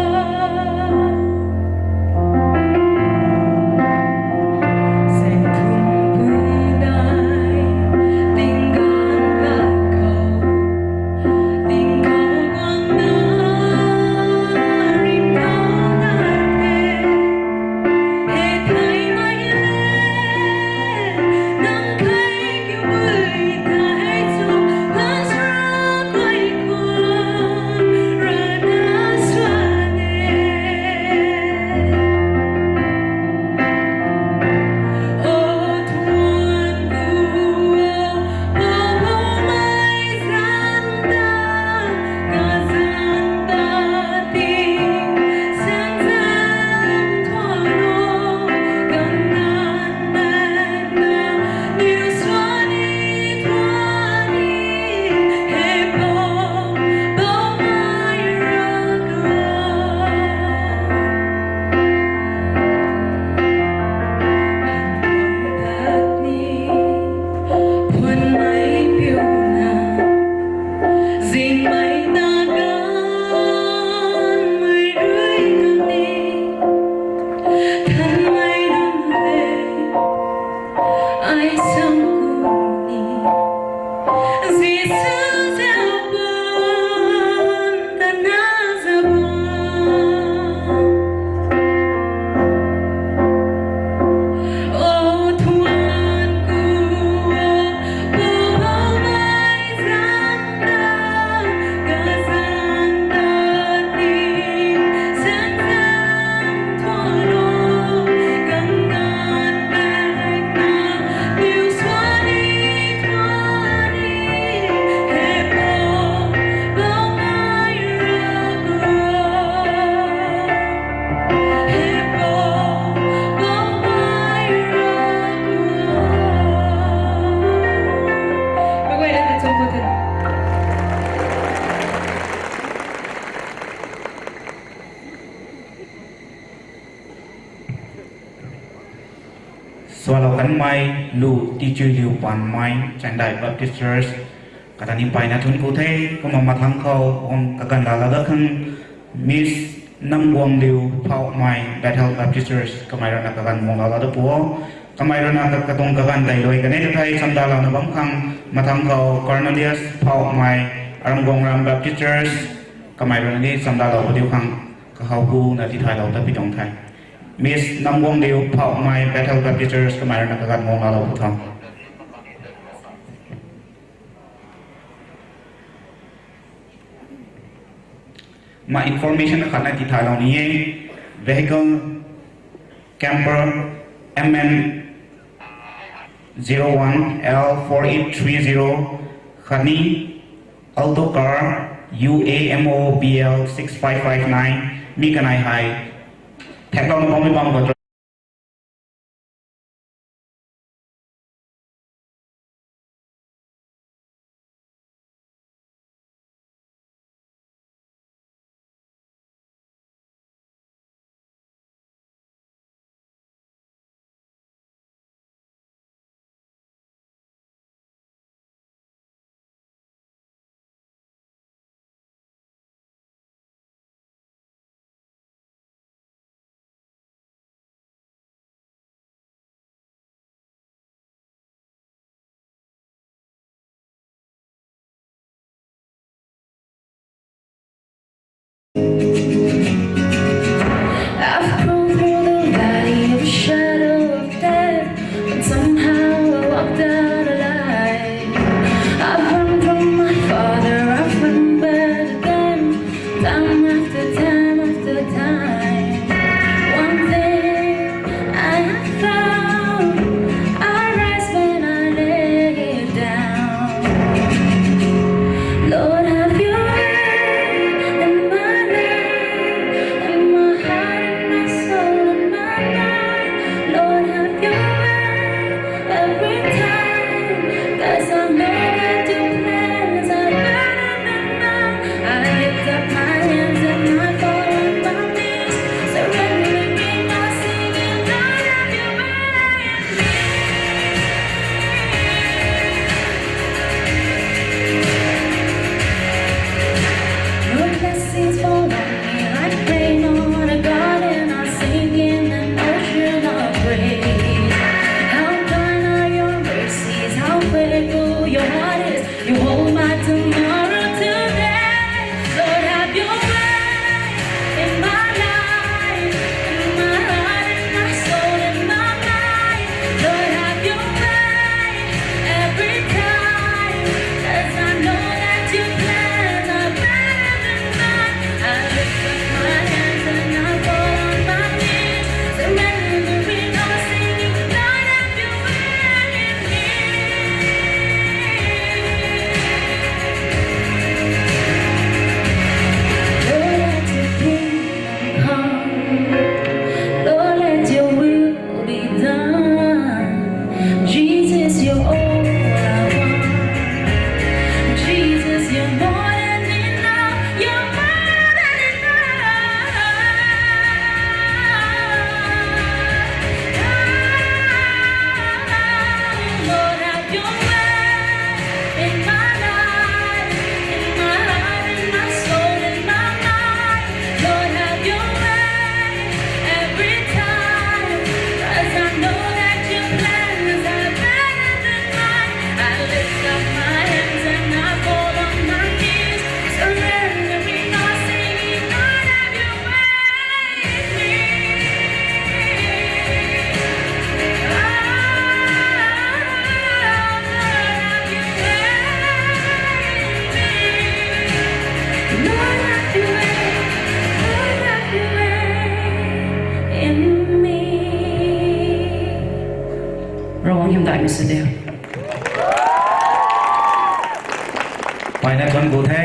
Swallow kanmei lu, Tichui Liu Panmei, Chandai Baptist Church, kata ni mpeyna thuanc ku the. Kumna mathangc khou guang kaganv laalou dat khang Miss Namguangliu Phaumei, Bethel Baptist Church, kamei ruina kaganv guang laalou dat pu o. Kamei ruina ka- katuang kaganv tei lui kanei ta thei chamdalouna bam khang mathangc khou Cornelius Phaumei, Aramguangram Baptist Church, kamei ruina ni chamdalou padiu khang kahaw kuna tithaylou tat pi tuang the. Miss Namguangliu Phaumei, Bethel Baptist Church, kamei ruina kaganv guang laalou pu tho. Ma information khatna tithaylou ni e. Vehicle Camper M N zero one L four eight three zero khatni Alto car U A M O B L six five five nine, mi kanei hei thaklouna bammei bam khou Sini. Paina thuanc ku the,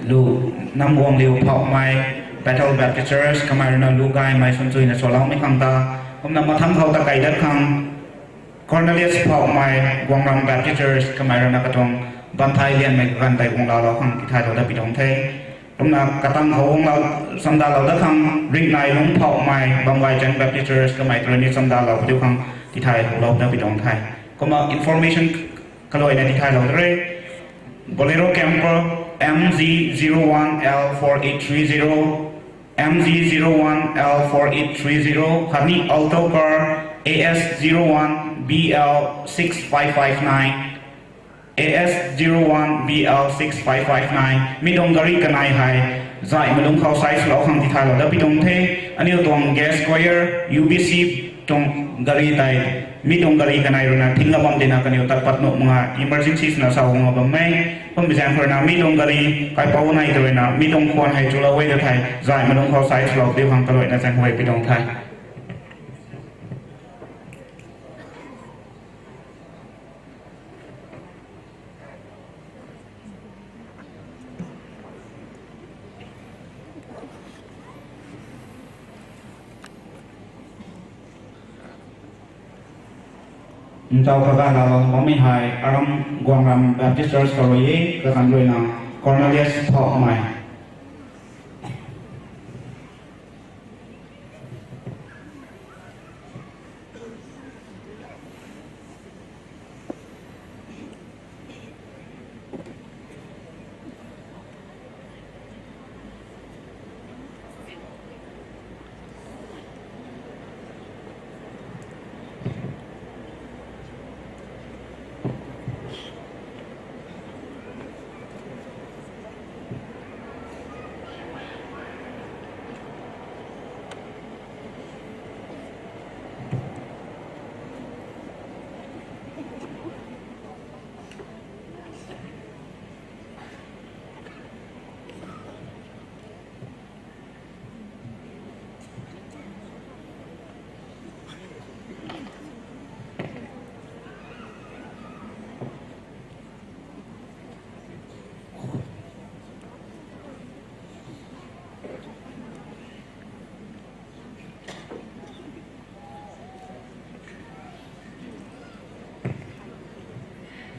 lu nam guang liu phouhmei, Bethel Baptist Church, kamei rui na lu gaymei suan chuina swloumei khang ta, kumna mathang khou ta kai dat khang, Cornelius phouhmei, Guangram Baptist Church, kamei rui na katuang banthai lianmei kaganv tei guang laalou khang tithaylou dat pi tuang the. Kumna katang khou guang lou, chamdalou dat khang, Ringnai Lungc phouhmei, Bamgaychang Baptist Church, kamei rui ni chamdalou diu khang tithaylou dat pi tuang the. Kumna information kaluaina tithaylou de re. Bolero Camper, M Z zero one L four eight three zero, M Z zero one L four eight three zero, khatni Alto car, A S zero one B L six five five nine, A S zero one B L six five five nine, mi tuang gari kanei hei, zay malung khou sai swlou khang tithaylou dat pi tuang the, aniu tuang guest choir, U B C tuang gari tei, mi tuang gari kanei rui na thing ga bam tina kaniw tat pat nuh mak nga emergency swna sa guang bam e, kum bi zaeng khou rui na mi tuang gari kaipouc nai tw rui na mi tuang khwan hei chulou e ta thei, zay malung khou sai swlou diu khang kaluaina zaeng huay pi tuang the. Ntaw kaganv laalou bammei hei aram Guangram Baptist Church khou rui e, kaganv rui na Cornelius phouhmei.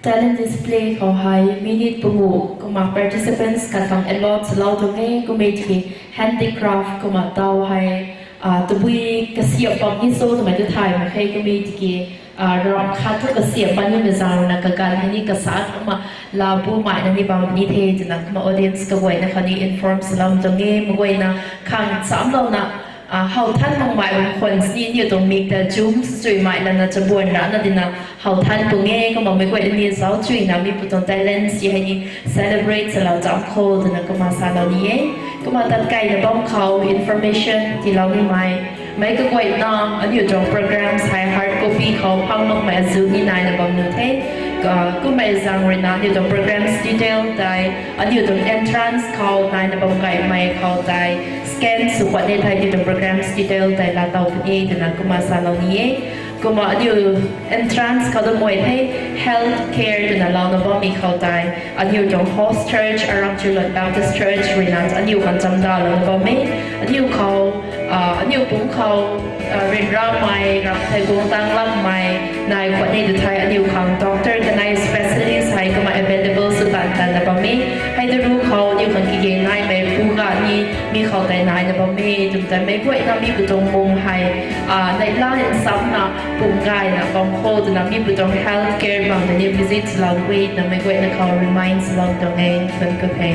Talent display khou hei minute panguh kumna participants khat khang allot swlou tuang e. Kum e tiki handicraft kumna taw hei, ah, tabui kasiamh bam ni cho twmei tu thay mak khe. Kum e tiki, ah, ram khat thu kasiamh bam nimei zaeng rui na kaganv hei ni kasat kumna laa bu mai na ni bam ni the twna kumna audience kaguayna khou ni inform swlou tuang e. Maguayna khang chamlouna, ah, how than makmei bam khwan sini aniu tuang mik ta chum swchui mai lana chabuan rana dina how than pung e. Kumna meic guay ni zauc chuina mi pu tuang talent si hei ni celebrate salou cham khou twna kumna salou ni e. Kumna tat kaina bam khou information tiilou nimei, meic kaguayna aniu tuang programs hei hard copy khou phang makmei azuh ni naina bam nuh the. Ka, kummei zaeng rui na aniu tuang programs detail tei, aniu tuang entrance khou naina bam gaymei khou tei scan sw khwan e thei aniu tuang programs detail tei laatow puni e twna kumna salou ni e. Kumna aniu entrance khou ta mei the health care twna louna bammei khou tei, aniu tuang host church Aram Chulon Baptist Church rui na aniu khang chamdalouna bam e. Aniu khou, ah, aniu pumc khou, ah, ryanramei, ramh thei guang tang lakmei nai khwan e tw thei aniu khang doctor kanei specialist hei kumna available sw tan tanna bam e. Hei ta ru khou aniu khang kage naimei pu ga ni mi khou tei naina bam e. Twmei tei meic guayna mi pu tuang mung hei, ah, neihla nsamna pum gayna bam khou twna mi pu tuang health care bam ta ni visit swlou e twna meic guayna khou remind swlou tuang e. Thuanc ku the.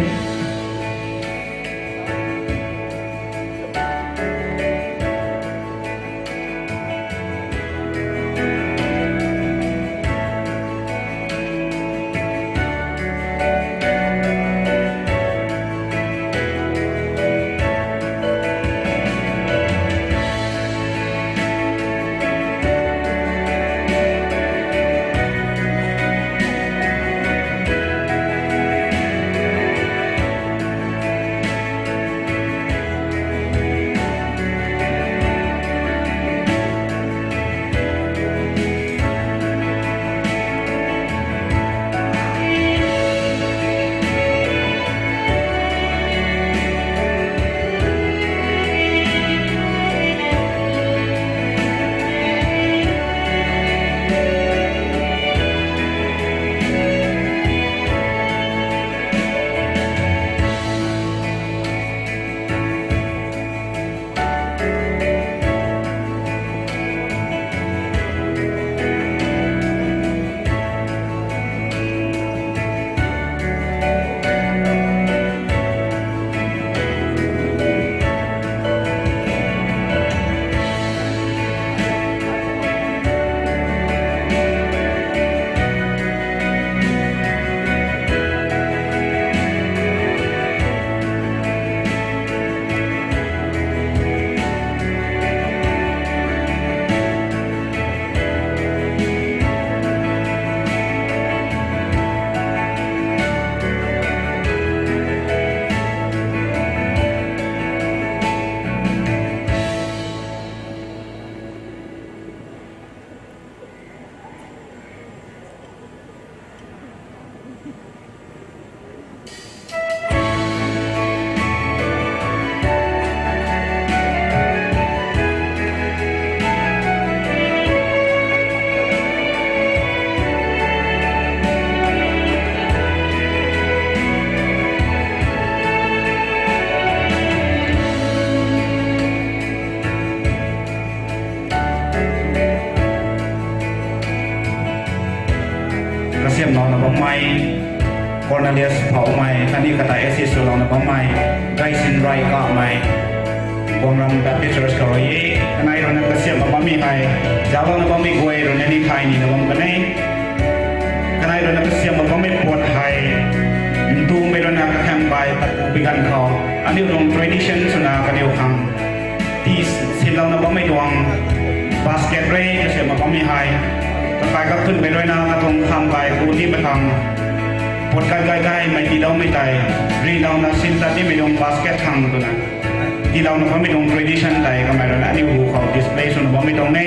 Cornelius Phoumei, khatni kata assist swlouna bammei, Gaisin Rai Kamei, Guangram Baptist Church khou rui e. Kanei rui na kasiamhna bammei hei, zauclouna bammei guay rui na ni thay nina bam kan e. Kanei rui na kasiamhna bammei puat hei, ntumei rui na kathang bai pat pi ganv khou, aniu tuang tradition swna kaniw khang, ti sinlouna bammei tuang basket rui kasiamhna bammei hei, kakai kakhunmei rui na katuang khang bai ku ni mak khang, puat kai kai kaimei tiiloumei tei, rilouna sin tat nimei tuang basket khang twna tiilouna bammei tuang tradition tei kamei rui na aniu hu khou display swna bammei tuang e.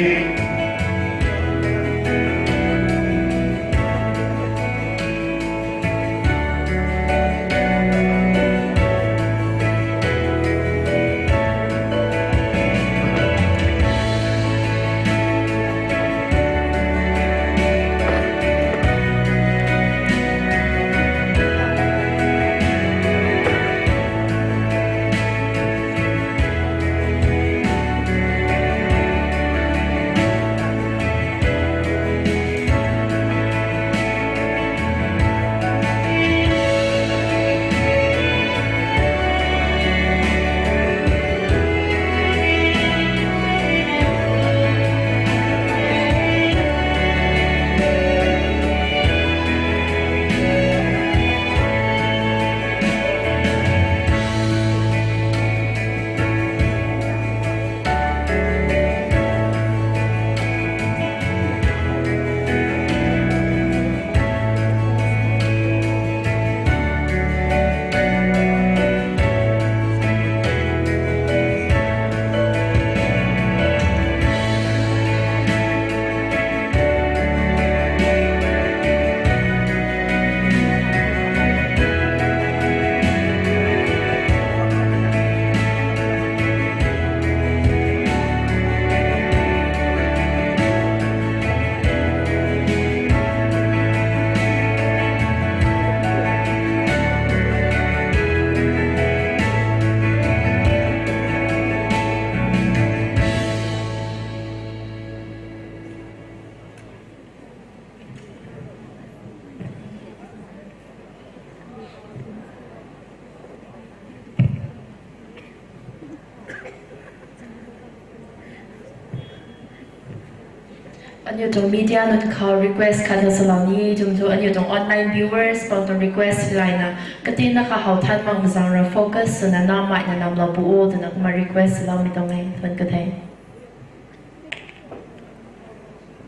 Aniu tuang media nunc khou request khat na salou ni, twmei thu aniu tuang online viewers pang tuang request layna, katinna kha how than mak mazang ra focus swna namei na namlou pu o twna kumna request saloumei tuang e, thuanc ka the.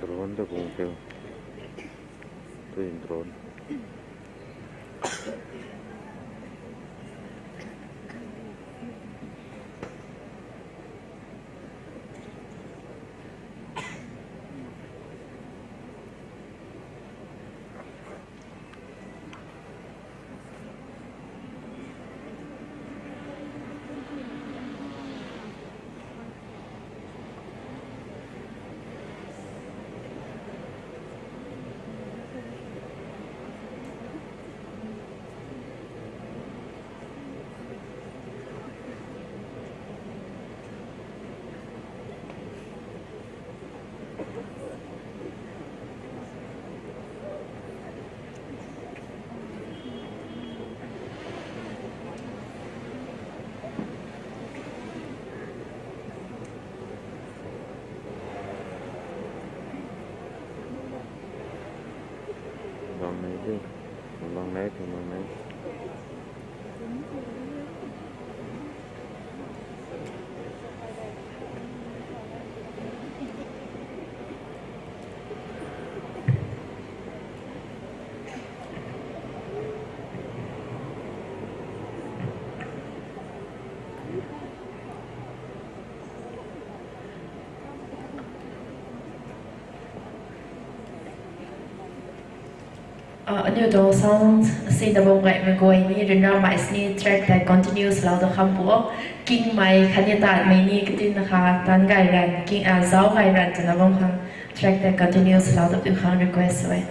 Drone ta kung teu. Tui drone. Bang nei de. Bang nei, bang nei. Ah, aniu tuang sound si na bam gaymei guay ni ryanramei sini track tei continue swlou da kham pu o. Kingmei khatni tatmei ni katinna kha tan gay ran, king, ah, zauc gay ran twna bam khang track tei continue swlou da piu khang request sw e.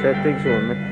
Setting sw me.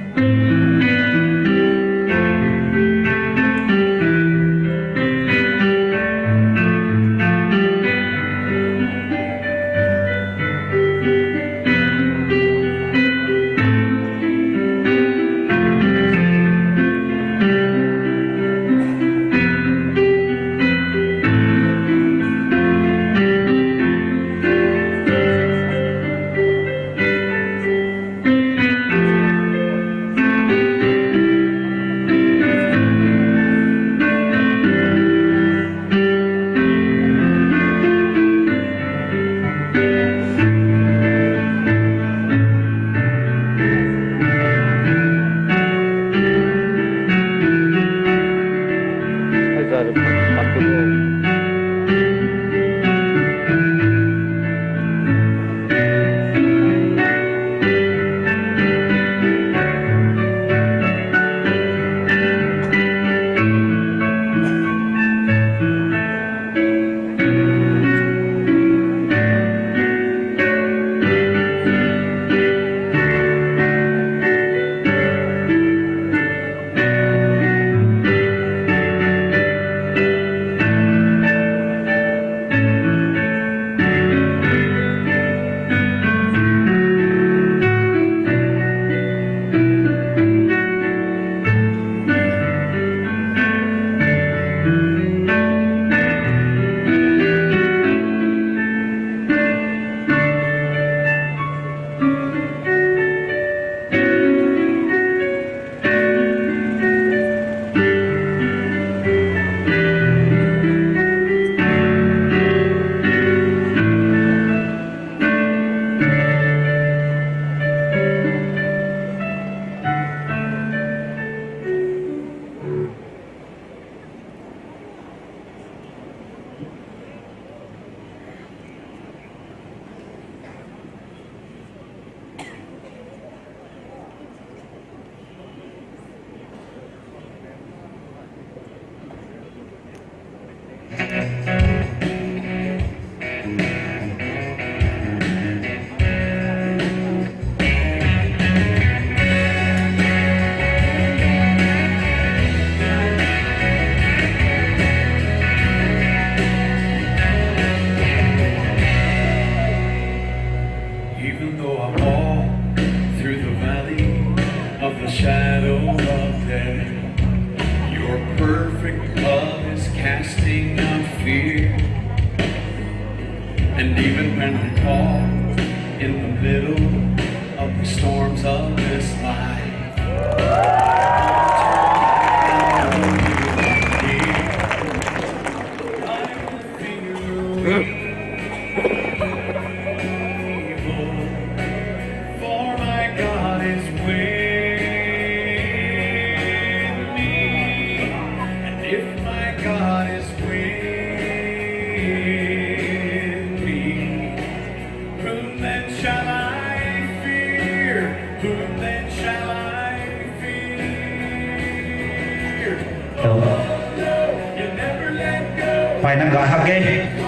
Ai na gay hak e,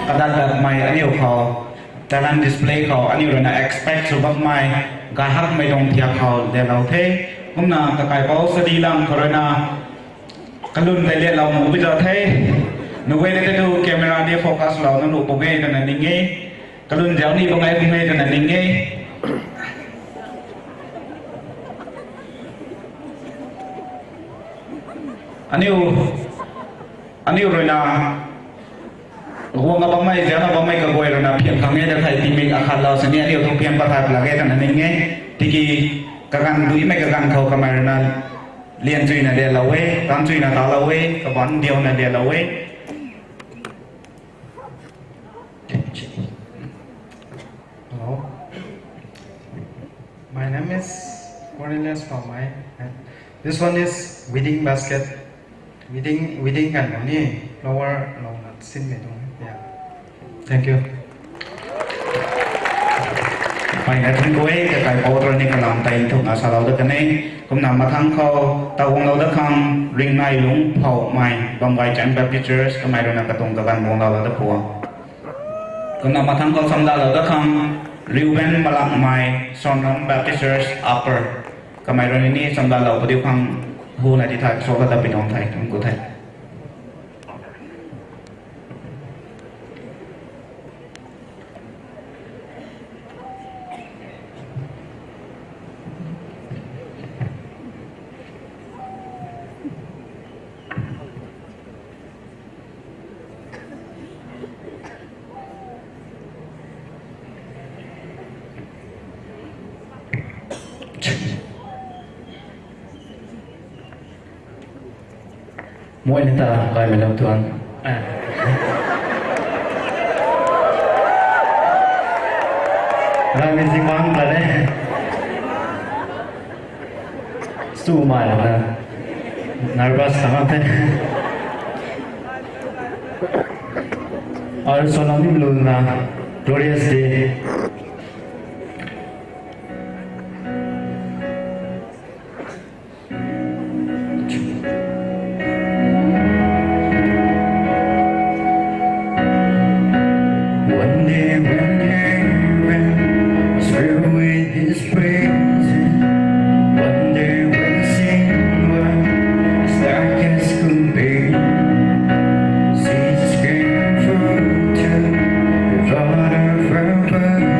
kadat datmei aniu khou, talent display khou aniu rui na expect sw bammei, gay hakmei tuang thiak khou delou the. Kumna kakaipou study lang khou rui na, kalun tei letlou mu bi za the. Nuh e tei tu camera ni focus lou na nuh pung e twna ning e. Kalun zau ni bang ai pung e twna ning e. Aniu, aniu rui na, guang a bammei, zian a bammei kaguay rui na phian khang e ta thei tingmik akhat lou sini aniu thu phian pat thai pla e twna ning e. Tiki kaganv duimei kaganv khou kamei rui na lian chuina letlou e, tan chuina talou e, kaban diauna letlou e. Hello. My name is Cornelius Pamai. And this one is wedding basket. Wedding, wedding kan ni flower lou na sin me tuang. Yeah. Thank you. Pai na thun kue, kakai powder ni kalam tai thuk na salou da kane. Kumna mathang khou, ta guanglou da khang, Ringnai Lungphou Mai, Bamgai Chan Baptist Church, kamei rui na katuang kaganv guanglou da pua. Kumna mathang khou samdalou da khang, Reuben Malakmei, Sonram Baptist Church, Upper. Kamei rui ni samdalou padiu khang, hu na ti thai, so ka ta pi tuang thei, thun ku thei. Moi ni ta kaimei lou tuang. Ramei zing bang ta de. Su mai lou na. Nervous sa mak the. Aru solam ni luna. Glorious day. One day when heaven was filled with His praises, one day when sin was dark as could be, Jesus came through to the water forever.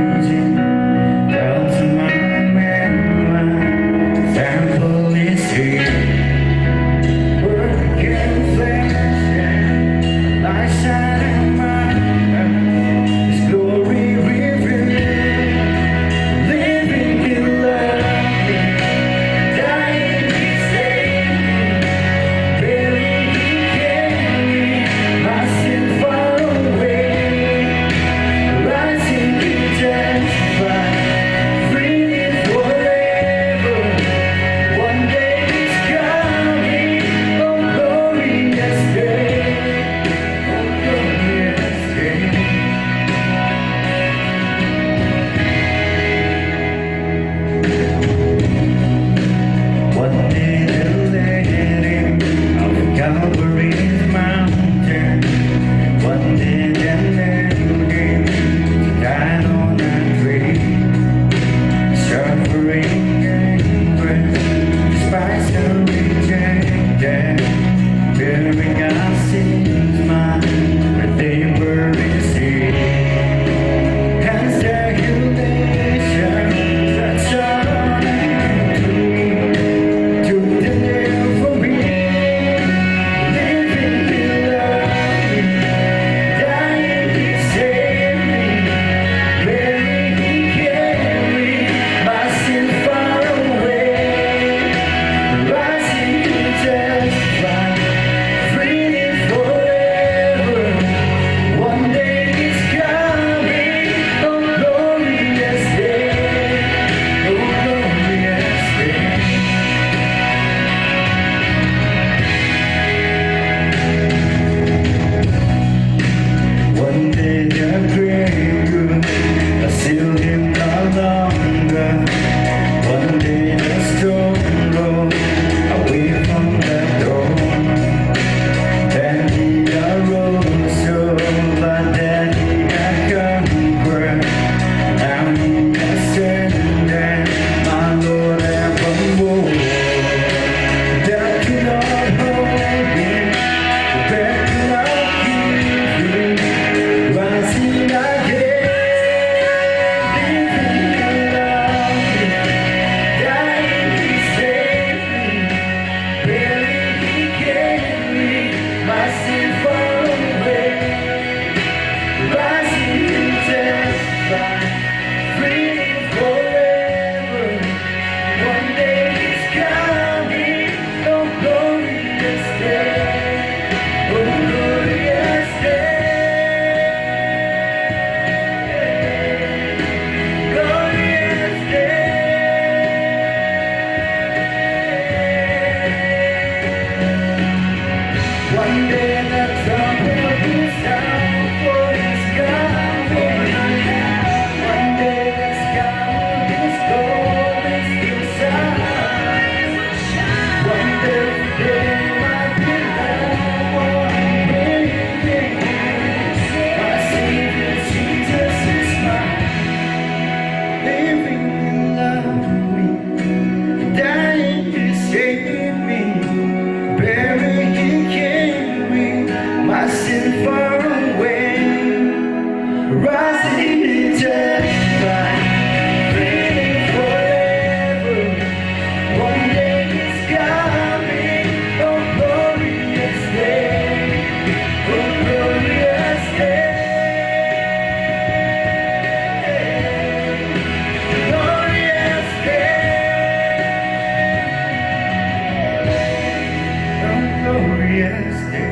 Yes, yeah.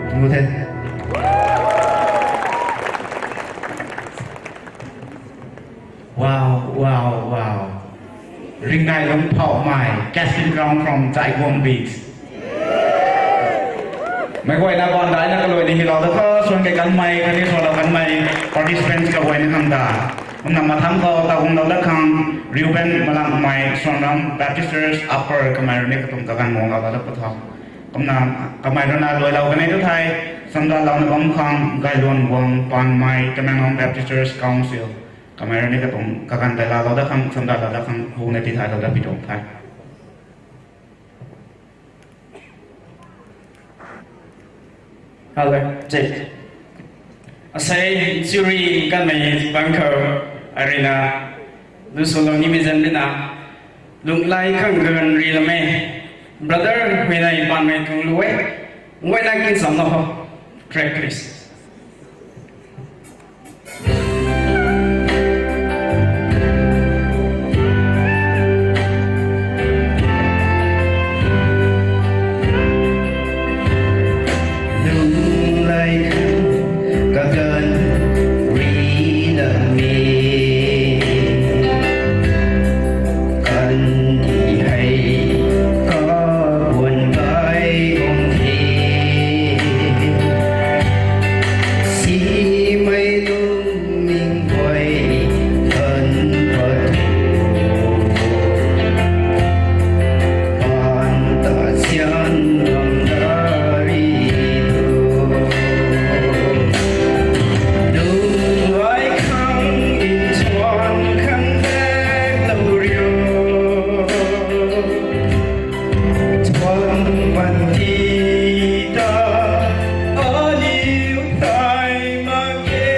Thank you, thank you. Wow, wow, wow. Ringnai Lungphaumei, casting crown from Jaiguang Beach. Meic guayna baan daina kalui ni hilou da kha, suan kei kanmei, khatni suanlou kanmei, participants kaguayna khang ta. Kumna mathang khou ta guanglou da khang, Reuben Malangmei, Suanram Baptist Church, Upper, kamei rui ni katuang kaganv guanglou da pu tho. Kumna, kamei rui na luailou kanei tu thei, chamdalouna bam khang, Gailuan Guang Panmei, Tamenglong Baptist Church Council. Kamei rui ni katuang kaganv tei laalou da khang, chamdalou da khang, huna tithaylou da pi tuang the. Hello, check. Asei, Zuri, kanmei bang khou, arina, lu solo ni mi zan dina, lunglai khang gan ri lam e. Brother, Huinai Panmei tuang lu e. Nguayna kin sam na ho. Track, please. Lunglai khang kaganv ri lam e. Kandih hei kabuan kai guang the. Simei lungning guay kan pat Pan ta sian bam dari tu. Lungvai khang nchuan khang tek lou riu. Chuan pan ti ta aniu tai mak ge.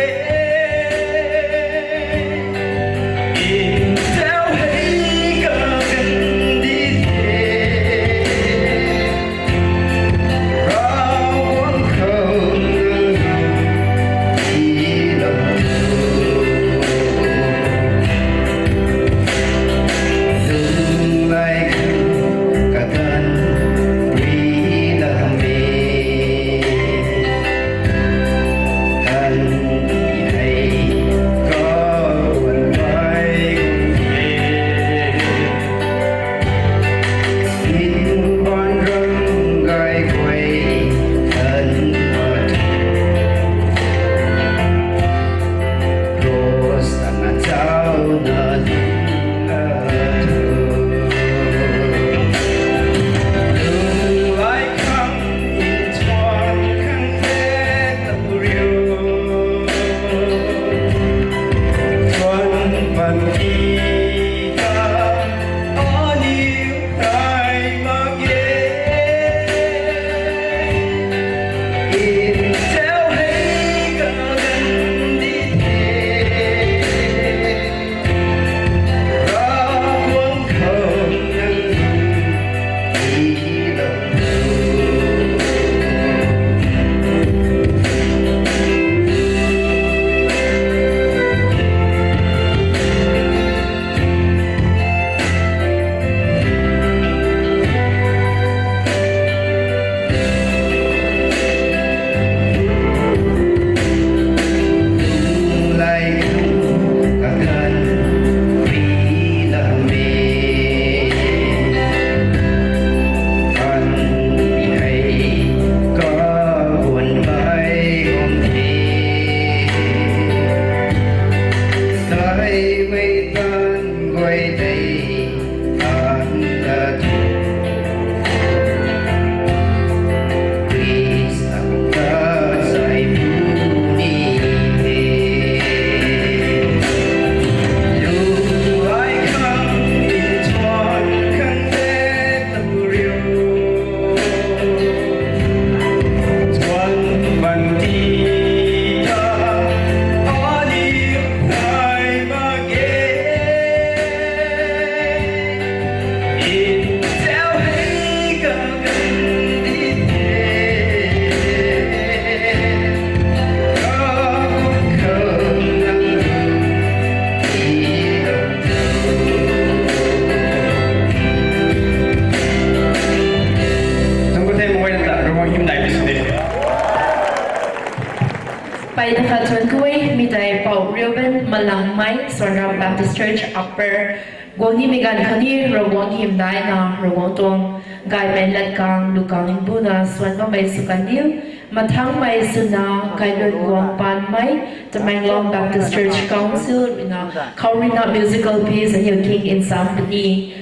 Peyna khat thuan ku e, mi tei Pou Reuben Malangmei, Suanram Baptist Church Upper. Guang nimei ganv khou ni Ravguangc hymdaihna, Ravguangc tuang gaymei lat kang, lu kang mbuna suan bammei sw kan diu. Mathangmei swna Kailun Guang Panmei, Tamenglong Baptist Church Council ruina khou ruina musical piece aniu king ncham puni.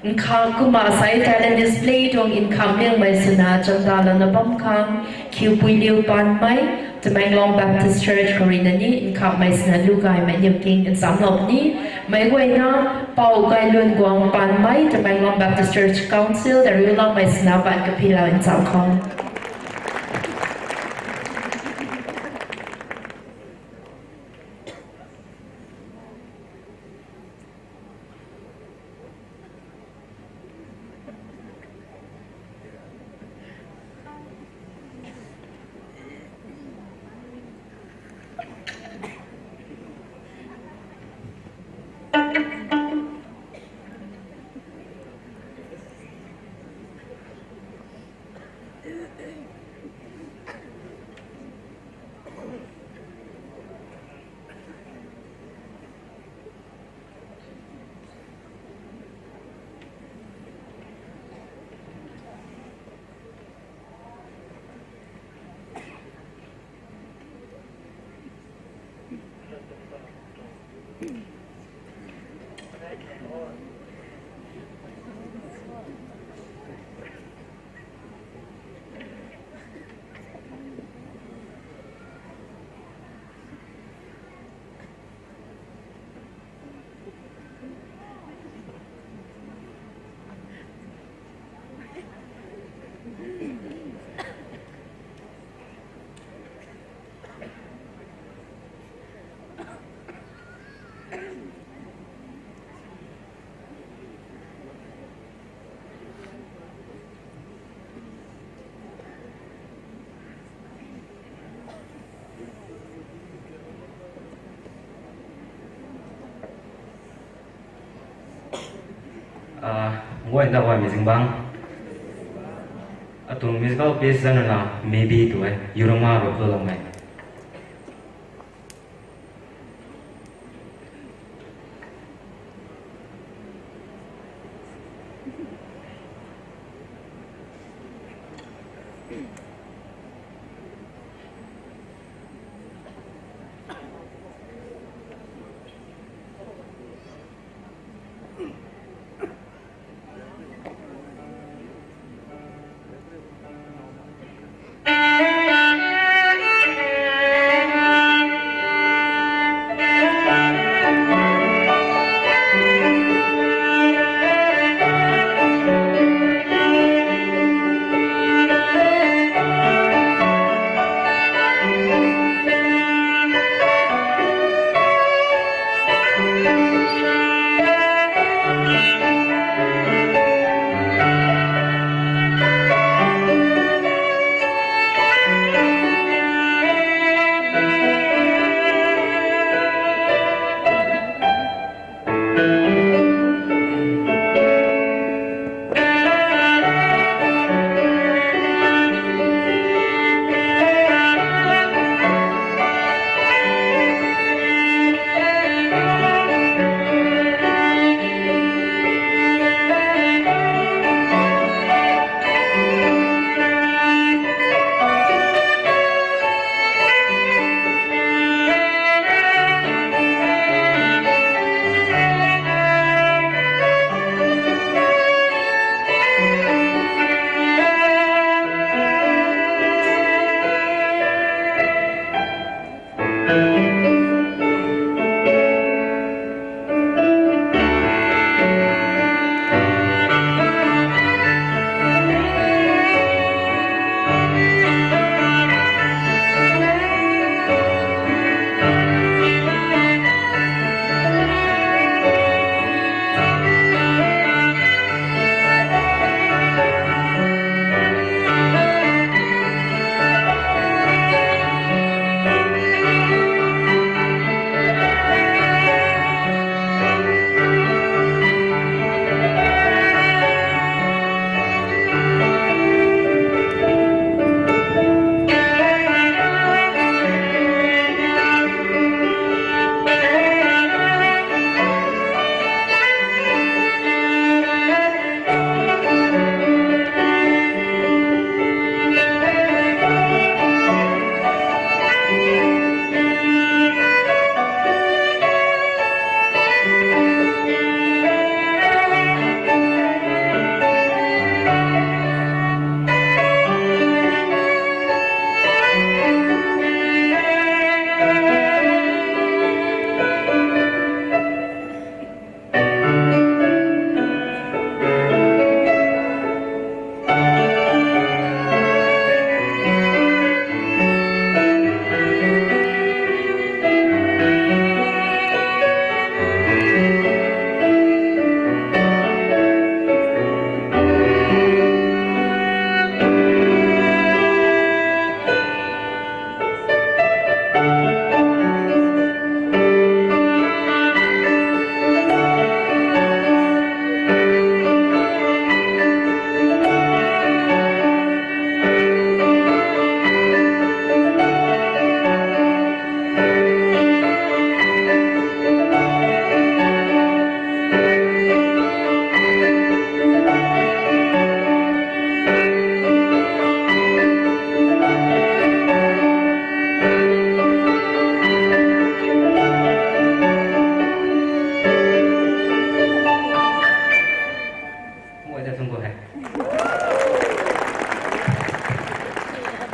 Nkhamh kumna sei talent display tuang nkhamh liangmei swna chamdalana bam khang Khiupuiliu Panmei, Tamenglong Baptist Church khou ruina ni nkhamhmei swna lu gaymei aniu king nchamlou puni. Meic guayna Pou Kailun Guang Panmei, Tamenglong Baptist Church Council ta riuloumei swna ban kaphilouna ncham khou. Nguay nda guaymei zingbangc. Atuang musical piece zanna Maybe tu e, Yurama Rokhuloumei.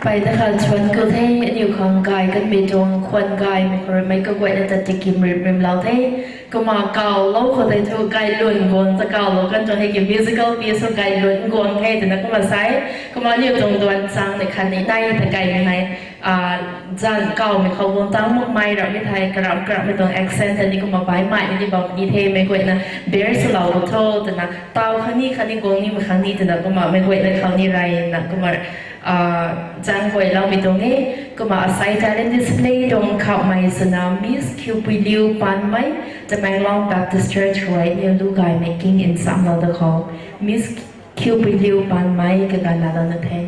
Pey ta khat chuan ku the, aniu khang gay kanmei tuang khwan gaymei khou rui mei kaguayna ta tikim rimrimlou the. Kumna kawlou khou tei thu gay lun guang ta kawlou kan tuang hei ki musical piece khou gay lun guang the twna kumna sa e. Kumna aniu tuang duan chang ni khatni nai ta gaymei hei, a, zan kawmei khou guang tang makmei ramhmei thei karam karamhmei tuang accent ta ni kumna baihmei ni bam ni the, meic guayna bear swlou tho twna taw khang ni khatni guang nimei khang ni twna kumna meic guayna khou ni reyna kumna, a, zan guayloumei tuang e. Kumna asai talent display tuang khauhmei swna Miss Khiupuiliu Panmei, Tamenglong Baptist Church rui niw lu gaymei king nsamlou da khou, Miss Khiupuiliu Panmei kaganv lalouna the.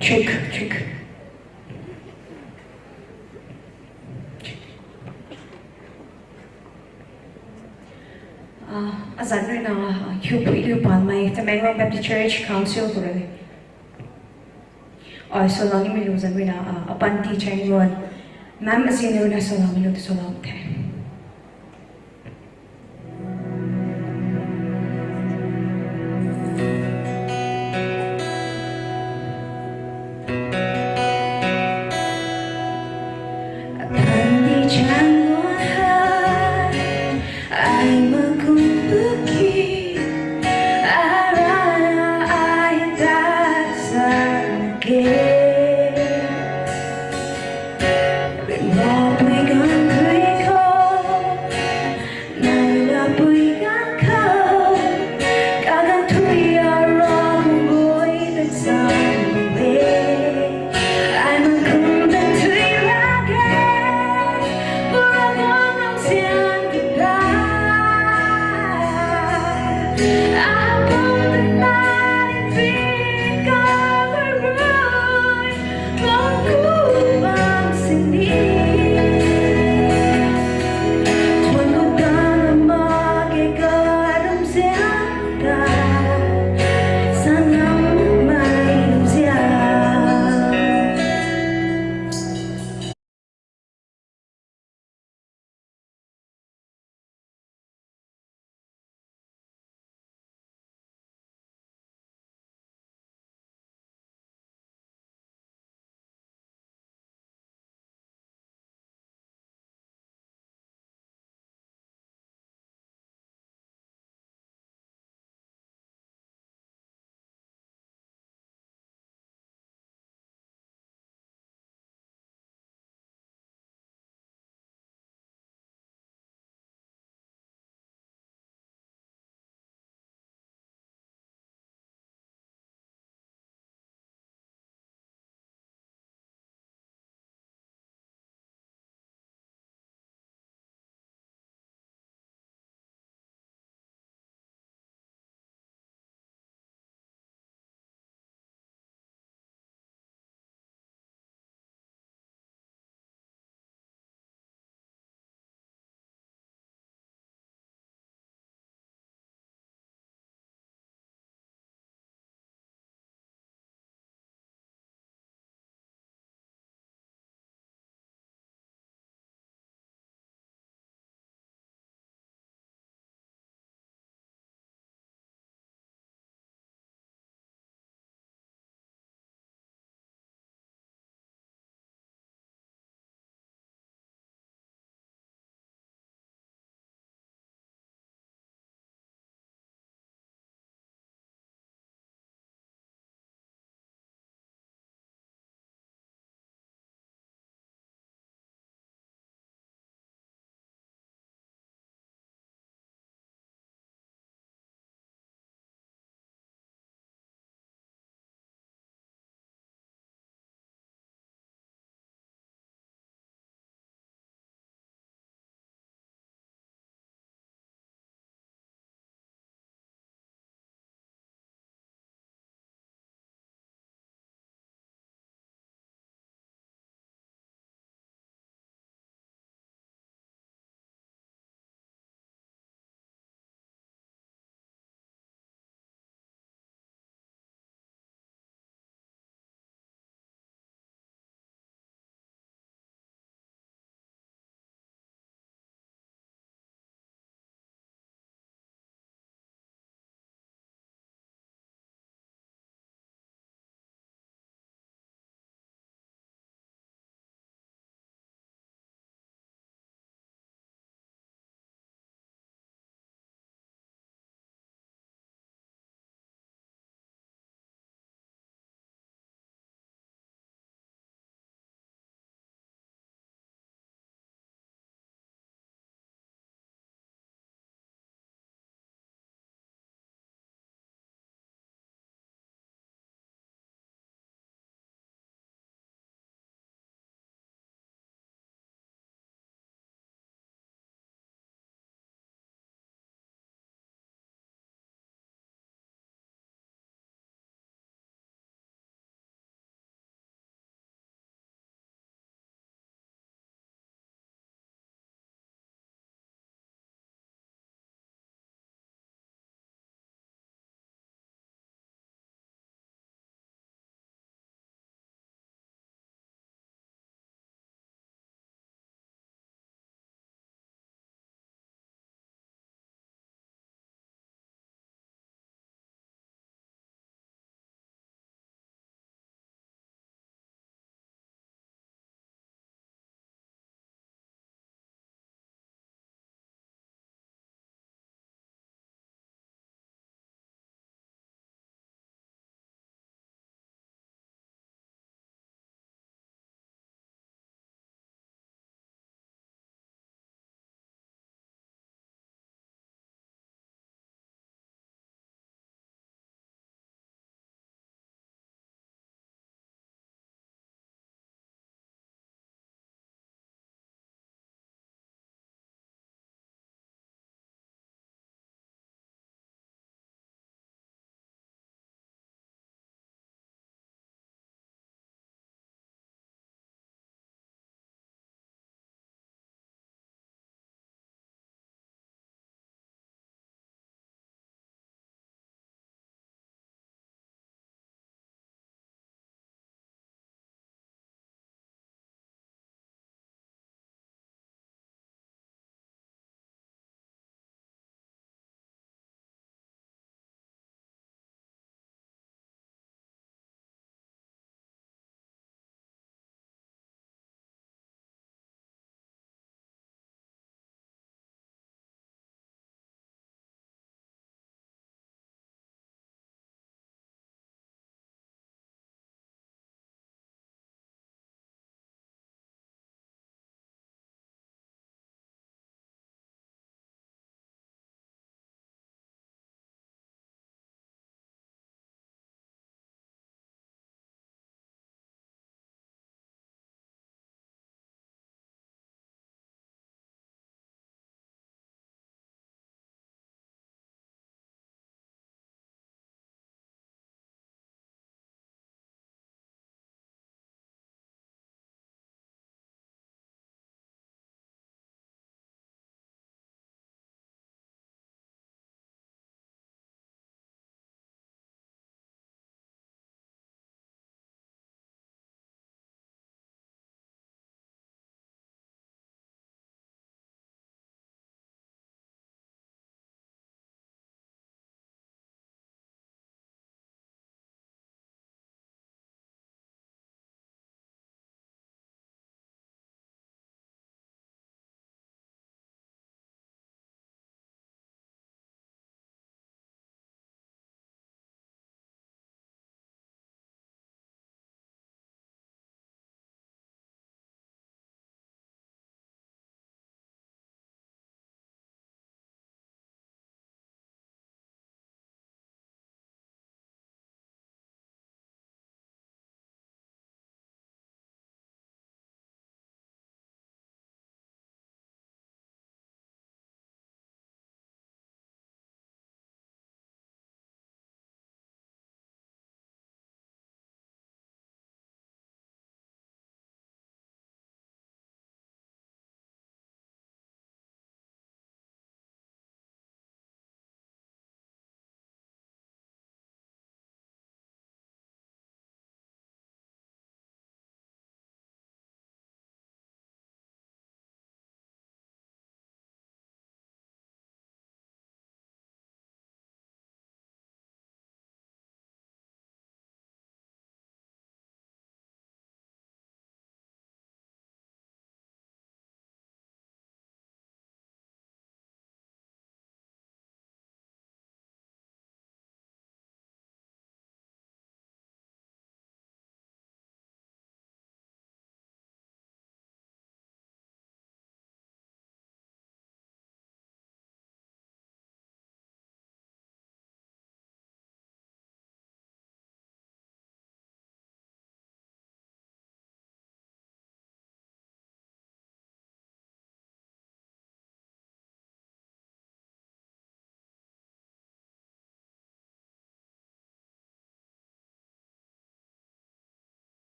Check, check. Ah, azanc ruina, ah, Khiupuiliu Panmei, Tamenglong Baptist Church Council khou rui. Ai, swlou nimei lu zanc ruina, ah, apanty chaeng luan. Ma'am azian ruina swlou nimei lu ta swlou the. Apanty chaeng luan hei, ai makum puki, arana ai taksa ke.